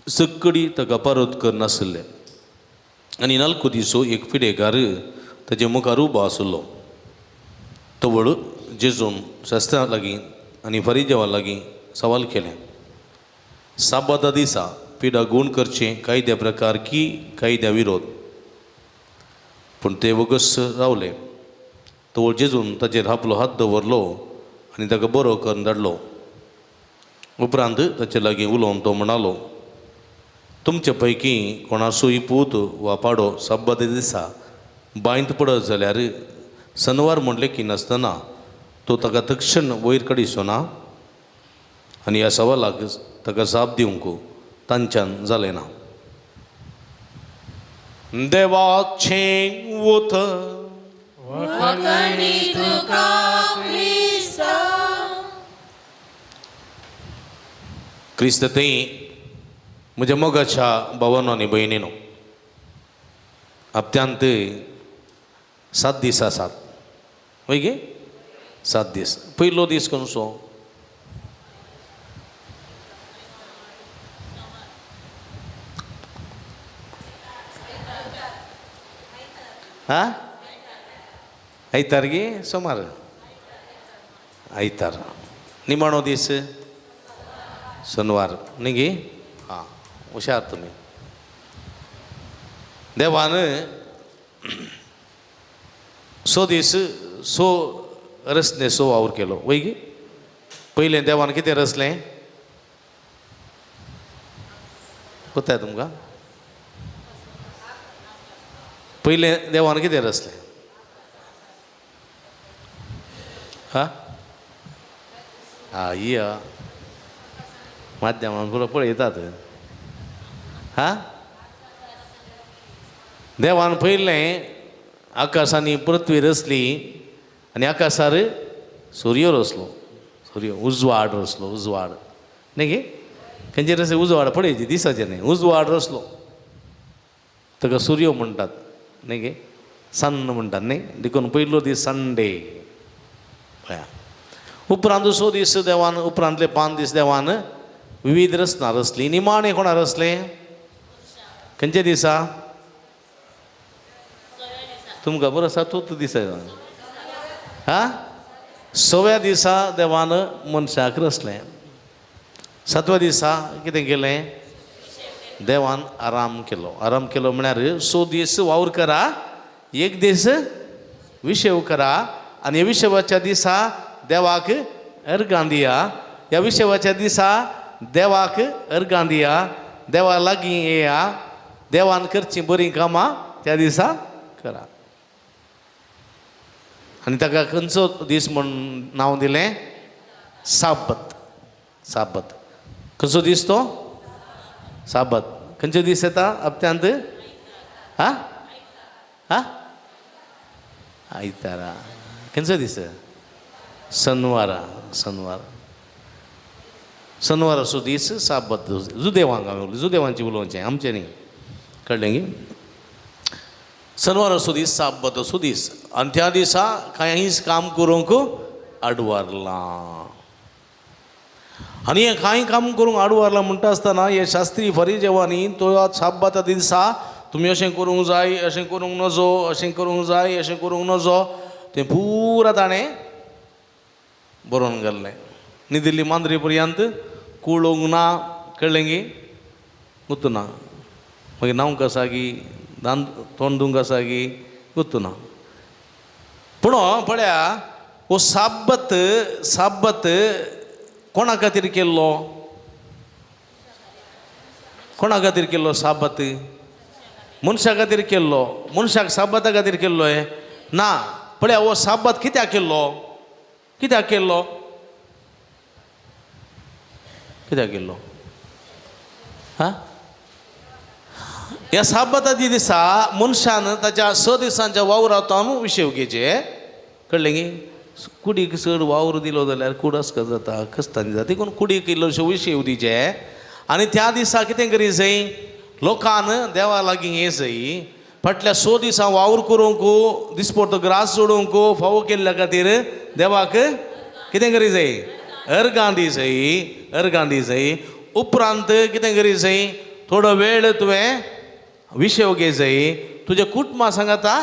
सक्कडी ताका परत करनासले आनी नालको दिसो एक पिडेकार ताजे मुखार उबो आसलो. तवळ जेजून शास्त्रा लागीं आनी फारीजेवा लागीं सवाल केलें, साबादा दिसा पिडा गूण करचें कायद्या प्रकार की कायद्या विरोध? पूण ते वगस रावले. तवळ जेजून ताचेर आपलो हात दवरलो आनी ताका बरो करून धाडलो. उपरांत ताचे लागीं उलोवन तो म्हणालो, तुमचे पैकी कोणासूय पूत वा पाडो साबादा दिसा बांयत पडत जाल्यार सनवार म्हणलें की नासतना तो ताका तक्षण वयर काडिसो ना? आनी ह्या सवालाक ताका जाप दिवंक तांच्यान जालें ना. देवाचें उतर. वखणी तुका क्रिस्ता. क्रिस्त थंय म्हज्या मोगाच्या भावानो आनी भयणीनो, हप्त्यांत 7 दीस आसात, वय गे? 7 दीस. पयलो दीस खंयचो? हा, आयतार गे? सोमार, आयतार. निमाणो दीस शनवार न्ही गे? हां, हुशार तुमी. देवान 6 दीस 6 रसने 6 वावर केलो, वय गे? पयलें देवान कितें रचलें कोताय तुमकां? पयलें देवान कितें रचलें? हा हा या माध्यमान पुरो पळयतात. हा, देवान पयलें आकाश आनी पृथ्वी रचली आनी आकाशार सूर्य रचलो, सूर्य उजवाड रचलो, उजवाड न्ही गे? खंयचे रचले? उजवाड पळयची दिसाचें न्ही, उजवाड रचलो, ताका सूर्य म्हणटात न्ही गे? सन म्हणटात न्ही? देखून पयलो दीस संडे. पळया, उपरांत 6 दीस देवान, उपरांतले 5 दीस देवान विविध रचना रचली. निमाणें कोणा रचलें? खंयच्या दिसा? तुमकां बरो आसा तूं दिसा. हा, 6व्या दिसा देवान मनशाक रचलें. 7व्या दिसा कितें केलें? देवान आराम केलो. आराम केलो म्हळ्यार 6 दीस वावर करा, 1 दीस विशेव करा आनी विशेवाच्या दिसा देवाक अर्गां दिया. ह्या विशेवाच्या दिसा देवाक अर्गां दिया, देवा लागीं येया, देवान करचीं बरीं कामां त्या दिसा करा. आनी ताका खंयचो दीस म्हूण नांव दिलें? साबत. साबत खंयचो दीस तो? साबत. खंयचो दीस येता हप्त्यांत? हा हा, आयतारा. खंयचो दीस? शनवारा. शनवार, शनवाराचो दीस साबत. जुदेवांक हांवें जुदेवांची उलोवचें, आमचें न्ही, कळ्ळें गी? शनवाराचो दीस साबताचो दीस आनी त्या दिसा कांयच काम करूंक आडवारलां. आनी हें कांय काम करूंक आडवारलां म्हणटा आसतना हे शास्त्री फरिजेवांनी तो साबाता दिसा तुमी अशें करूंक जाय, अशें करूंक नजो, अशें करूंक जाय, अशें करूंक नजो, तें पुरा ताणें बरोवन घाल्लें. न्हिदिल्ली मांद्री पर्यंत कुळोवंक ना, कळ्ळें गी? गुत्तू ना. मागीर न्हावंक आसा गी, दांत तोंड धुवंक आसा गी, गुत्तू ना. पूण पळया, हो साबत, साबत कोणा खातीर केल्लो? कोणा खातीर केल्लो साबत? मनशा खातीर केल्लो. मनशाक साबता खातीर केल्लो हे ना. पळया, हो साबत कित्याक केल्लो? कित्याक केल्लो? कित्याक केल्लो? हा, ह्या साबाताच्या दिसा मनशान ताच्या 6 दिसांच्या वावरांतल्यान विशेव घेवचे, कळ्ळें गी? कुडीक चड वावर दिलो जाल्यार कूड अस्कत जाता, कश्टांनी जाता, देखून कुडीक इल्लोसो विशेव दिवचे. आनी त्या दिसा कितें करी जाय? लोकान देवा लागीं ये जाय. फाटल्या 6 दिसां वावर करूंक, दिसपडतो ग्रास जोडूंक फावो केल्ल्या खातीर देवाक कितें करी जाय? अर्गां दी जाय, अर्गां दी जाय. उपरांत कितें करी जाय? थोडो वेळ तुवें विशेव घे जाय, तुज्या कुटुंबा सांगाता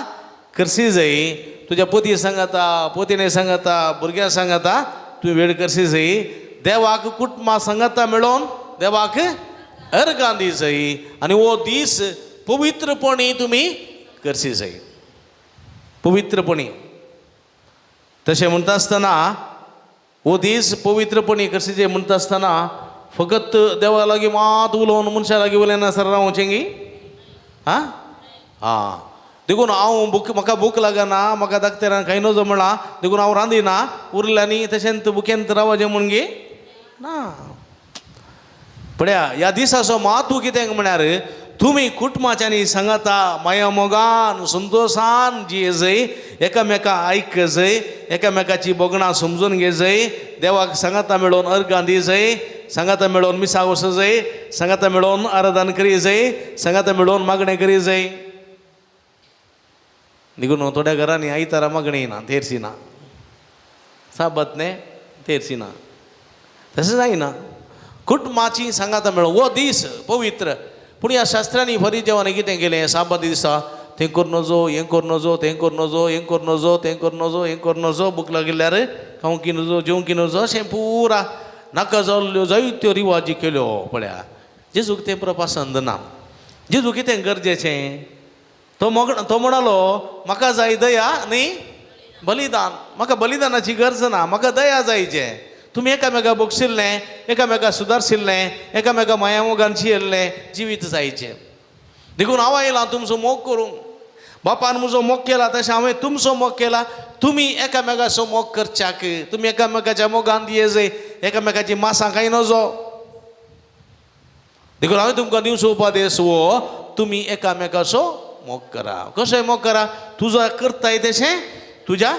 करसी जाय, तुज्या पती सांगाता, पतीने सांगाता, भुरग्यां सांगाता तुवें वेळ करसी जाय. देवाक कुटुंबा सांगाता मेळोवन देवाक अर्गां दी जाय आनी हो दीस पवित्रपणी तुमी करसी जाय, पवित्रपणी. तशें म्हणटा आसतना हो दीस पवित्रपणी करसी जाय म्हणटा आसतना फकत देवा लागीं मात उलोवन मनशा लागीं उलयनासतना रावचें गी? आं आं, देखून हांव भूक, म्हाका भूक लागना, म्हाका दाखतेरान कांय नजो म्हणलां, देखून हांव रांदिना, उरलें आनी तशेंच भुकेन रावचें म्हूण गी ना. पळया ह्या दिसाचो म्हत्व कितें म्हळ्यार तुमी कुटुंबाच्यांनी सांगाता माया मोगान संतोशान जिये एकामेका आयक जय एकामेकाची भोगणां समजून घेजय देवाक सांगाता मेळोवन अर्गां दिजय सांगाता मेळोवन मिसाक वचजय सांगाता मेळोवन आराधन करीजय सांगाता मेळोवन मागणें करीजय. निगून थोड्या घरांनी आयतारा मागणें ना तेरशी ना साबत न्ही तेरशी ना तशें जायना. कुटुंबाची सांगाता मेळोवन हो दीस पवित्र. पूण ह्या शास्त्रांनी फरिजेवांनी कितें केलें साबात दिसा तें करूं नजो हें करूं नजो तें करूं नजो हें करूं नजो तें करूं नजो हें करूं नजो भूक लागिल्ल्यार खावंकी नजो जेवंकी नजो अशें पुरा नाका जाल्ल्यो जायत्यो रिवाजी केल्यो. पळया जेजूक तें पुरो पसंद ना. जेजू कितें गरजेचें तो तो म्हणालो म्हाका जाय दया न्ही बलिदान. म्हाका बलिदानाची गरज ना म्हाका दया जायचें. तुमी एकामेका बगशिल्लें एकामेका सुदारशिल्लें एकामेका माया मोगान जियेल्लें जिवीत जायचें. देखून हांव आयलां तुमचो मोग करूंक. बापान म्हजो मोग केला तशें हांवें तुमचो मोग केला. तुमी एकामेकाचो मोग करच्याक तुमी एकामेकाच्या मोगान दियेजय एकामेकाची मासां खाय नजो. देखून हांवें तुमकां दिवचो उपदेस हो तुमी एकामेकाचो मोग करा. कसोय मोग करा तुजो करताय तशें तुज्या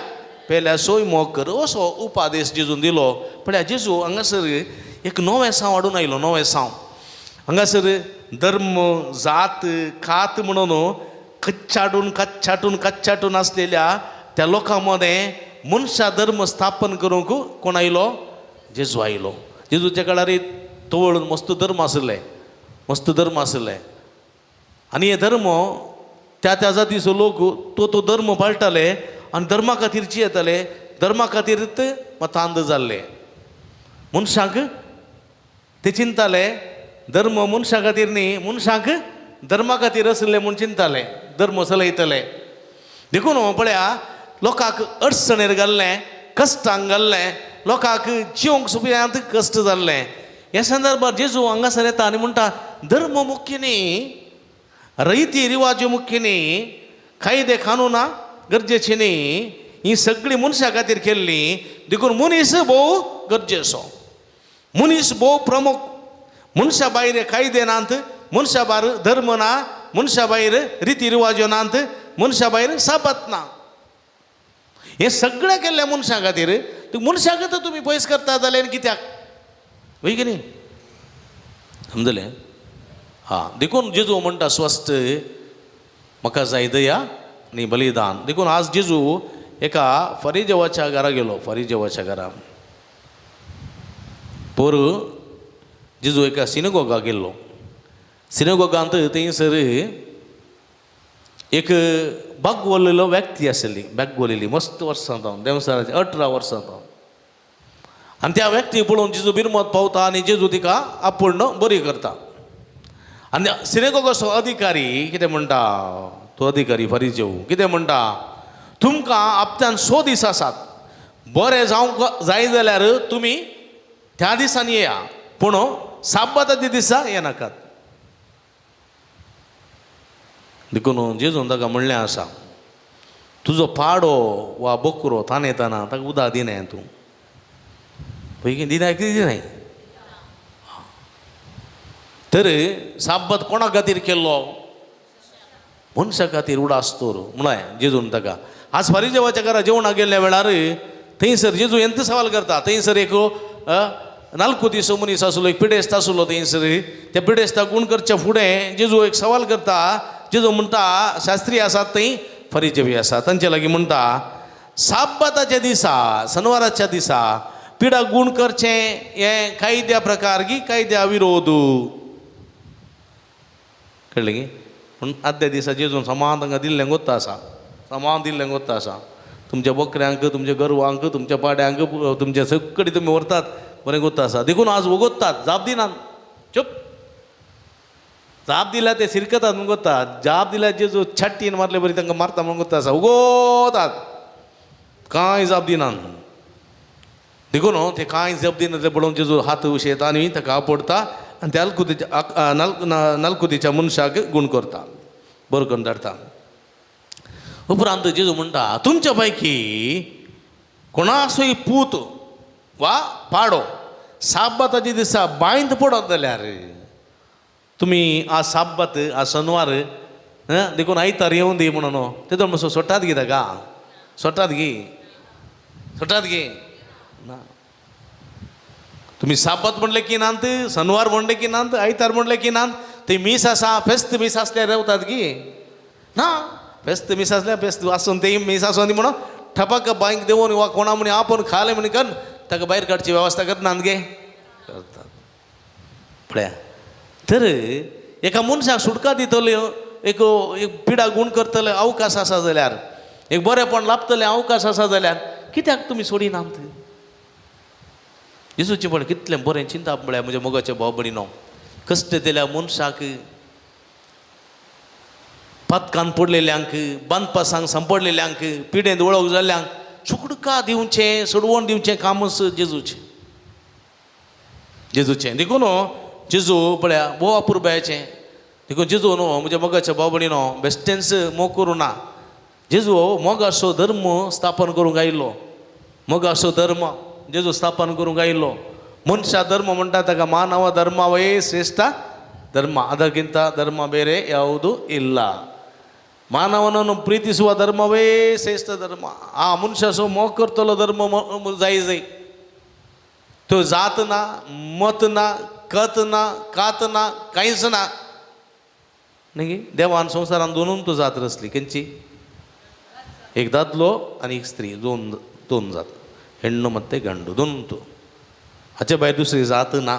पेल्याचोय मोग कर असो उपादेश जेजून दिलो. पळया जेजू हांगासर एक नवें सांव हाडून आयलो. नवें सांव हांगासर धर्म जात खात म्हणून कच्चाटून कच्चाटून कच्चाटून आसलेल्या त्या लोकां मदें मनशा धर्म स्थापन करूंक कोण आयलो? जेजू आयलो. जेजूच्या काळार तवळून मस्त धर्म आशिल्ले मस्त धर्म आशिल्ले आनी हे धर्म त्या त्या जातीचो लोक तो तो धर्म पाळटाले आनी धर्मा खातीर जियेताले धर्मा खातीर मतांध जाल्ले. मनशांक ते चिंताले धर्म मनशा खातीर न्ही मनशांक धर्मा खातीर आशिल्ले म्हूण चिंताले धर्म चलयतले. देखून पळया लोकांक अडचणेर घाल्लें कश्टांक घाल्लें लोकांक जिवंक सुप्यांत कश्ट जाल्लें. ह्या संदर्भार जेजू हांगासर येता आनी म्हणटा धर्म मुख्य न्ही रयती रिवाज मुख्य न्ही कायदे कानुना गरजेची न्ही ही सगळीं मनशा खातीर केल्ली. देखून मनीस भोव गरजेचो मनीस भोव प्रमुख. मनशा भायर कायदे नात मनशा भायर धर्म ना मनशा भायर रिती रिवाज्यो नात मनशा भायर साबत ना. हें सगळें केल्लें मनशा खातीर. मनशाक तर तुमी पयस करता जाल्यार कित्याक वय की न्ही समजलें? हां देखून जेजू म्हणटा स्वस्त म्हाका जाय दया न्ही बलिदान. देखून आज जेजू एका फरिजेवाच्या घरा गेलो. फरिजेवाच्या घरा पोर जेजू एका सिनेगोगाक गेल्लो. सिनेगोगांत थंयसर एक बागवलेलो व्यक्ती आशिल्ली बागवलेली मस्त वर्सां जावन देंवसाराचे 18 वर्सां जावन. आनी त्या व्यक्ती पळोवन जेजू बिरमत पावता आनी जेजू तिका आपूण बरी करता. आनी सिनेगोगाचो अधिकारी कितें म्हणटा तो अधिकारी फरिजेव कितें म्हणटा तुमकां हप्त्यान 6 दीस आसात बरें जावंक जाय जाल्यार तुमी त्या दिसांनी येया पूण साबाताच्या दिसा येनाकात. देखून जेजून ताका म्हणलें आसा तुजो पाडो वा बकरो ताणेताना ताका उदक दिनाय तूं पळय दिनाय कितें दिनाय. तर साबात कोणा खातीर केल्लो? मनशा खातीर उडास तर म्हळें जेजून ताका. आज फारीजेवाच्या घरा जेवणाक गेल्ल्या वेळार थंयसर जेजू हेंच सवाल करता. थंयसर एक नालकुतीचो मनीस आसलो एक पिडेस्त आसलो. थंयसर त्या पिडेस्ताक गुण करच्या फुडें जेजू एक सवाल करता. जेजू म्हणटा शास्त्री आसात थंय फरिजेवी आसा तांचे लागीं म्हणटा साबाताच्या दिसा शनवाराच्या दिसा पिडा गूण करचें हें कायद्या प्रकार की कायद्या विरोध. कळ्ळें की? पूण आदल्या दिसा जेजून समान तांकां दिल्लें गोत्ता आसा समान दिल्लें गोत्ता आसा. तुमच्या बकऱ्यांक तुमच्या गोरवांक तुमच्या पाड्यांक तुमच्या सगळी तुमी व्हरतात बरें गोत्ता आसा. देखून आज वगोत्तात जाप दिनात चुप जाप दिल्यार ते सिरकतात म्हूण गोत्ता. जाप दिल्यार जेजू छाटीन मारले बरी तांकां मारता म्हूण गोत्ता आसा. उगोतात कांय जाप दिनात. देखून ते कांय जाप दिना ते पळोवन जेजू हात उशेता आनी ताका आपडता आनी त्या अलकुतीच्या नालकुतीच्या मनशाक गूण करता बरो करून धाडटा. उपरांत जेजू म्हणटा तुमच्या पैकी कोणाचोय पूत वा पाडो साबाताच्या दिसा बांयंत पडत जाल्यार तुमी आज साबात, आज शनवार, देखून आयतार येवन दी म्हणून तेदो मातसो सोडटात गी ताका, सोडटात गी, सोडटात गी ना. तुमी साबात म्हणलें की नात, शनवार म्हणलें की नात, आयतार म्हणलें की नात, ते मीस आसा, फेस्त मीस आसल्यार रावतात गी ना. फेस्त मीस आसल्यार फेस्त आसून ते मीस आसून ती म्हणून ठपाक बांयक देंवोन वा कोणा म्हणी आपोवन खालें म्हणी कर ताका भायर काडची वेवस्था करनात गे, करतात. पळया तर एका मनशाक सुटका दितल्यो, एक एक पिडा गूण करतले अवकाश आसा जाल्यार, एक बरेंपण लाभतलें अवकाश आसा जाल्यार कित्याक तुमी सोडिनात? जेजूचें पळय कितलें बरें चिंतप म्हळ्यार म्हज्या मोगाच्या भाव भयणीनो, कश्ट दिल्या मनशाक, पातकान पडलेल्यांक, बांदपासांक सांपडलेल्यांक, पिडेंत वळख जाल्ल्यांक सुटका दिवचें, सोडवण दिवचें कामच जेजूचें, जेजूचें. देखून जेजू पळया भोव अपुरबायेचें. देखून जेजू न्हू म्हज्या मोगाच्या भाव भयणीनो बेश्टेंच मोग करूं ना. जेजू मोगाचो धर्म स्थापन करूंक आयिल्लो, मोगाचो धर्म जेजू स्थापन करूंक आयिल्लो. मनशा धर्म म्हणटा ताका मानव धर्मवೇ ಶ್ರೇಷ್ಠ ಧರ್ಮ, ಅದಕ್ಕಿಂತ ಧರ್ಮ ಬೇರೆ ಯಾವುದೂ ಇಲ್ಲ. ಮಾನವನನ್ನು ಪ್ರೀತಿಸುವ ಧರ್ಮವೇ ಶ್ರೇಷ್ಠ ಧರ್ಮ. ಆ ಮನುಷ್ಯ सो मोग करतलो धर्म जाय जाय, तो जात ना, मत ना, कत ना, कात ना, कांयच ना. न्ही देवान संवसारान दोनून तो जात रचली, खंयची? एक दादलो आनी एक स्त्री, दोन दोन जात, हेण्णू ಮತ್ತೆ गंडू, दोन तो. हाचे भायर दुसरी जात ना.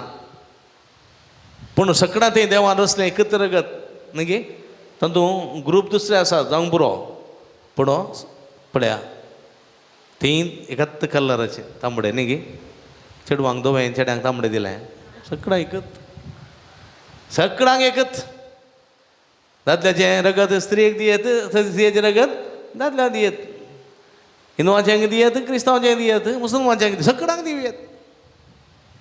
पूण सकडां तें देवान रचलें एकच रगत न्ही गे, तातूंत ग्रूप दुसरे आसा जावंक पुरो, पूण पळया ती एकाच कलराचे तांबडे न्ही गे, चेडवांक धवें, चेड्यांक तांबडें दिलें, सगळ्यांक एकच, सगळ्यांक एकच. दादल्याचें रगत स्त्रियेक दियेत, स्त्रियेचें रगत दादल्याक दियेत, हिंदवांच्यांक दियेत, क्रिस्तांवांच्यांक दियेत, मुसलमानांच्यांक दियेत, सगळ्यांक दिवयेत.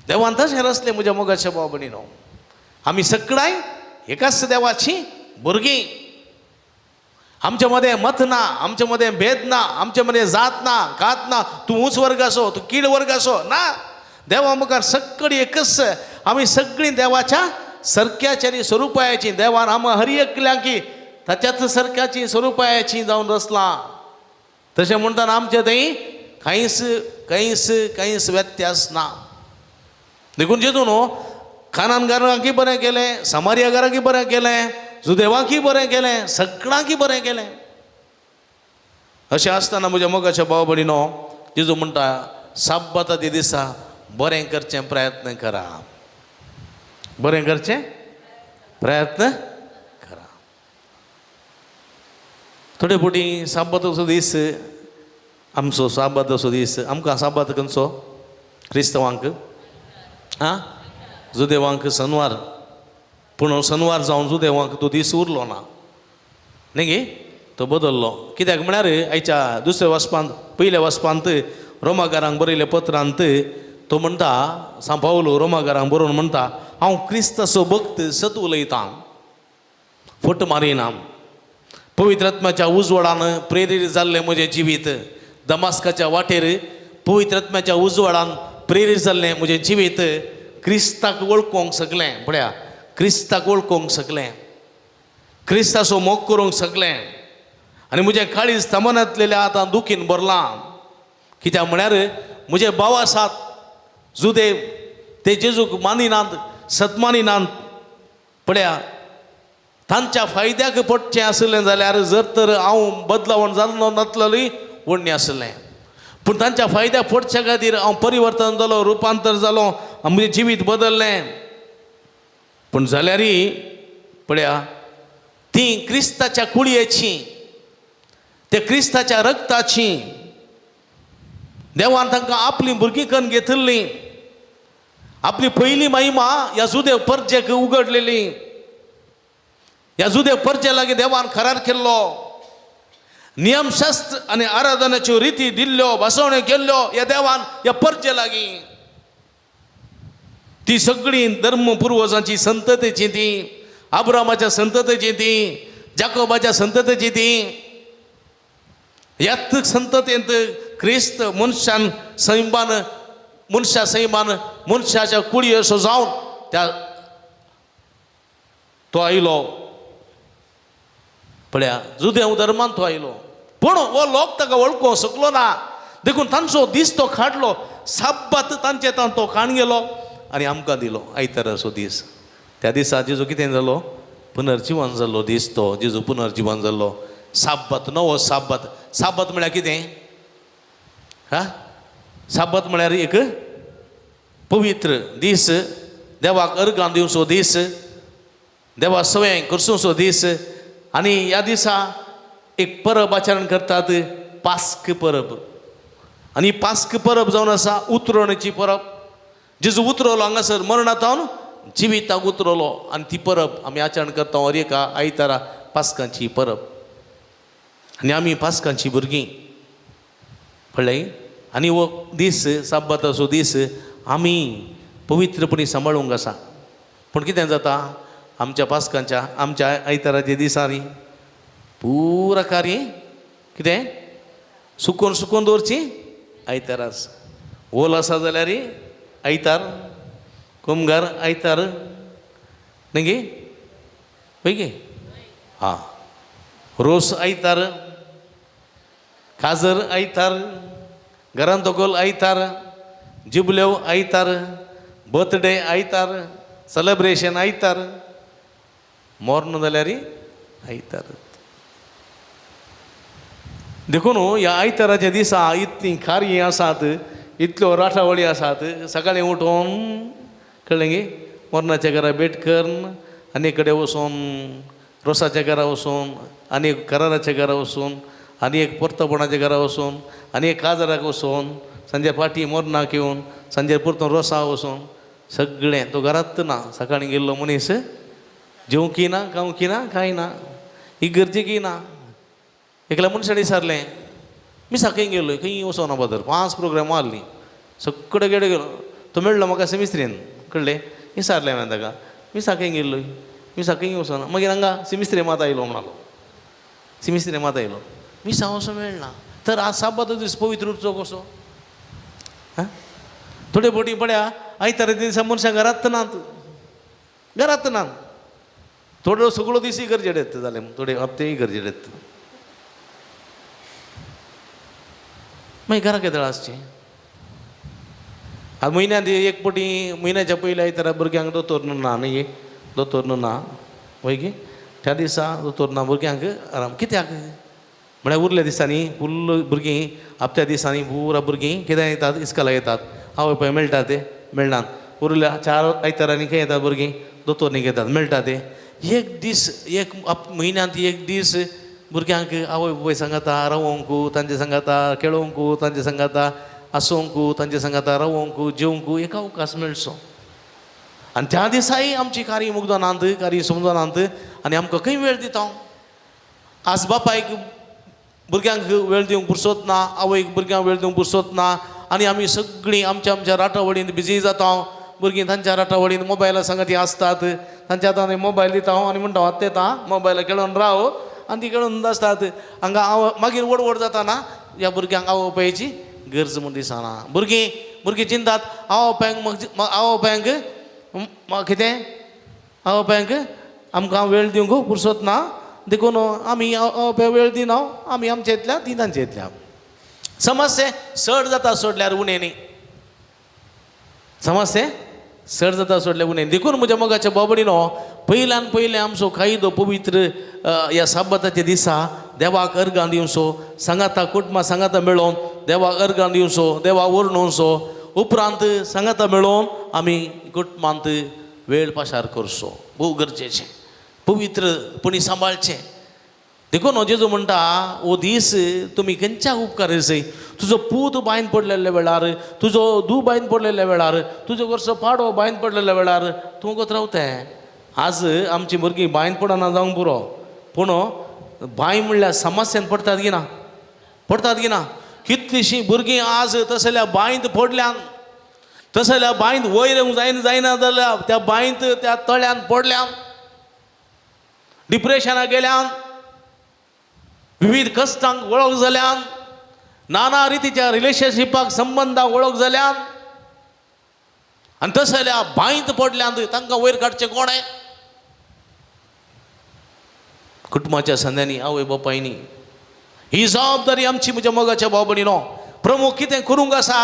देवान तशें रचलें म्हज्या मोगाच्या भाव भयणीनो. आमी सगळ्यांय एकाच देवाची भुरगीं. आमच्या मदें मत ना, आमच्या मदें भेद ना, आमच्या मदें जात ना, कात ना, तूं उंच वर्ग आसो, तूं कीड वर्ग आसो ना. देवा मुखार सगळीं एकच. आमी सगळीं देवाच्या सरक्याची आनी स्वरुपायाची. देवान आमकां हर एकल्यांकी ताच्याच सरक्याची स्वरुपायाची जावन रचलां. तशें म्हणटाना आमचें थंय कांयच कांयच कांयच व्यत्यास ना. देखून जेजू न्हू कानानगारांकय बरें केलें, समारियागारांकय बरें केलें, जुदेवांकय बरें केलें, सगळ्यांकय बरें केलें. अशें आसतना म्हज्या मोगाच्या भाव भयणीनो, जेजू म्हणटा साबाता दिसा बरें करचें प्रयत्न करा, बरें करचें प्रयत्न करा. थोडे फावटी साबाताचो दीस आमचो, साबाताचो दीस आमकां साबात खंयचो क्रिस्तांवांक, आं जुदेवांक शनवार. पूण शनवार जावन जुदेवांक तो दीस उरलो ना न्ही गे, तो बदल्लो. कित्याक म्हळ्यार आयच्या दुसऱ्या वचपांत, पयल्या वचपांत रोमागारांक बरयल्ल्या पत्रांत तो म्हणटा, सांव पावलो रोमागारांक बरोवन म्हणटा, हांव क्रिस्ताचो भक्त सत उलयतां, फट मारिना. पवित्र आत्म्याच्या उजवाडान प्रेरीत जाल्लें म्हजें जिवीत, दमास्काच्या वाटेर पवित्र आत्म्याच्या उजवाडान प्रेरीत जाल्लें म्हजें जिवीत क्रिस्ताक वळखूंक सगलें. पळया क्रिस्ताक वळखूंक सगलें, क्रिस्ताचो मोग करूंक सगलें. आनी म्हजें काळीज तमनांतलेलें आतां दुखीन भरलां. कित्याक म्हळ्यार म्हजे भाव आसात जुदेव, ते जेजूक मानिनात, सतमानिनात. पळया तांच्या फायद्याक पडचें आसलें जाल्यार जर तर हांव बदलावण जाल्लो नातलोली वडणी आसलें, पूण तांच्या फायद्याक पडच्या खातीर हांव परिवर्तन जालो, रुपांतर जालो, म्हजें जिवीत बदल्लें. पूण जाल्यारय पळया ती क्रिस्ताच्या कुळयेची, ते क्रिस्ताच्या रक्ताची, देवान तांकां आपलीं भुरगीं करून घेतिल्लीं, आपली पयली महिमा ह्या जुदेव परजेक उगडलेली. ह्या जुदेव परजे लागीं देवान करार केल्लो, नियमशास्त्र आनी आराधनाच्यो रिती दिल्ल्यो, बसवण्यो केल्ल्यो ह्या देवान ह्या परजे लागीं. ती सगळीं धर्म पुर्वजांची संततेची, ती आब्रामाच्या संततेची, ती जाकोबाच्या संततेची, ती ह्याच संततेंत क्रिस्त मनशान सैमान मनशा सैमान मनशाच्या कुळी असो जावन त्या तो आयलो. पळया जुदेव धर्मान तो आयलो, पूण हो लोक ताका वळखूंक शकलो ना. देखून तांचो दीस तो काडलो, साब्बात तांचे तो काण गेलो आनी आमकां दिलो आयताराचो दीस. त्या दिसा जेजू कितें जालो? पुनर्जिवन जाल्लो दीस तो. जेजू पुनर्जिवन जाल्लो साब्बात, नवो साब्बात. साब्बात म्हळ्यार कितें? हा, साब्बात म्हळ्यार एक पवित्र दीस, देवाक अर्गां दिवचो दीस, देवा सवंय करचो दीस. आनी ह्या दिसा एक परब आचरण करतात, पास्क परब. आनी पास्क परब जावन आसा उतरणेची परब. जेजू उतरलो हांगासर मरणांत जिविताक उतरलो आनी ती परब आमी आचरण करता हर एका आयतारा, पास्कांची परब. आनी आमी पास्कांची भुरगीं, पळय. आनी हो दीस साब्बाताचो दीस आमी पवित्रपणी सांबाळूंक आसा. पूण कितें जाता आमच्या पास्कांच्या आमच्या आयताराच्या दिसांनी पुरा कार्य कितें सुकोवन सुकोवन दवरची आयताराच. ओल आसा जाल्यार आयतार, कुमगार आयतार न्ही गे, पळय गे, हां, रोस आयतार, काजर आयतार, घरांत तोकोल आयतार, जिबल्यो आयतार, बर्थडे आयतार, सेलेब्रेशन आयतार, मोर्न जाल्यार आयतार. देखून ह्या आयताराच्या दिसा इतलीं कार्यां आसात, इतल्यो राटावळी आसात. सकाळीं उठोन कळ्ळें गे मोरनाच्या घरा भेट करून आनी कडेन वचोन रोसाच्या घरा वचोन आनी एक कराराच्या घरा वचोन आनी एक पोर्तपणाच्या घरा वचोन आनी एक काजराक वचोन सांजे फाटीं मोरनाक येवन सांजे परतून रोसा वचोन सगळें तो घरांत ना. सकाळीं गेल्लो मनीस जेवंकी ना, खावंकी ना, कांय ना, इगर्जेकी ना. एकल्या मनशान विचारलें, मिसा खंय गेलो, खंय वचोना बदल 5 प्रोग्राम मारली सगळे गेडे गेलो. तो मेळ्ळो म्हाका सिमिस्त्रीन, कळ्ळें. विचारलें हांवें ताका, मिसा खंय गेल्लो, मिसा खंय वचोना. मागीर हांगा सिमिस्त्री मात आयलो म्हणालो, सिमिस्त्री मात आयलो, मिसा वचो मेळना. तर आज साबातो दीस पवित्र उरचो कसो? हां, थोडे बोटी पळया आयतारा दिसा मनशां घरांत नात, घरांत नात. थोडो सगळो दीस इगर्जेर येता जालें, थोडे हप्तेय इगर्जेर येता. मागीर घरा केदळ आसचें? आतां म्हयन्यांत एक पटी म्हयन्याच्या पयल्या आयतारा भुरग्यांक दोतोर ना न्ही, दोतोर ना वय गे, त्या दिसा दोतोर ना, भुरग्यांक आराम. कित्याक म्हळ्यार उरल्या दिसांनी फुल्ल भुरगीं हप्त्या दिसांनी पुरा भुरगीं कितें येतात, इस्कोलाक येतात, आवय बापाय मेळटा ते मेळनात. उरल्या 4 आयतारांनी खंय येतात भुरगीं, दोतोरनी घेतात, मेळटा ते. एक दीस एक म्हयन्यांत एक दीस भुरग्यांक आवय बापाय सांगाता रावोंक, तांचे सांगाता खेळोंक, तांचे सांगाता आसोंक, तांचे सांगाता रावोंक, जेवंक एक अवकाश मेळचो. आनी त्या दिसाय आमची कार्य मुगदनात, कार्य समजनात आनी आमकां खंय वेळ दिता? आज बापायक भुरग्यांक वेळ दिवंक पुरसोत ना, आवयक भुरग्यांक वेळ दिवंक पुरसोत ना. आनी आमी सगळीं आमच्या आमच्या राटावळींत बिजी जाता. भुरगीं तांच्या राटावळींत मोबायला सांगाती आसतात, तांच्या हातांत मोबायल दिता आनी म्हणटा आतां येता मोबायला खेळोन राव, आनी ती खेळोन आसतात. हांगा आवय मागीर व्हड व्हड जाताना ह्या भुरग्यांक आवय बापायची गरज म्हूण दिसना. भुरगीं भुरगीं चिंतात आवय बापायक, आवय बापायक कितें, आवय बापायक आमकां वेळ दिवंक पुरसोत ना, देखून आमी आवय बापायक वेळ दिना, आमी आमच्या येतल्या ती तांच्या येतल्या. समस्या चड जाता सोडल्यार उणें न्ही, समस्या चड जाता सोडल्यार उणें. देखून म्हज्या मोगाच्या बाबडीनो पयल्यान पयलें आमचो कायदो पवित्र ह्या साबाताच्या दिसा देवाक अर्गां दिवचो, सांगाता कुटुंबां सांगाता मेळोवन देवाक अर्गां दिवचो, देवाक वर्णोवचो. उपरांत सांगाता मेळोवन आमी कुटुंबांत वेळ पाशार करचो, भोव गरजेचें, पवित्रपणी सांबाळचें. देखून जेजू म्हणटा, हो दीस तुमी खंयच्या उपकार सय, तुजो पूत बांयन पडलेल्या वेळार, तुजो धूव बांयन पडलेल्या वेळार, तुजो घरचो पाडो बांयन पडलेल्या वेळार तूं गोत रावतें. आज आमची भुरगीं बांयन पडना जावंक पुरो, पूण बांय म्हणल्यार समस्येन पडटात की ना, पडटात की ना. कितलींशीं भुरगीं आज तसल्या बांयंत पडल्यान, तसल्या बांयंत वयर येवंक जायना जायना जाल्यार त्या बांयंत त्या तळ्यान पडल्यान, डिप्रेशनाक गेल्यान, विविध कश्टांक वळख जाल्यान, नाना रितीच्या रिलेशनशिपाक संबंदाक वळख जाल्यान. आनी तशें जाल्यार बांयत पडल्यांत तांकां वयर काडचें कोण? कुटुंबाच्या संद्यांनी आवय बापायनी ही जबाबदारी आमची. म्हज्या मोगाच्या भाव भयणीनो, प्रमूख कितें करूंक आसा?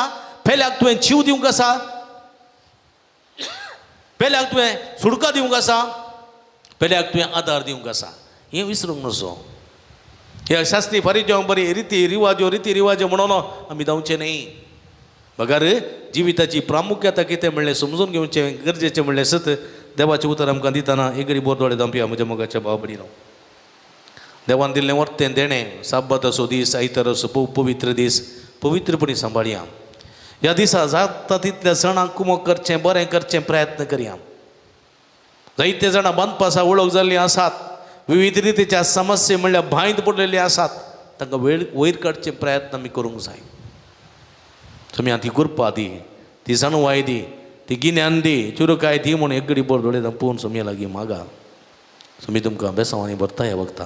पेल्याक तुवें जीव दिवंक आसा, पेल्याक तुवें सुडका दिवंक आसा, पेल्याक तुवें आदार दिवंक आसा, हें विसरूंक नजो. ह्या शास्त्री फारीज्यो बरी रिती रिवाज्यो रिती रिवाज्यो म्हणून आमी धांवचें न्ही. बगर जिविताची प्रामुख्यता कितें म्हणलें समजून घेवचें गरजेचें म्हणलें सत देवाचें उतर आमकां दितना एक घडी बोर दोळे धांपया. म्हज्या मोगाच्या भाव भयणीनो, देवान दिल्लें वर्तें देणें साब्बाताचो दीस, आयताराचो पवित्र दीस पवित्रपणी सांबाळया. ह्या दिसा जाता तितल्या सणांक कुमक करचें, बरें करचें प्रयत्न करया. जायते जाणां बांदपासा वळख जाल्लीं आसात, विविध रितीच्या समस्ये म्हणल्यार बांयत पडलेली आसात, तांकां वेळ वयर काडचे प्रयत्न आमी करूंक जाय. तुमी ती कृपा दी, ती जाणवाय दी, ती गिन्यान दी, चुरकाय दी म्हूण एक घडी बोर दोळे पळोवन सोमये लागीं मागा. तुमी तुमकां बेसांवांनी भरता ह्या वखता.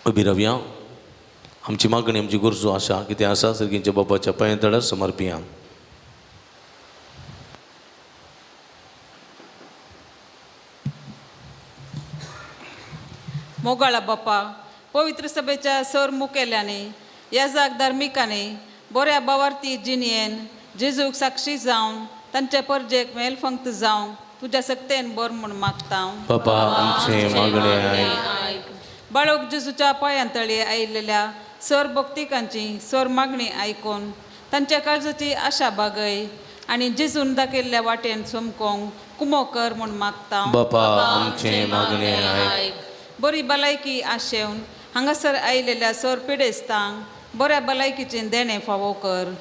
उबी रावया. आमची मागणी, आमची गरजो आशा कितें आसा सर्गींच्या बापाच्या पांया तळार समर्पिया. मोगाळा बापा, पवित्र सभेच्या सर मुखेल्यांनी, याजाक धार्मिकांनी बऱ्या बावार्थी जिणयेन जेजूक साक्षी जावन तांचे परजेक मेलफंक्त जावंक तुज्या सक्तेन बर म्हूण मागता. बापा आमचे मागणे आयक. बाळक जेजूच्या पांयांतळी आयिल्ल्या सर भक्तिकांची सर मागणी आयकून तांच्या काळजाची आशा बागय आनी जेजून दाखयल्ल्या वाटेन चमकोंक कुमो कर म्हूण मागता. बापा आमचे मागणे आयक. बरी भलायकी आशेवन हांगासर आयिल्ल्या सर पिडेस्तांक बऱ्या भलायकीचें देणें फावो कर.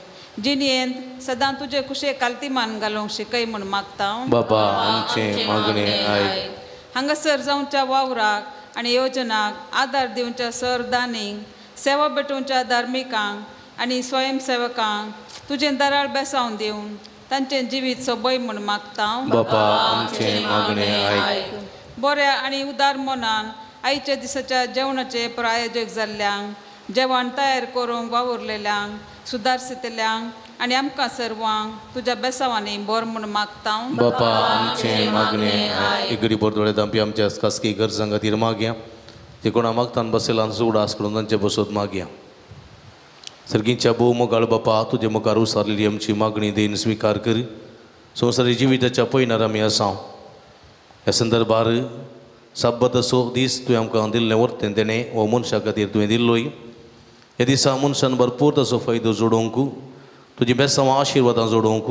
जिणयेंत सदां तुजे कुशे कालतीमान घालूंक शिकय म्हूण मागता. बापा आमचे मागणे आयक. हांगासर जावच्या वावराक आनी योजनाक आदार दिवच्या सर दानींक, सेवा भेटोवच्या धार्मिकांक आनी स्वयंसेवकांक तुजें दराळ बेसावन दिवन तांचें जिवीत सोबय म्हूण मागता. बापा आमचे मागणे आयक. बऱ्या आनी उदार मनान आयच्या दिसाच्या जेवणाचे प्रायोजक जाल्ल्यांक, जेवण तयार करूंक वावुरलेल्यांक, सुदारशितल्यांक आनी आमकां सर्वांक तुज्या बेसावांनी बर म्हूण मागता. बापा आमचे मागणे आयक. एक गरीब दोळे धांपी आमच्या खासगी गरजां खातीर मागया. जे कोणा मागतान बसयला उडास करून तांचे बसत मागया. सर्गीच्या भोव मोगाळ बापा, तुजे मुखार उसारलेली आमची मागणी देन स्विकार कर. संवसारी जिविताच्या पयनार आमी आसा. ह्या संदर्भार साब्बाताचो दीस तुवें आमकां दिल्लें वर्तें देणें हो मनशा खातीर तुवें दिल्लोय. ह्या दिसा मनशान भरपूर ताचो फायदो जोडोवंक, तुजी बेसांवां आशिर्वादां जोडोवंक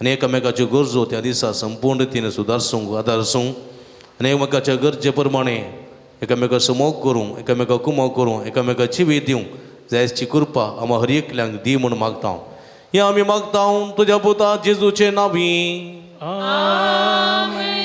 आनी एकामेकाच्यो गरजो त्या दिसा संपूर्ण रितीन सुदारसूंक, आदारसूंक आनी एकामेकाच्या गरजे प्रमाणे एकामेकाचो मोग करूंक, एकामेका कुमोक करूंक, एकामेका जिवीत दिवंक जायची कृपा आमी हर एकल्यांक दी म्हूण मागता. हें आमी मागता तुज्या पुता जेजूचे नांवी. आमेन.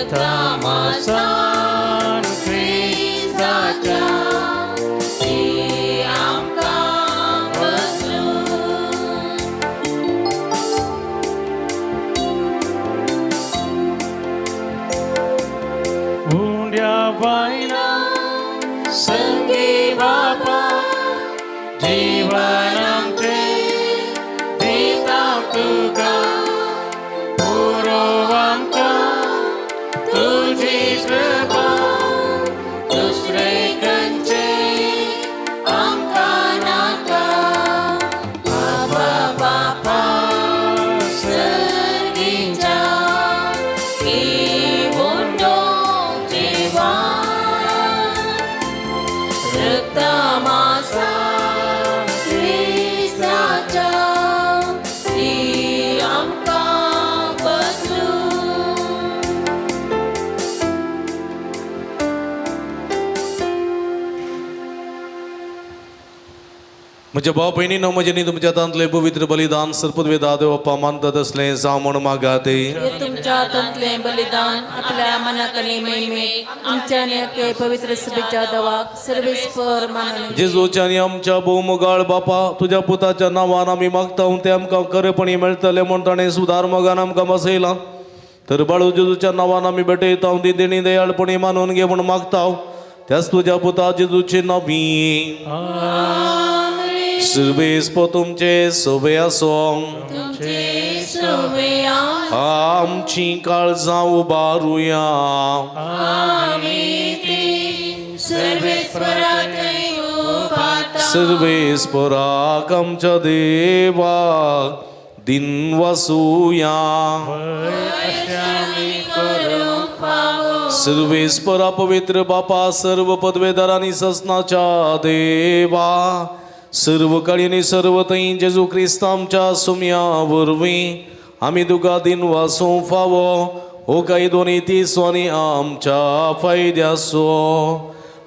रक्तमासान क्रिस्ताच्या ती आमकां बदलूं. उंड्या बायना संगी बापा जीवन आमचें दिता तुका पुरो आमकां तुजी कृपा दुसरे खंयचे आमकां नाका बाबा बापा सर्गीच्या किवंडो जिवान रक्तमासा क्रिस्ताच्या ती आमकां बदलूं. म्हज्या भाव भयणीनो म्हजें न्ही तुमच्या हातांतलें पवित्र बलिदान सर्पवेदा देवप्पा मानतात असलें जावं म्हूण मागाते. हे तुमच्या हातांतलें बलिदान आपल्या मनाक आनी महिमेक आमच्या आनी अख्खे पवित्र सभेच्या दवाक सर्वेस्पर मानून. जेजूच्या आनी आमच्या भोवमुगाळ बापा, तुज्या पुताच्या नांवान आमी मागता तें आमकां खरेपणी मेळटलें म्हूण ताणें सुदार मोगान आमकां बसयलां. तर बाळू जेजूच्या नांवान आमी भेटयता ती देणी दयाळपणी मानून घे म्हूण मागता, त्याच तुज्या पुता जेजूचे नांवी. सर्वेस्पर तुमचे सोबे आसो. तुमचे सोबे आमची काळजां उबारुया. आमी ती सर्वेस्पराथंय उबारता. सर्वेस्पराक आमच्या देवाक दिन वासुया. सर्वेस्परा पवित्र बापा, सर्व पदवेदार आनी ससनाच्या देवा, सर्व काळी आनी सर्व थंय जेजू क्रिस्त आमच्या सुम्या वरवीं आमी तुका दिन वासूं फावो हो कायदो नी तीसो आनी आमच्या फायद्याचो.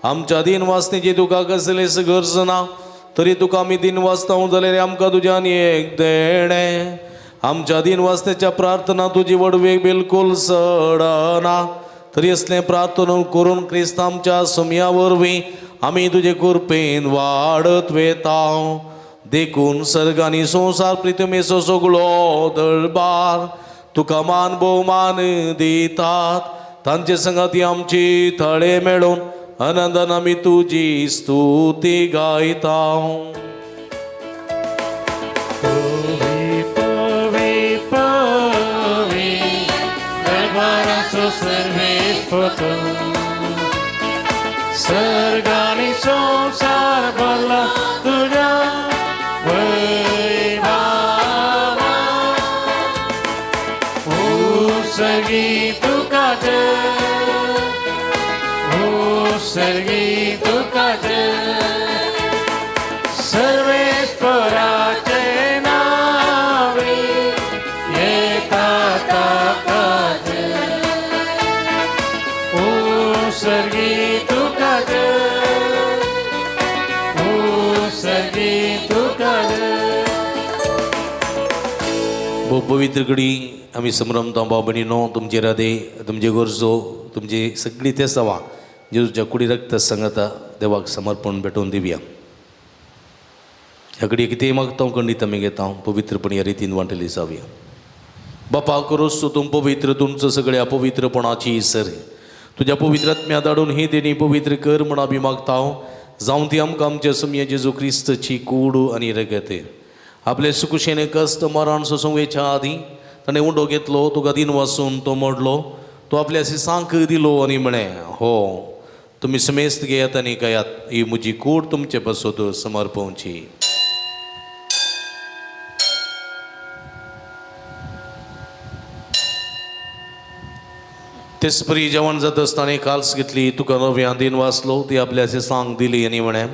आमच्या दिन वासनेची तुका कसलीच गरज ना, तरी तुका आमी दिन वाचता जाल्यार आमकां तुज्यान आनी एक देणें. आमच्या दिन वासनेच्या प्रार्थना तुजी वडवेक बिलकूल सडना, तरी असलें प्रार्थना करून क्रिस्त आमच्या सुम्या वरवीं आमी तुजे कृपेन वाडत वेता. देखून सर्ग आनी संवसार प्रितमेचो सगळो दरबार तुका मान भोवमान दितात. तांचे संगाती आमची थळे मेळून आनंदान आमी तुजी स्तुती गायता. पवी पवी पवी दरबाराचो सर्वेस्पर तूं, सर्ग आनी संवसार भरला तुज्या वैभावान. उत्सर्गी तुका जय, उत्सर्गी तुका जय, सर्वेस्पराचे नावे येता ताका जय. उत्सर्गी तुका जय, उत्सर्गी तुका जय. भोव पवित्र घडी आमी संभ्रमता भाव भयणीनो, तुमचे राधे, तुमचे गरजो, तुमची सगळी ते सवा जेजूच्या कुडी रक्त संगता देवाक समर्पण भेटोवन दिवया. ह्या घडये कितेंय मागता खंडीत आमी घेता, पवित्रपणी ह्या रितीन वांटली जावया. बापा करोस तूं पवित्र, तुमचो सगळ्या पवित्रपणाची सर तुज्या पवित्र आत्म्या धाडून ही देणी पवित्र कर म्हूण आमी मागता. जावं ती आमकां आमच्या सुमये जेजू क्रिस्तची कूड आनी रगत. आपले सुकुशेने कश्ट मरण सोसूंक आदीं ताणें उंडो घेतलो, तुका दिन वासून तो मोडलो, तो आपल्या सांक दिलो आनी म्हळें, हो तुमी समेस्त घेयात आनी गायात, ही म्हजी कूड तुमचे पासत समर्पवची. तेच परी जेवण जाता आसतना काल्स घेतली, तुका नव्या दिन वाचलो, ती आपल्या सांग दिली आनी म्हळें,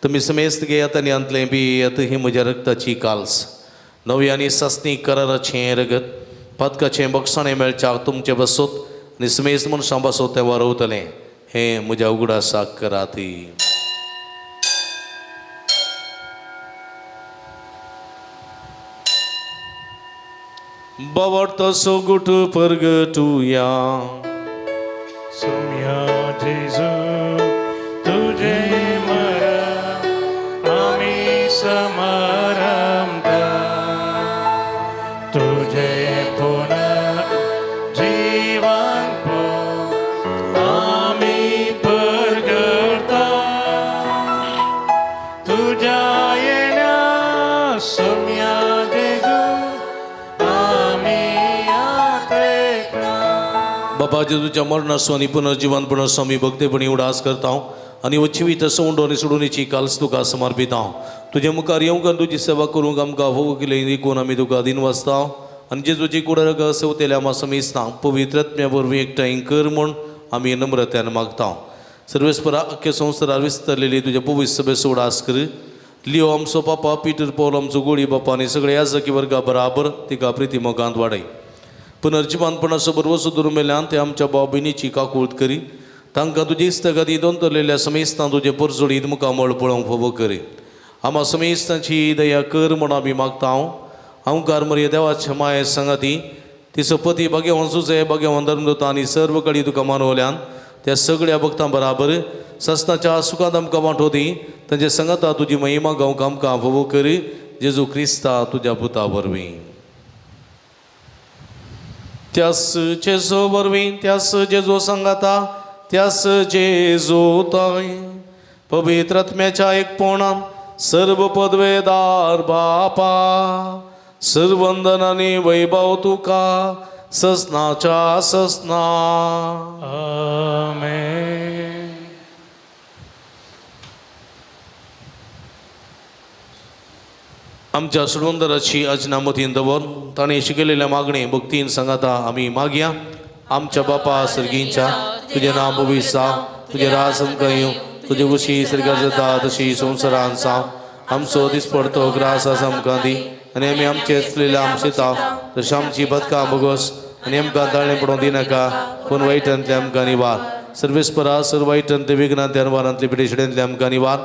तुमी समेस्त घेयात आनी हांतलें पियेयात, ही म्हज्या रक्ताची काल्स, नवी आनी सासणी कराराचें रगत, पातकाचें बक्षाणें मेळच्याक तुमचे बसत आनी समेस्त मनशां बसत तें वारवतलें, हें म्हज्या उगडासाक करात. बावडतो सोगुट परगटुया. बाबा जेजूच्या मरणाचो आनी पुनर्जिवनपणाचो आमी भक्तेपणी उडास करता आनी वचिवीत सवंडो आनी सोडूनीची कालच तुका समर्पिता. तुजे मुखार येवंक आनी तुजी सेवा करूंक आमकां फोव केली देखून आमी तुका दिन वाचता आनी जेजूची कुडरग सेवतेल्या आमा समेस्तां पवित्र आत्म्या वरवीं एकठांय कर म्हूण आमी नम्रत्यान मागता. सर्वेस्परा अख्ख्या संवसारार विस्तरलेली तुज्या पवित्र सभेचो उडास कर. लियो आमचो पापा पिटर पौल आमचो गोळी बापा आनी सगळे याजकी वर्गा बराबर तिका प्रिती मोगांत वाडय. पुनर्जिवानपणाचो बरवसो दुर्मेल्यान ते आमच्या भाव भयणीची काकूळत करी. तांकां तुजी इस्तगादी दोन समेस्तां तुजे परजोडीत मुखामळ पळोवंक फावो करी. आमा समेस्तांची दया कर म्हूण आमी मागता. हांव मरिया देवाच्या माये सांगाती तिचो पती भाग्यवान सुजे भाग्यवान धर्मदूत आनी सर्व कडी तुका मानवल्यान त्या सगळ्या भक्तां बराबर सस्नाच्या सुखांत आमकां वांटो दी. तांचे सांगाता तुजी महिमा गावंक आमकां फावो करी. जेजू क्रिस्ता तुज्या पुता वरवीं. त्यास जेजू वरवीं त्यास जेजू सांगाता त्यास जेजू ताय पवित्र आत्म्याच्या एकपणान सर्व पदवेदार बापा सर्वंदन आनी वैभव तुका ससनाच्या ससना. आमेन. आमच्या सुडवंदराची अजना मतीन दवर ताणें शिकयलेल्या मागणे भक्तीन सांगाता आमी मागया. आमच्या बापा सर्गींच्या तुजें नांव पवित्र जावं, तुजें राज आमकां येवं, तुजे कुशी सर्गार जाता तशी संवसारान जावं. आमचो दिसपडतो ग्रास आसा आमकां दी आनी आमी आमचे चलयल्या आमशेता तशें आमची बदकां भोगोस आनी आमकां ताळें पडोवंक दिनाका पूण वायटांतले आमकां निवार. सर्वेस्परा सर्व वायटांतले विघ्नांतले अनवारांतले पिडेशिडेंतले आमकां निवार.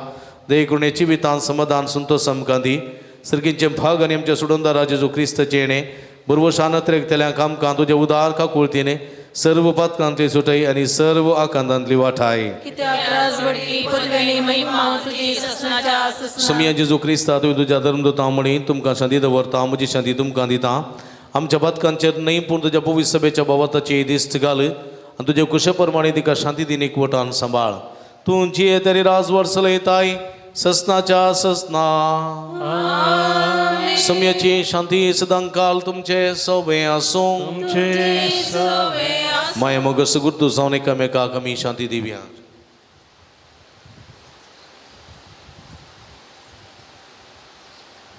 दयेकुणेची वितान समाधान संतोष आमकां दी. सर्गींचे भाग आनी आमच्या सुडोंदारा जेजू क्रिस्ताचें येणें बरोबर शानत्रेक आमकां तुज्या उदार काकुळतीने सर्व पातकांतली सुटय आनी सर्व आकांतांतली वाठाय. समिया जेजू क्रिस्ता तुवें तुज्या धर्मदूतां म्हणी तुमकां शांती दवरता म्हजी शांती तुमकां दिता. आमच्या पातकांचेर न्हय पूण तुज्या पवित्र सभेच्या भावाताची दिश्ट घाल आनी तुज्या कुशे प्रमाणे तिका शांती दिन एकवटान सांबाळ. तूं जिये तरी राजवर चलयताय ससनाच्या ससना. समयाची शांती सदांकाल तुमचे सोबे आसूं. माया मग सगुर्तू जावन एकामेकाक आमी शांती दिवया.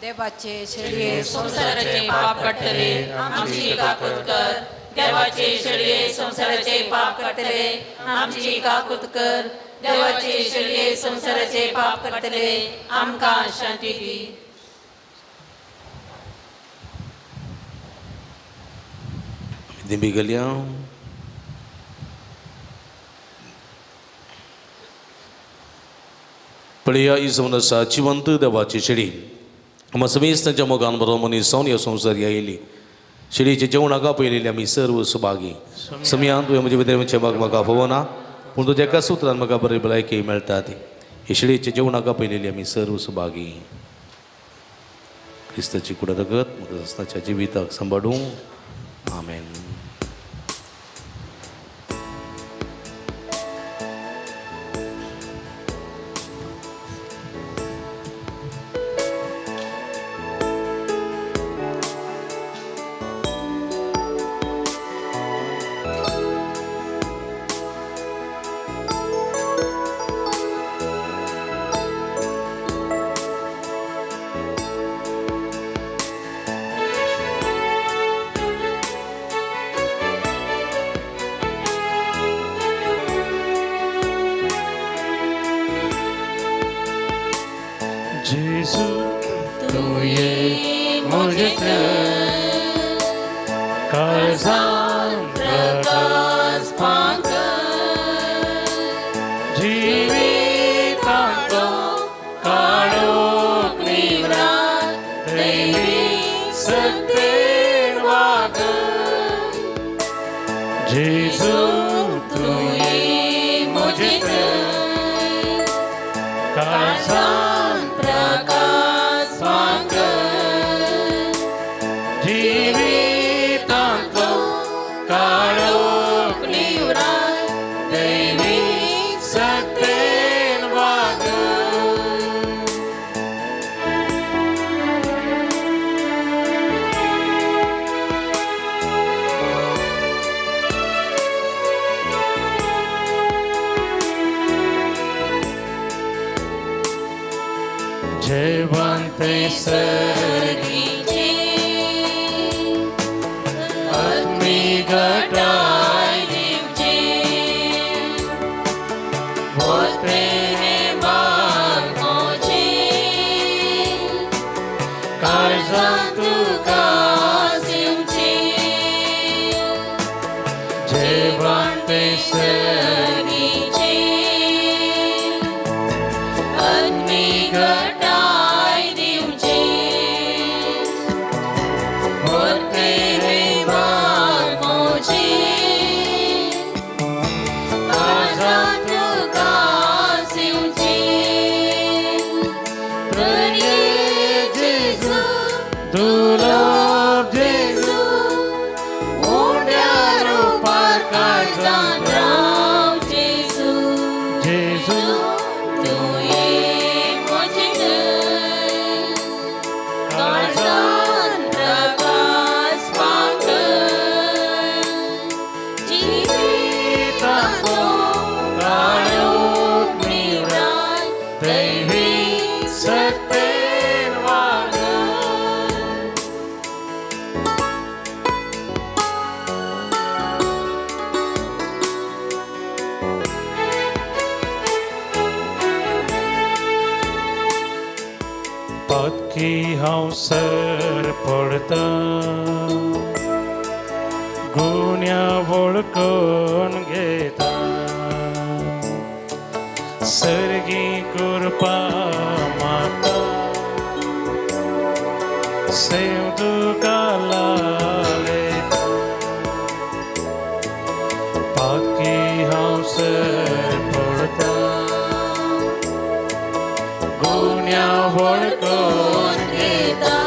देवाचे शेळये संवसाराचे पाप काडटले आमची काकूत कर. देवाचे शेळये संवसाराचे पाप काडटले आमची काकूत कर. देवाचे शेळये संवसाराचे पाप काडटले आमकां शांती दी. दिंबी गेल्या. पळया ही जावन आसा जिवंत देवाची शेळी. आम्हा समेस्तांच्या मोगान बरो मनीस जावन ह्या संवसार आयिल्ली शेळीचे जेवणाक आपयलेली आमी सर्व सुभागी. समयान तुवें म्हजे भितर भाग म्हाका फोवना पूण तुज्या एका सुत्रान म्हाका बरी भलायकी मेळटा ती. हे शेळीचे जेवणाक आपयलेली आमी सर्व सुभागी. क्रिस्ताची कुडा रगत म्हाका सस्नाच्या जिविताक सांबाळूं. आमेन. जेजू तुये म्हजे काळजान प्रकाश फांक जिवितांतलो काळोख निवरात दैवी सत्तेन वाग. जेजू तुये म्हजे काळजान प्रकाश फांक जिवितांतलो काळोख निवरात दैवी सत्तेन वाग. जेवण ते सर्गीचे आत्मी घटाय दिवचे होते हे बागोचे काळजांत तुका दिवचे जेवण ते सर्गीचे आत्मी घटाय दिवचे होते हे बागोचे काळजांत तुका दिवचे प्रिय जेजू दुर्लभ जेजू उंड्या रुपार काळजांत राव जेजू जेजू तुवें म्हजें काळजांत प्रकाश पांगळ जिविताचो काळोख निवराय दैवी सत्तेन वाग. पातकी हांव सर पडता गुण्या वळखून घेता सर्गी कृपा माता सेव तुका लायता पातकी हांव सर पडता गुण्या वळखून घेता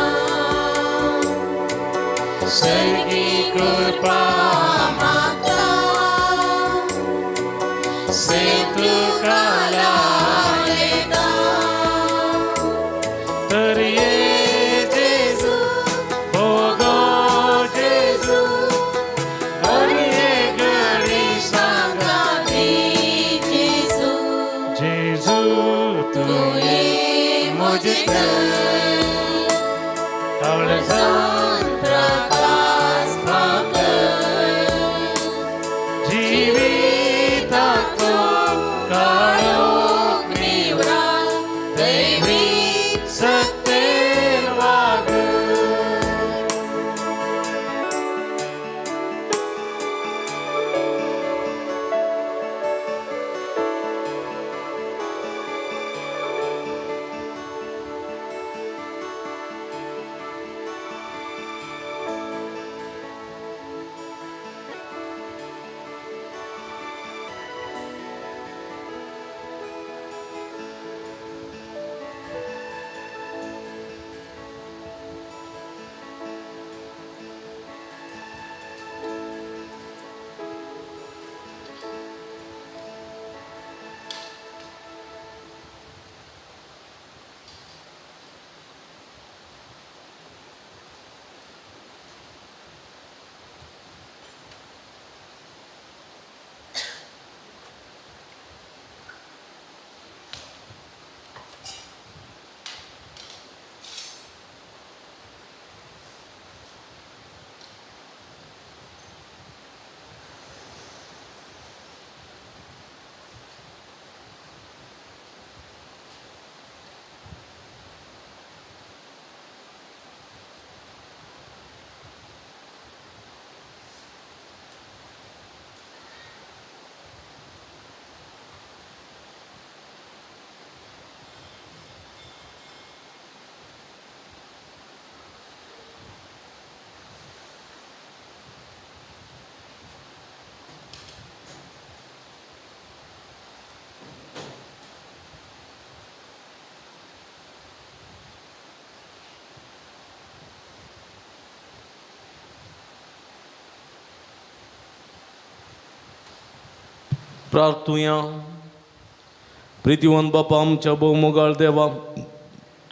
सर्गी कृपा माता सेव तुका लायता तर ये जेजू भोगो जेजू हर घडी सांगा जेजू जेजू तुवें तुवें म्हजें काळजांत प्रकाश पांगळ जिविताचो काळोख निवराय दैवी सत्तेन वाग. प्रार्थुया. प्रितीवन बापा आमच्या भोवमोगाळ देवा,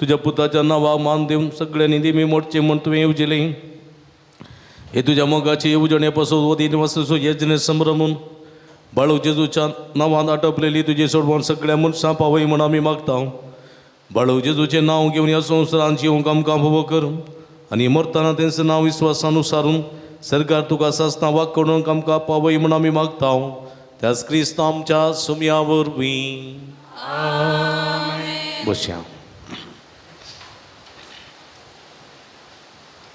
तुज्या पुताच्या नांवाक मान दिवन सगळ्यांनी दिमी मोडचे म्हूण तुवें येवजिलें. हे तुज्या मोगाची येवजणे पासून वतीन वसो यजने संभ्रमून बाळू जेजूच्या नांवान आटपलेली तुजी सोडवण सगळ्या मनशां पावय म्हूण आमी मागता. बाळू जेजूचें नांव घेवन ह्या संवसारान जिवंक आमकां भोव कर आनी मरतना तेंचें नांव विस्वासान उसारून सरकार तुका सासना वाग करून आमकां पावय म्हूण आमी मागता त्याच क्रिस्त आमच्या सुमया वरवीं. बसया.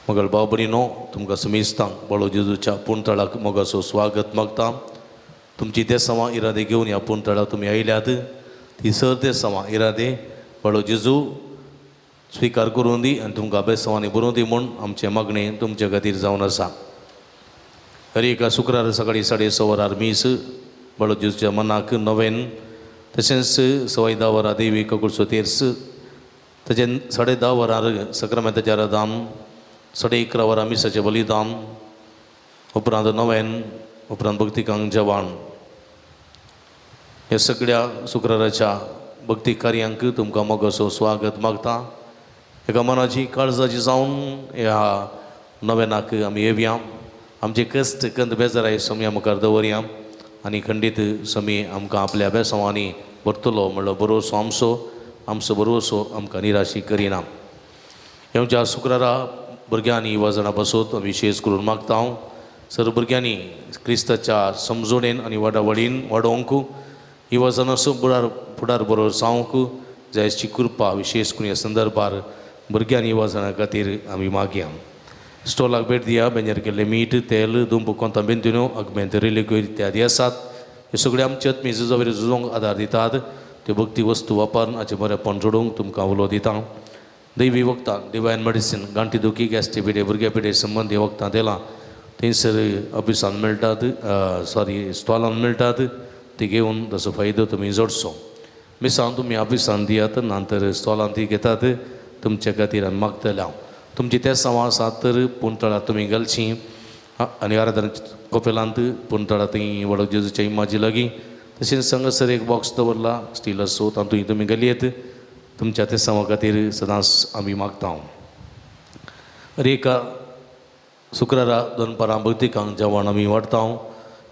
मगळ भाव भयणीनो, तुमकां समेस्तांक बाळू जेजूच्या पुणतळाक मोगाचो स्वागत मागता. तुमची देसावां इरादे घेवन ह्या पुणतळाक तुमी आयल्यात ती सर देसावां इरादे बाळू जेजू स्विकार करून दी आनी तुमकां बेसांवांनी बरोवन दी म्हूण आमचें मागणें तुमचे खातीर जावन आसा. हर एका शुक्रार सकाळीं 6:30 वरार मीस बाळू जेजूच्या मनाक नवेन, तशेंच 10:15 वरां देवी ककुळचो तेर्स, तशें 10:30 वरार सक्रामेंताच्या आराधन, 11:30 वरां मिसाचें बलिदान, उपरांत नवेन, उपरांत भक्तिकांक जेवण. ह्या सगळ्या शुक्राराच्या भक्ती कार्यांक तुमकां मोगाचो स्वागत मागता. एका मनाची काळजाची जावन ह्या नवेनाक आमी येवया. आमचे कश्ट कंद बेजाराय सोमया मुखार दवरया आनी खंडीत समी आमकां आपल्या बेसांवांनी भरतलो म्हणलो बरोसो आमचो आमचो बरोसो आमकां निराशी करिना. येवच्या शुक्रारा भुरग्यांनी युवा बसोत विशेश करून मागता हांव सर भुरग्यांनी क्रिस्ताच्या समजोणेन आनी वाडावडीन वाडोवंक युवा जाणां फुडार बरो जावंक जायची कृपा विशेश करून ह्या संदर्भार भुरग्यांनी युवा जाणां खातीर आमी मागया. स्टॉलाक भेट दिया. बेंजर केल्लें मीठ, तेल, दुंप, कोंता, बेंतिन्यो, अगमेंत, रेलिक्यो इत्यादी आसात. हे सगळे आमचे आत्मी झुजावरी झुजोंक आदार दितात. त्यो भक्ती वस्तू वापरून हाचें बरेंपण जोडूंक तुमकां उलो दिता. दैवी वखदां, डिवायन मेडिसीन, गांठी दुखी, गॅस्ट्री पिडे, भुरग्या पिडे संबंदी वखदां दिलां थंयसर ऑफिसान मेळटात, सॉरी स्टॉलान मेळटात. ती घेवन ताचो फायदो तुमी जोडचो. मिसांव तुमी ऑफिसान दियात नंतर स्टॉलान ती घेतात. तुमच्या खातीर आमी मागतले हांव. तुमची तेसांवां आसात तर पुणतळां तुमी घालची आनी आराधना कोपेलांत पुणतळां थंय वडक जेजूच्या इमाजी लागीं तशेंच हांगासर एक बॉक्स दवरला स्टील आसो तातूंत तुमी घालयेत. तुमच्या तेसांवां खातीर सदांच आमी मागता. एका शुक्रारा दनपारां भक्तिकांक जेवण आमी वाडटा.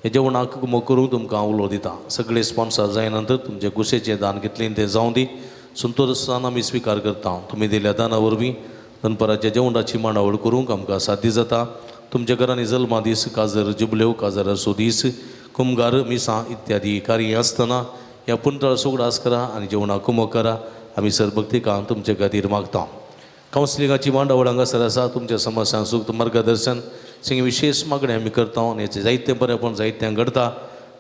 हे जेवणाक कुमो करूंक तुमकां उलो दिता. सगळे स्पॉन्सर जाय नंतर तुमचें कुशेचें दान कितलें तें जावं दी संतोशान आमी स्विकार करता. तुमी दिल्या दाना वरवीं दनपाराच्या जेवणाची मांडावळ करूंक आमकां साध्य जाता. तुमच्या घरांनी जल्मा दीस, काजर जुबल्यो, काजराचो दीस, कुमगार, मिसां इत्यादी कार्य आसतना ह्या पुंतळ सुगडास करा आनी जेवणाक कुमो करा. आमी सर भक्तिकांक तुमचे खातीर मागता. कावन्सिलिंगाची मांडावळ हांगासर आसा. तुमच्या समस्यांक सूक्त मार्गदर्शन सिंग विशेष मागणें आमी करता आनी हेचें जायतें बरेंपण जायतें घडता.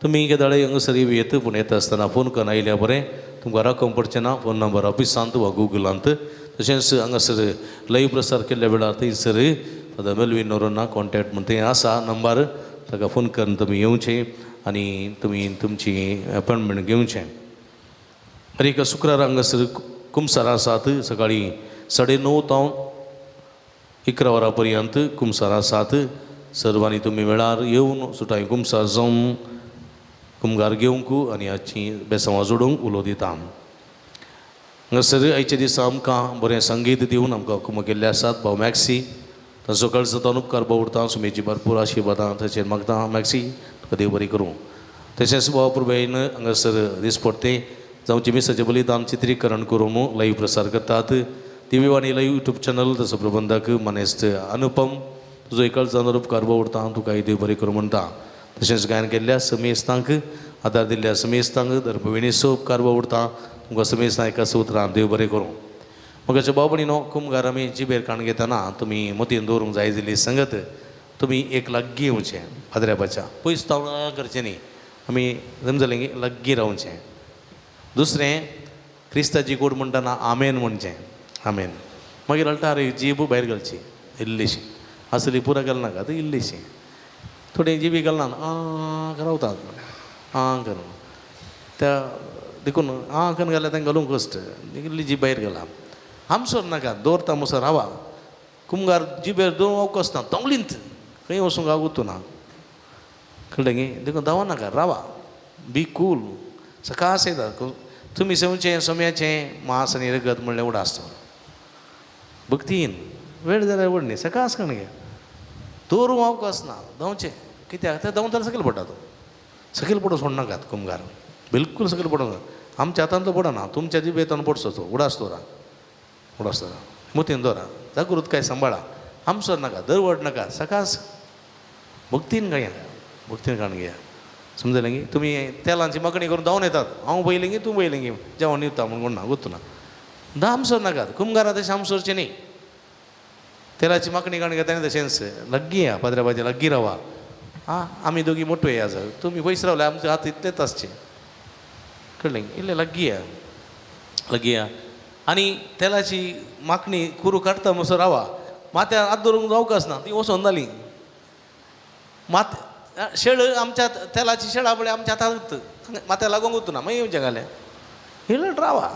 तुमी केदाळे हांगासर येत पूण येता आसतना फोन करून आयल्या बरें तुमकां राखोवंक पडचें ना. फोन नंबर ऑफिसांत वा गुगलांत. तशेंच हांगासर लायव्ह प्रसार केल्ल्या वेळार थंयसर फादर मेलवीन नोरोना कॉन्टॅक्ट म्हण थंय आसा नंबर, ताका फोन करून तुमी येवचें आनी तुमी तुमची अपॉयंटमेंट घेवचें. आनी एका शुक्रारा हांगासर कुमसारां आसात. सकाळीं 9:30 तावन 11 वरां पर्यंत कुमसारां आसात. सर्वांनी तुमी वेळार येवन सुटाय कुमसार जावन कुमगार घेवंक आनी हाची बेसांवां जोडूंक उलो दिता. हांगासर आयच्या दिसा आमकां बरें संगीत दिवन आमकां कुमो केल्ले आसात भाव मॅक्सी. तांचो कळजतान उपकार बावडटा. सुमेची भरपूर आशिर्वादां ताचेर मागता. मॅक्सी तुका देव बरी करूं. तशेंच भाव प्रभेन हांगासर दिसपडटे जावचें मिसाचें बलिदान चित्रीकरण करून लायव्ह प्रसार करतात. टीव्ही वाणी लायव्ह युट्यूब चॅनल ताचो प्रबंधक मानेस्त अनुपम तुजो कळजान उपकार बावडटा. तुका देव बरी करूं म्हणटा. तशेंच गायन केल्ल्या समेस्तांक आदार दिल्ल्या समेस्तांक धर्मविणीचो उपकार बावडटा. तुमकां समेस्तां एकाच उतरान देव बरें करूं. मगाच्या भाव भयणीनो, कुमगार आमी जिबेर काण घेतना तुमी मतीन दवरूंक जाय जाल्ली संगत तुमी एक लागीं येवचें पाद्र्याबाच्या पयस तावन करचें न्ही. आमी समजलें लागीं रावचें. दुसरें क्रिस्ताची कोड म्हणटना आमेन म्हणचें. आमेन मागीर अल्टार जीब भायर घालची इल्लीशी आसली पुरा घालनाका ती इल्लीशी थोडी जिबी घालना आं रावतात आं करून त्या देखून आं करून घाल्यार तांकां घालूंक कश्ट इल्ली जीब भायर घाला. आमसर नाका दवरता मुसर रावा कुमगार जिबेर दवरूंक अवकाश ना तोंगलींत खंय वचूंक हांव ना कळ्ळें गे. देखून धांव नाका रावा बी कूल सकास येता. तुमी सेवचें सोम्याचें मांस आनी रगत म्हणलें उडा आसता भक्तीन वेळ जाल्यार व्हड न्ही सकास कण गे दवरूंक अवकाश ना धांवचें कित्याक तें धांवताल्यार सकयल पडटा तो सकयल पडून सोडनाकात कुमगार बिलकूल सकयल पडूंक. आमच्या हातांतलो पडना, तुमच्या जिबेतान पडचो तो. उडास दवरा, उडास दवरा, मोतीन दवरा, जागृतकाय सांबाळा. आमसर नाका, दरवड नाका, सकास भक्तीन गाया, भक्तीन काण घेया. समजलें की तुमी तेलांची मागणी करून धांवन येतात. हांव पयलें की तूं पयलें की जेवण दिता म्हूण कोण ना गोत्तू ना. आमसर नाकात कुमगारां तशें आमसरचें न्ही. तेलाची मागणी काण घेता तशेंच लागीं या पाद्र्या पाद्या लागीं रावा. आं आमी दोगी मोटवे आसा, तुमी पयस रावले आमचे हात इतलेच आसचे. कळ्ळें? इल्लें लागीं या, लागीं या. आनी तेलाची मागणी कुरू काडटा म्हणसर रावा. माथ्यार हात दवरूंक जावंक आसना, ती वचोन जाली. मात शेळ आमच्या तेलाची शेळा पळय आमच्या हातांत माथ्यार लागूंक उरना, मागीर येवचें घालें हिलट रावा.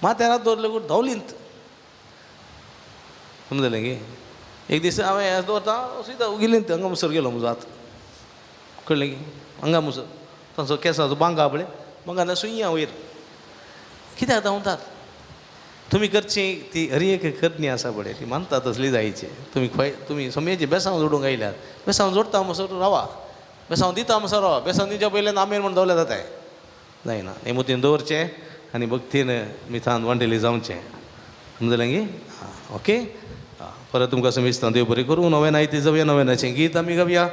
माथ्यार हात दवरले धांवलींत. समजलें की एक दीस हांवें दवरता सुद्दां उगिलीं हांगा मुसर गेलो म्हजो हात. कळ्ळें की हांगा मुसर तांचो केंसाचो बांगा पळय, बांगा सुंया वयर कित्याक धांवतात. तुमी करची ती हर एक करणी आसा पळय ती मानता तसली जायची. तुमी खंय तुमी सोमयेची बेसांव जोडूंक आयल्यात, बेसांव जोडटा म्हणसर रावा, बेसांव दिता म्हणसर रावा, बेसांव दिवच्या पयल्यान आमेन म्हूण दवरल्या जाताय. जायना. हें मोतीन दवरचें आनी भक्तीन मिथान वांटेली जावचें. समजलें की? आं ओके. परत तुमकां समिस्तां देव बरें करूं. नव्यान आयती जावया, नव्यानाचें गीत आमी गावया.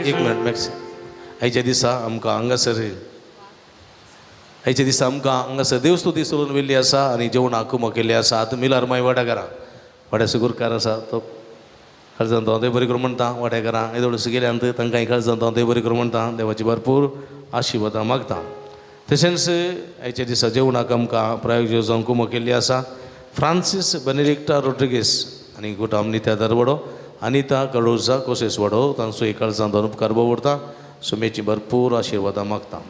एक मिनट मॅक्स. आयच्या दिसा आमकां हांगासर, आयच्या दिसा आमकां हांगासर देवस्तुती सोडून वेल्ली आसा आनी जेवणाक कुमो केल्ली आसा. आतां मिलार माय वाड्याकारां, वाड्या गुरकार आसा तो खळजान हांव देव बरें करूं म्हणटा. वाड्याकारां येदोळ गेल्यान तांकां खळजान हांव देव बरें करूं म्हणटा. देवाची भरपूर आशिर्वादां मागता. तशेंच आयच्या दिसा जेवणाक आमकां प्रायोजक जावन कुमो केल्ली आसा फ्रांसीस बेनेडिक्टा रोड्रिगीस आनी गुटाम नित्या दरवडो, अनिता कडोजा कोसेस वाडो तांचो एक काळजान दोन उपकार दवरता. सुमेची भरपूर आशिर्वादां मागता.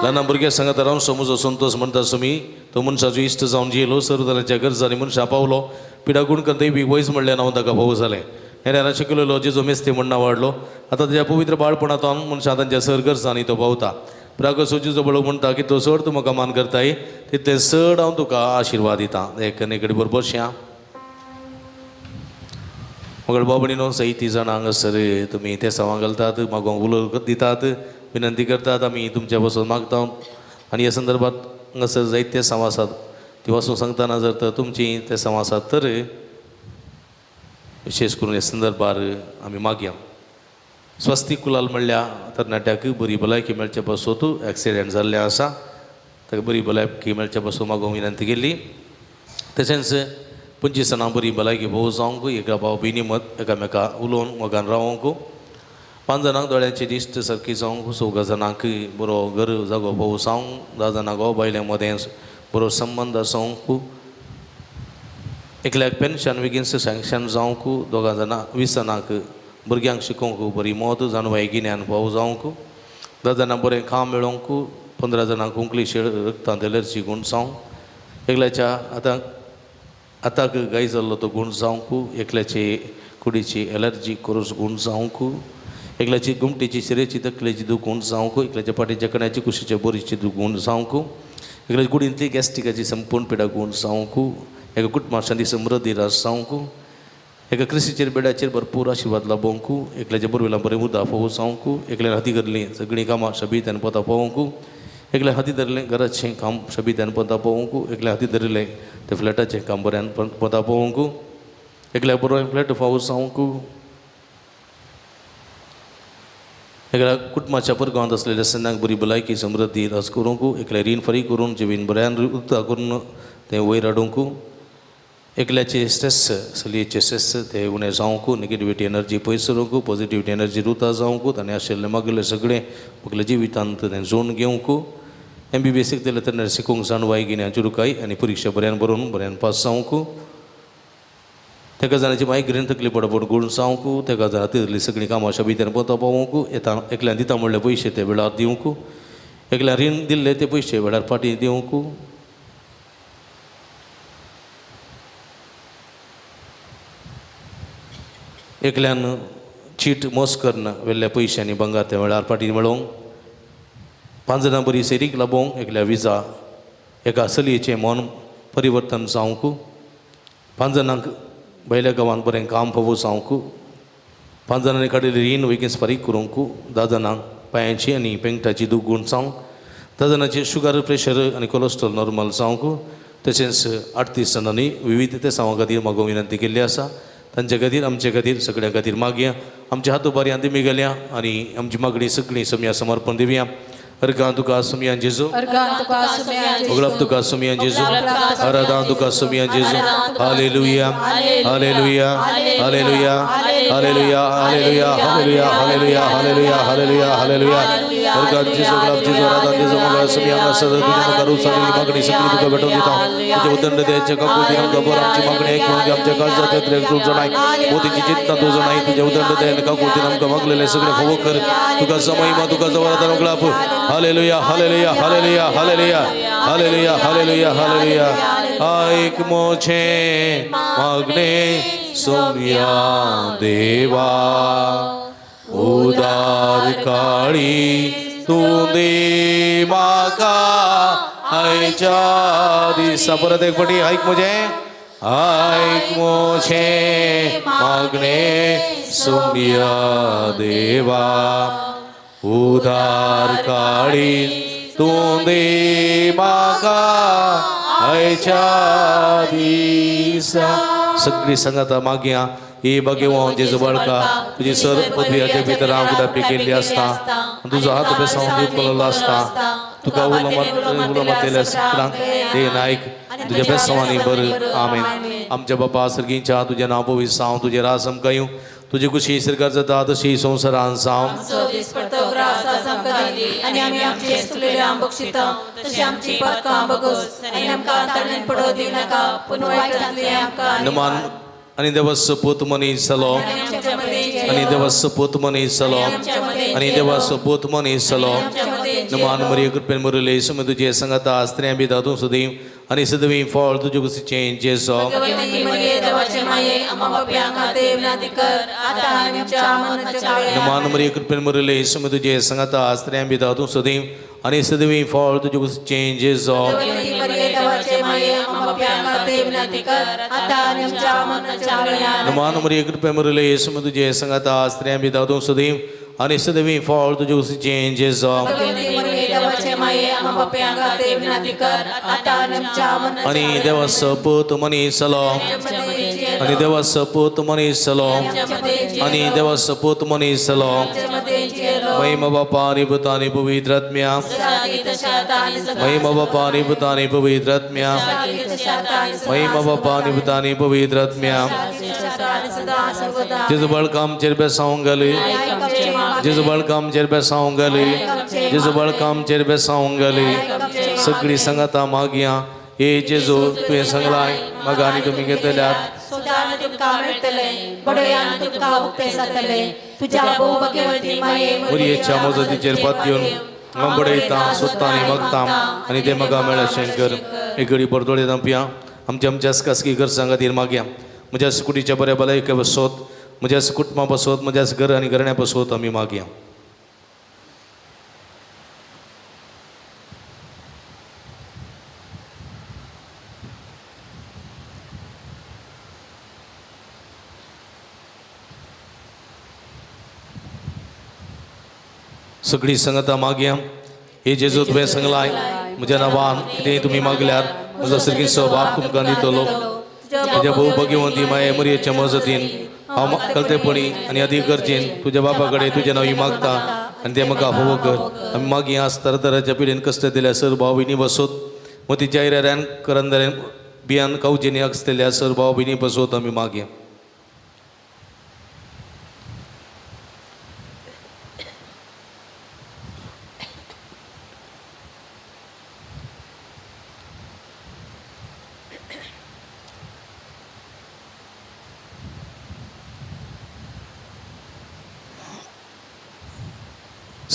ल्हान भुरग्या सांगता रावन समजो संतोष म्हणटा सुमी तो मनशाचो इश्ट जावन जियेलो, सर्व तरांच्या गरजांनी मनशा पावलो, पिडा गुणकर दैवीक वैज म्हणलें नांव ताका भोव जालें. हेरांना शिकयलेलो जेजो मेस्ते म्हण नांव वाडलो. आतां ताच्या पवित्र बाळपणांत मनशां तांच्या सर गरजांनी तो पावता. प्रागसो जेजो बळो म्हणटा की तो चड तूं म्हाका मान करताय तितलें चड हांव तुका आशिर्वाद दिता. एक कडेन बरोबर बसया. मगळ बाबणीनो सयती जाणां हांगासर तुमी ते सवां घालतात, मागोंक उलो दितात, विनंती करतात. आमी तुमच्या पासून मागता आनी ह्या संदर्भात हांगासर जायते सवां आसात ती वाचून सांगतना जर तर तुमची ते सवां आसात तर विशेष करून ह्या संदर्भार आमी मागया. स्वस्ती कुलाल म्हणल्या तरणाट्याक बरी भलायकी मेळचे पासून एक्सिडेंट जाल्लें आसा ताका बरी भलायकी मेळचे पासून मागोवंक विनंती केल्ली. तशेंच 25 जाणां बरी भलायकी भोव जावंक, एका भाव भयणी मत एकामेका उलोवन मोगान रावंक, 5 जाणांक दोळ्यांची दिश्ट सारकी जावंक, 4 जाणांक बरो घर जागो भोव जावंक, 10 जाणांक घोव बायले मदें बरो संबंद आसूंक, एकल्याक पेन्शन बेगीन सँक्शन जावंक, 2 जाणां 20 जाणांक भुरग्यांक शिकोवंक बरी मत जाणवाय गिन्यान भोव जावंक, 10 जाणांक बरें काम मेळोवंक, 15 जाणांक कुंकली शेळ रक्तांत एलर्जी गूण जावंक, एकल्याच्या आतां आताक गाय जाल्लो तो गूण जावंक, एकल्याची कुडीची एलर्जी करूस गूण जावंक, एकल्याची गुमटीची शिरेची तकलेची दूख गूण जावंक, एकल्याच्या पाटीच्या कण्याची कुशीच्या बोरीची दूख गूण जावंक, एकल्याच्या कुडींतली गॅस्ट्रिकाची संपूर्ण पिडा गूण जावंक, एका कुटुंबात शांती समृद्धी रास जावंक, एका क्रिस्तीचेर बेडाचेर भरपूर आशिर्वाद लाबोवंक, एकल्याच्या बोरवेला बरें उदक फोव जावंक, एकल्यान हाती धरलीं सगळीं कामां शबीत आनी पोता पळोवंक, एकल्या हाती धरलें घराचें काम शबीत आनी पोता पळोवंक, एकल्या हाती धरिल्लें तें फ्लॅटाचें काम बऱ्यान पोता पळोवंक, एकल्या बरो फ्लॅट फावो जावंक, एकल्या कुटुंबाच्या परगांवांत आसलेल्या सैन्याक बरी भलायकी समृद्धी रास करूंक, एकल्या रीण फारीक करून जिवीन बऱ्यान उदका करून तें वयर हाडूंक, एकल्याचे स्ट्रेस चलयेचे स्ट्रेस ते उणें जावंक, नेगेटिविटी एनर्जी पयस करूंक, पॉजिटिविटी एनर्जी रुता जावंक, ताणें आशिल्लें मागलें सगळें मागलें जिवितांत तें जोडून घेवंक, MBBS शिकतले तर शिकूंक जाणवाय गिन्यान चुरुकाय आनी परिक्षा बऱ्यान बरोवन बऱ्यान पास जावंक, तेका जाणाची मायग्रेन तकली पडपड गुण जावंक तेका जाणा तितली सगळीं कामां भितर पोता पावोवंक येता एकल्यान दिता म्हणले पयशे ते वेळार दिवंक एकल्यान रीण दिल्ले ते पयशे वेळार फाटीं दिवंक एकल्यान चीट मोस करून वेल्ल्या पयशांनी बंगार ते वेळार फाटीं मेळोवंक 5 जाणां बरी सेरीक लाबोवंक एकल्या विजा एका चलयेचें मन परिवर्तन जावंक 5 जाणांक भायल्या गांवांत बरें काम फावो जावंक 5 जाणांनी काडिल्लें रीण वेगीन फारीक करूंक 10 जाणांक पांयांची आनी पेंगटाची दूख गूण जावंक 10 जाणांची शुगर प्रेशर आनी कोलेस्ट्रॉल नॉर्मल जावंक तशेंच 38 जाणांनी विविध तेसांवा खातीर मागोवंक विनंती केल्ली आसा. तांचे खातीर आमचे खातीर सगळ्यां खातीर मागया. आमच्या हात उबारया दिमी गेल्या आनी आमची मागणी सगळीं सम्या समर्पण दिवया. अर्गां तुका सुमयान जेजू, उगळप तुका सुमयान जेजू, आराधना तुका सुमयान जेजू. Hallelujah hallelujah hallelujah hallelujah hallelujah hallelujah hallelujah hallelujah hallelujah hallelujah. अर्गां जेजू, उगळप जेजू, आराधना जेजू, मंगळ सुमयान सदा तुझ्या मुखार उचारलेली मागणी सगळी तुका भेटोवन दिता. तुझ्या उदंड दयेच्या काकुळतीन आमकां बरो आमची मागणी ऐकून घे. आमच्या काळजांत तूं जाणाय, मोतीची चिंतना तूं जाणाय. तुझ्या उदंड दयेन काकुळतीन आमकां मागलेलें सगळें फावो कर. तुका महिमा, तुका जवळ उगळप. Hallelujah hallelujah hallelujah hallelujah hallelujah hallelujah hallelujah. ऐक मोछे मागणे सोम्या देवा, उदार काळी तूं दे म्हाका आयच्या दिसा. परत एक पटी ऐक म्हजें, ऐक मोछे मागणे सोम्या देवा, उदार काळी तूं दे म्हाका आयच्या दिसा. सगळी संगता मागया. ही भगवान जेजू बाळका, तुजी सर पदव्याच्या भितर हांव उडापी केल्ली आसता, तुजो हात बेसावन दिवपलेलो आसता. तुका उलो मारतल्या सगळ्यांक दे नायक तुज्या बेसांवांनी बरें. आमेन. आमच्या बापा सर्गींच्या तुजें नांव पवित्र जावं, तुजें राज आमकां येवं, तुजी खुशी सरकार जाता तशी संवसारान जावं. आनी आमी आमचे चुकलेल्यांक बक्षिता तशी आमची पातकां बगस आनी आमकां ताणें पडो दिवं नाका, पूण वायटांतली आमकां. नमान आनी देवाचो पूत मनीस जालो, आनी देवाचो पूत मनीस जालो, आनी देवाचो पूत मनीस जालो. नमान मरिये कृपेन मुरले सुमे तुजे संगता स्त्रियां बी दादूं सदैव आनी सदवी फळ तुजे कुशीचें जेजो. नमान मरिये कृपेन मुरले सुमे तुजे संगता स्त्रियां बी दादूं सदैव आनी सदवी फळ तुजे कुशीचें जेजो. नमान मरिये कृपेन मुरले सुमे तुजे संगता स्त्रियां बी दादूं सदैव आनी सदवी फळ तुजे कुशीचें जेजो. आनी देवाचो पूत मनीस जालो, आनी देवाचो पूत मनीस जालो, आनी देवाचो पूत मनीस जालो. महिमा बापा आनी पुता आनी पवित्र आत्म्या, महिमा बापा आनी पुता आनी पवित्र आत्म्या, महिमा बापा आनी पुता आनी पवित्र आत्म्या. जेजू बाळका आमचेर बेसावंक घाली, जेजू बाळका आमचेर बेसावंक घाली, जेजू बाळका आमचेर बेसावंक घाली. सगळी संगता मागया. हे जेजू तुवें सांगलाय म्हाका आनी तुमी घेतल्यात मुरयेच्या मजतीचेर पातयेवन हांव बडयता, सोदता आनी मागता आनी तें म्हाका मेळशें कर. एक घडी परतोळे दांपया. आमच्या आमच्या खासगी गरजां खातीर मागया. म्हज्या कुडीच्या बऱ्या भलायके बसोत, म्हज्या कुटुंबा बसोत, म्हज्या घर आनी घराण्या बसोत आमी मागया. सगळी संगता मागया. हे जेजू तुवें सांगलाय म्हज्या नांवान कितेंय तुमी मागल्यार म्हजो सर्गीचो बाप तुमकां दितलो. तुज्या भोव भगवंती माये मरियेच्या मजतीन हांव कलतेपणी आनी अदीक गरजेन तुज्या बापा कडेन तुजें नांव मागता आनी तें म्हाका फावो कर. आमी मागीर आज तरातराच्या पिडेन कश्ट दिल्या सर भाव भयणी बसोत, मोतीच्या इराऱ्यान करंदऱ्यान बियान कावजेनी आसतल्या सर भाव भयणी बसोत आमी मागया.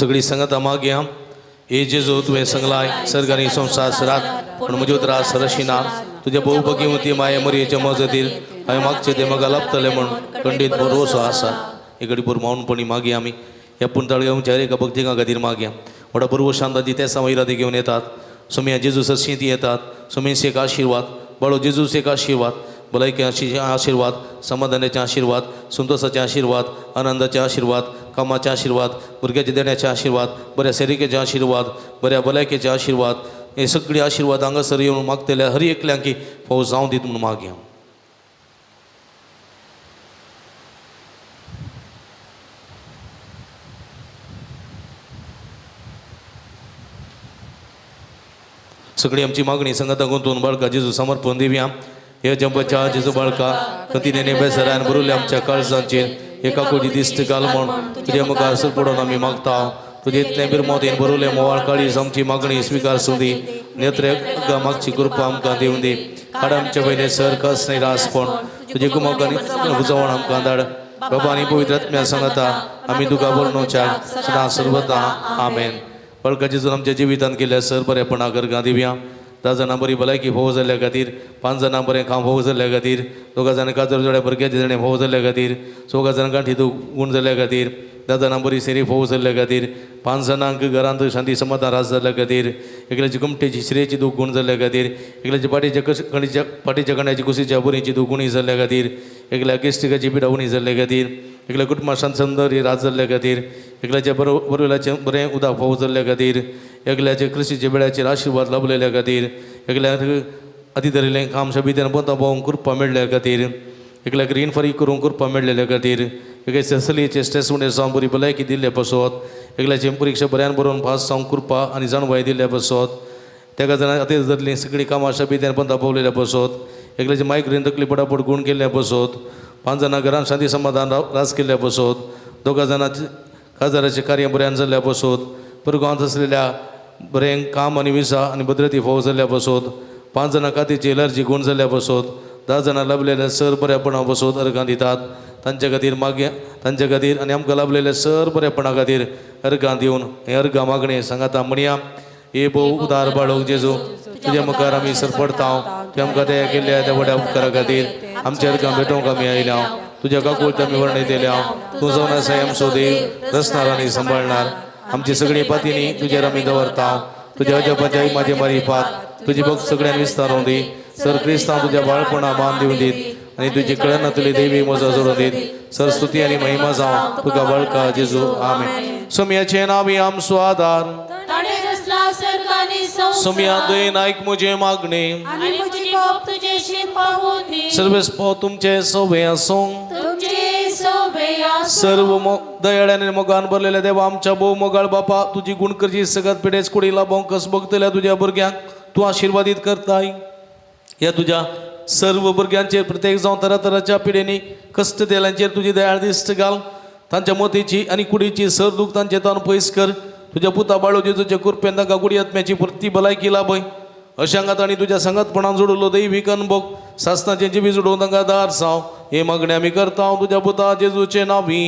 सगळी संगता मागया. हे जेजू तुवें संगलाय सर्गानी संवसार सरात पूण म्हज्यो त्रास सरशिना तुज्या बहुभगिवती माये मरयेच्या मजतीर हांवें मागचें तें म्हाका लाभतलें म्हूण खंडीत भरवसो आसा. हे घडी भर मौनपणी मागया आमी ह्या पुणताळगांवच्या हर एका भक्तिका खातीर मागया. व्हडा बरोबर शांताची तेसां इरादे घेवन येतात. सोमया जेजू सरशी ती येतात. सोमेश एक आशिर्वाद बाळो जेजूस एक आशिर्वाद भलायकी आशिर्वाद समाधानाचे आशिर्वाद संतोषाचे आशिर्वाद आनंदाचे आशिर्वाद कामाचे आशिर्वाद भुरग्याचे देण्याचे आशिर्वाद बऱ्या सेरिकेचे आशिर्वाद बऱ्या भलायकेचे आशिर्वाद हे सगळे आशिर्वाद हांगासर येवन मागतल्या हर एकल्यांकी फावो जावं दीत म्हणून मागया. सगळी आमची मागणी संगता गुंतून बाळका जेजू समर्पण दिवया. हे जंपच्या जेजू बाळका कतीने बेसरान भरुल्ल्या आमच्या काळजांचेर एका कुडी दिश्ट घाल म्हूण तुज्या मुखार सरपडून आमी मागता. तुजे इतलें बिरमोतीन भरुल्लें मोवाळ काळीज आमची मागणी स्विकार सुदी नेत्रे मागची कृपा आमकां दिवन दी. हाड आमचे वयले सर कस निरासपण तुजे कुमकांनी उजवण आमकां धाड. बाबा आनी पवित्र आत्म्या सांगता आमी तुका बरणोच्या सदां सर्वता. आमेन. बाळका जेजून आमच्या जिवितांत केल्या सर बरेपणा करकां दिवया. 10 जाणां बरी भलायकी भोव जाल्ल्या खातीर, 5 जाणां बरें काम भोव जाल्ल्या खातीर, 2 जाणां काजर जोड्या भुरग्याचे जाणें भोव जाल्ल्या खातीर, 4 जाणां गांठी गुण जाल्ल्या खातीर, 10 जाणां बरी सेरी भोव जाल्ल्या खातीर, 5 जाणांक घरांत शांती समाधान रास जाल्ल्या खातीर, एकल्याची कुमटेची शिरेची दूख गुण जाल्ल्या खातीर, एकल्याची पाटीच्या कणीच्या पाटीच्या कण्याची कुशीच्या बरीची दूख गुणी जाल्ल्या खातीर, एकल्या गेस्टिकाची पिडा उणी जाल्ल्या खातीर, एकल्या कुटुंबा शांत सौंदर्य राज जाल्ल्या खातीर, एकल्याच्या बरोवल्याचें बरें उदक फावो जाल्ल्या खातीर, एकल्याचे कृशीच्या बेळाचेर आशिर्वाद लाभलेल्या खातीर, एकल्याक अती धरिल्लें काम शबितेन पोंता पावोवंक कृपा मेळ्ळ्या खातीर, एकल्याक रीण फारीक करूंक कृपा मेळ्ळेल्या खातीर, एकल्याचे चलयेचे स्ट्रेस उणें जावन बरी भलायकी दिल्ले पासत, एकल्याची परिक्षा बऱ्यान बरोवन पास जावंक कृपा आनी जाणवाय दिल्ल्या पासत, तेका जाणां अती धरलीं सगळीं कामां शबितेन पोंता पावलेल्या पासत, एकल्याची मायग्रेन तकली पटापट गुण केल्ल्या पासत, 5 जाणां घरान शांती समाधान राज केल्ल्या पासत, 2 जाणां काजाराचें कार्य बऱ्यान जाल्ल्या पासत, पुरगांवांत आसलेल्या बरें काम आनी विजा आनी भद्रती फावो जाल्ल्या पासत, 5 जाणां कातीची एलर्जी गुण जाल्ल्या पासत, 10 जाणां लाभलेल्या सर बऱ्यापणा पासत अर्गां दितात. तांचे खातीर मागया तांचे खातीर आनी आमकां लाभलेल्या सर बऱ्यापणा खातीर अर्गां दिवन हे अर्गां मागणें सांगाता म्हणया. हे भोव उदार बाळोक जेजू तुज्या मुखार आमी सरपडता. तुवें आमकां दया केल्ल्या त्या व्हड्या उपकारा खातीर आमच्या अर्गां भेटोवंक आमी आयल्या. तुज्या काकूळत आमी वर्णयतल्या. तूं जावन आसा आमचो देव रचणार आनी सांबाळणार. आमची सगळीं पातींनी तुजेर आमी दवरता. तुज्या अजपाच्या माझे मारिफात तुजी भक्त सगळ्यान विस्तारून दी. सर क्रिस्तांव तुज्या बाळपणा मान दिवन दीत आनी तुजी कळनातली देवी मोजा जोडून दीत. सर स्तुती आनी महिमा जावं तुका बाळका जेजू. आमेन. सोमयाचें नांव आमचो आदार. सोमया दयेन आयक म्हजें मागणें. सर्वेस पाव तुमचें सोबें आसूं. सर्व दयाळ्याने मोगान भरलेल्या देवा आमच्या भोव मोगाळ बापा तुजी गुणकरची सगळ्यात पिडेच कुडी लाभोवंक कस बघतल्या तुज्या भुरग्यांक तूं आशिर्वादीत करताय. ह्या तुज्या सर्व भुरग्यांचेर प्रत्येक जावं तरातराच्या पिडेनी कश्ट दिल्यांचेर तुजी दयाळ दिश्ट घाल. तांच्या मोतीची आनी कुडीची सर दूख तांचे तान पयस कर. तुज्या पुता बाळो जेजूच्या कृपेन तांकां गुडी आत्म्याची पुरती भलायकी लाभय. अशा हांगा तांणी तुज्या सांगातपणान जोडलो दैवीक अनभोग सासनाचें जिवी जोडून तांकां दार जावं हे मागणें आमी करता तुज्या पुता जेजूचे नांवी.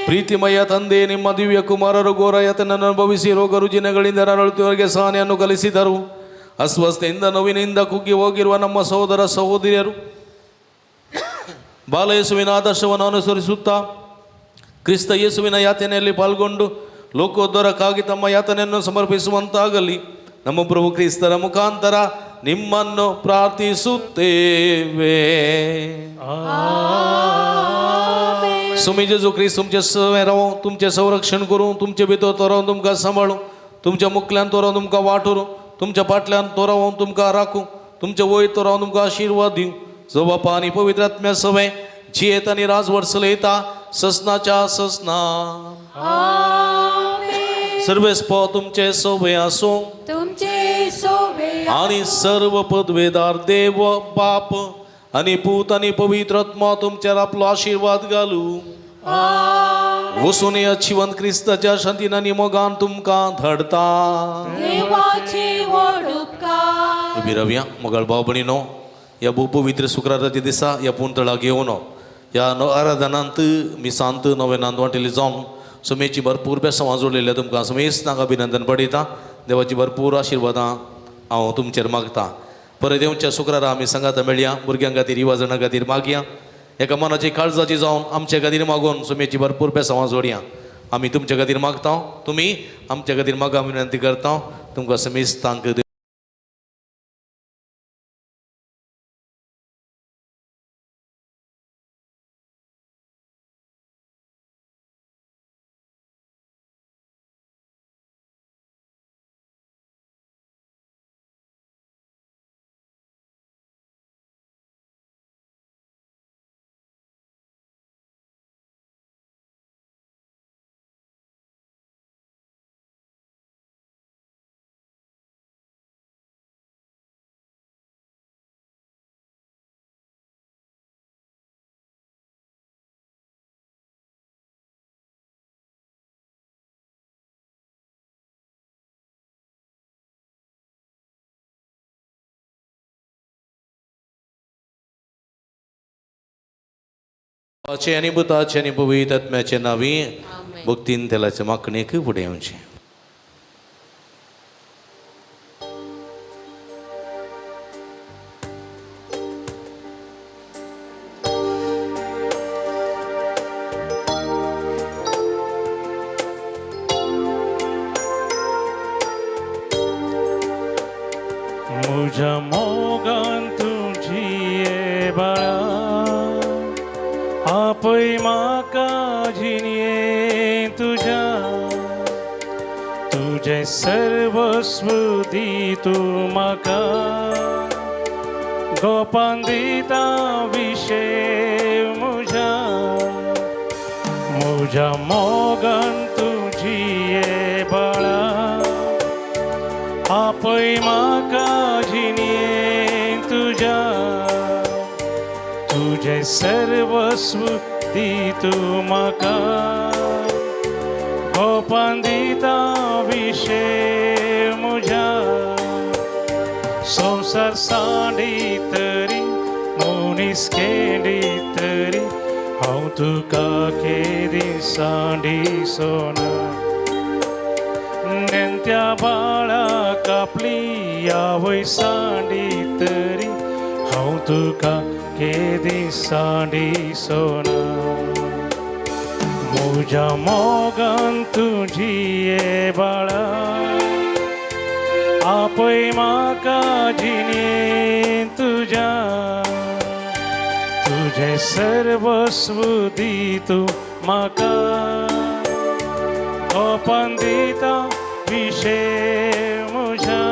ಪ್ರೀತಿಮಯ ತಂದೆ, ನಿಮ್ಮ ದಿವ್ಯ ಕುಮಾರರು ಘೋರ ಯಾತನನ್ನು ಅನುಭವಿಸಿ ರೋಗ ರುಜಿನಗಳಿಂದ ನರಳುತ್ತಿವರಿಗೆ ಸಹನೆಯನ್ನು ಕಲಿಸಿದರು. ಅಸ್ವಸ್ಥೆಯಿಂದ ನೋವಿನಿಂದ ಕುಗ್ಗಿ ಹೋಗಿರುವ ನಮ್ಮ ಸಹೋದರ ಸಹೋದರಿಯರು ಬಾಲಯೇಸುವಿನ ಆದರ್ಶವನ್ನು ಅನುಸರಿಸುತ್ತಾ ಕ್ರಿಸ್ತ ಯೇಸುವಿನ ಯಾತನೆಯಲ್ಲಿ ಪಾಲ್ಗೊಂಡು ಲೋಕೋದ್ಧಾರಕ್ಕಾಗಿ ತಮ್ಮ ಯಾತನೆಯನ್ನು ಸಮರ್ಪಿಸುವಂತಾಗಲಿ. ನಮ್ಮ ಪ್ರಭು ಕ್ರಿಸ್ತರ ಮುಖಾಂತರ ನಿಮ್ಮನ್ನು ಪ್ರಾರ್ಥಿಸುತ್ತೇವೆ. सुमी जेजू क्रिस्त तुमचे सवे रावो, तुमचें संरक्षण करूं, तुमचे भितर तो रावन तुमकां सांबाळूं, तुमच्या मुखल्यान तो रावन तुमकां वाट व्हरूं, तुमच्या फाटल्यान तो रावन तुमकां राखूं, तुमचे वयर तो रावन तुमकां आशिर्वाद दिवं. जो बापा आनी पवित्र आत्म्या सवे जियेत आनी राजवट चलयता ससनाच्या ससना. सर्वेस्पो तुमचे सोबे आसूं तुमचे सोबे आनी सर्व पदवेदार देव बाप आनी पूत आनी पवित्र आत्मा तुमचेर आपलो आशिर्वाद घालू. वसून ह्या जिवंत क्रिस्ताच्या शांतीन आनी मोगान तुमकां धाडता. उबी रावया. मोगाळ भाव भयणीनो, ह्या भोव पवित्र शुक्राराच्या दिसा ह्या पुंतळाक येवन ह्या आराधनांत मिसांत नवेनांत वांटेली जावन सुमेची भरपूर बेसांवां जोडलेल्या तुमकां समेस्तांक अभिनंदन पडयता. देवाची भरपूर आशिर्वादां हांव तुमचेर मागता. परत येवच्या शुक्रारा आमी सांगाता मेळया. भुरग्यां खातीर युवा खातीर मागया. एका मनाची काळजाची जावन आमचे खातीर मागून सुमेची भरपूर बेसांवां जोडया. आमी तुमच्या खातीर मागता, तुमी आमच्या खातीर मागा विनंती करता. तुमकां समेस्तांक आनी भुताचे आनी पवित्र आत्म्याचे नांवी भक्तीन तेलाचे मागणेक फुडें येवचें. म्हज्या मोगान तुजी बाळा आपय म्हाका जिणये तुज्या तुजें सर्वस्व दी तूं म्हाका गोपान दिता विशे म्हज्या म्हज्या मोगान तुजी बाळा आपय म्हाका जिणये तुज्या तुझे सर्वस्व दी तूं म्हाका गोपान दिता विशे म्हज्या संवसार सांडी तरी मनीस केंडी तरी हांव तुका केदी सांडी सोना नेंत्या बाळा कापली आवय सांडी तरी हांव तुका केदी सांडी सोना म्हज्या मोगान तुजी बाळा आपय म्हाका जिणये तुज्या तुजें सर्वस्व दी तूं म्हाका गोपान दिता विशे म्हज्या.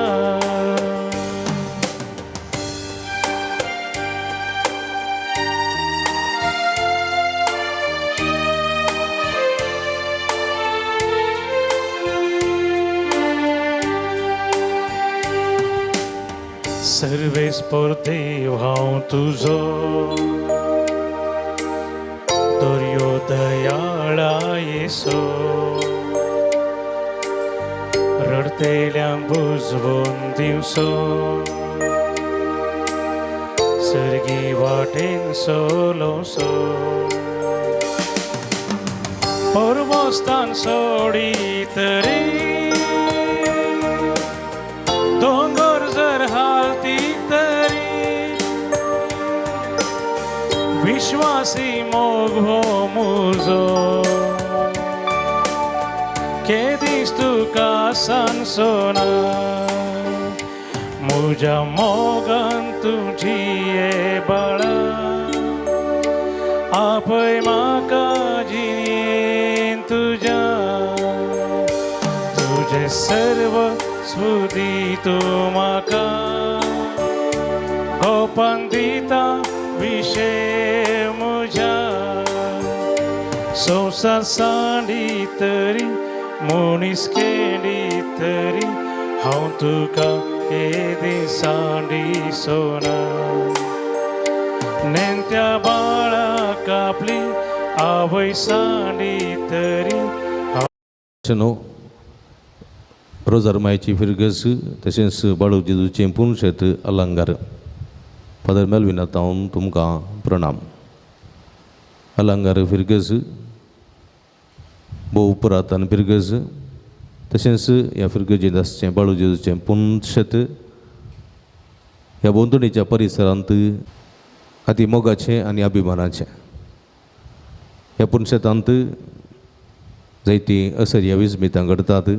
सर्वेस्पोर देव हांव तुजो दर्यो दयाळा येसो रडतेल्यांक बुजवून दिवसो सर्गी वाटेन सोलोसो पर्वस्तान सोडी तरी दोंगर जर हालती तरी विश्वासी मोग हो मुजो केदीस तुका सांसोना म्हज्या मोगान तुजी बाळा आपय म्हाका जिणेन तुज्या तुजें सर्व स्फुदी तूं म्हाका गोपान दिता विशे म्हज्या संवसार सांडी तरी मनीस केंडी तरी हांव तुका केदी सांडी सोना नेंत्या बाळा कापली आवय सांडी तरी. न्हू रोजार मायची फिरगस तशेंच बाळू जेजूचें पुनशेत अलंगार. फादर मेलविनात हांव तुमकां प्रणाम. अलंगार फिरगस भोव पुरातन फिरगज. तशेंच ह्या फिरगजेंत आसचें बाळू जेजूचें पुनशेत ह्या भोंवतणीच्या परिसरांत अती मोगाचें आनी अभिमानाचें. ह्या पुनशेतांत जायतीं असर्या विस्मितां घडटात.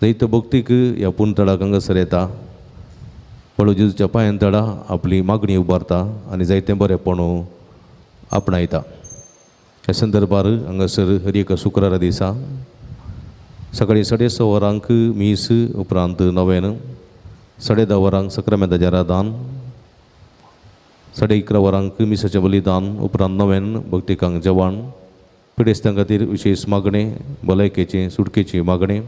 जायतो भक्तीक ह्या पुनतळाक हांगासर येता, बाळू जेजूच्या पांयान तळा आपली मागणी उबारता आनी जायतें बरेंपण आपणायता. ह्या संदर्भार हांगासर हर एका शुक्रारा दिसा सकाळीं 6:30 वरांक मीस, उपरांत नवेन, 10:30 वरांक सक्रामेंताचें आराधन, 11:30 वरांक मिसाचें बलिदान, उपरांत नवेन भक्तिकांक जेवण, पिडेस्तां खातीर विशेश मागणें, भलायकेचें सुटकेची मागणें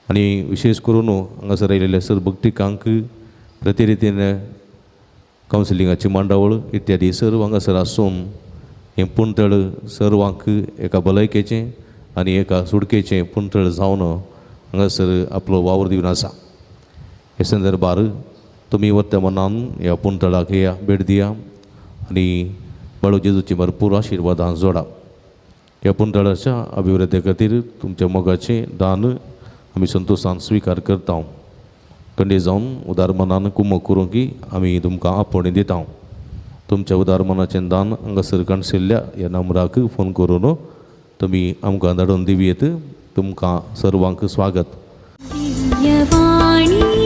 आनी विशेश करून हांगासर आयिल्ले सर भक्तिकांक प्रतिरितीन कावन्सिलिंगाची मांडावळ इत्यादी सर्व हांगासर आसून हें पुणतळ सर्वांक एका भलायकेचें आनी एका सुटकेचें पुणतळ जावन हांगासर आपलो वावर दिवन आसा. हे संदर्भार तुमी वत्या मनान ह्या पुणतळाक येया, भेट दिया आनी बाळू जेजूची भरपूर आशिर्वादां जोडा. ह्या पुणतळाच्या अभिवृद्धी खातीर तुमच्या मोगाचें दान आमी संतोशान स्विकार करता. कंडे जावन उदार मनान कुमक करूंक की आमी तुमकां आपोवणें दिता. तुमच्या उदार मनाचें दान हांगासर काणशिल्ल्या ह्या नंबराक फोन करून तुमी आमकां धाडून दिवयेत. तुमकां सर्वांक स्वागत. दिव्यवाणी.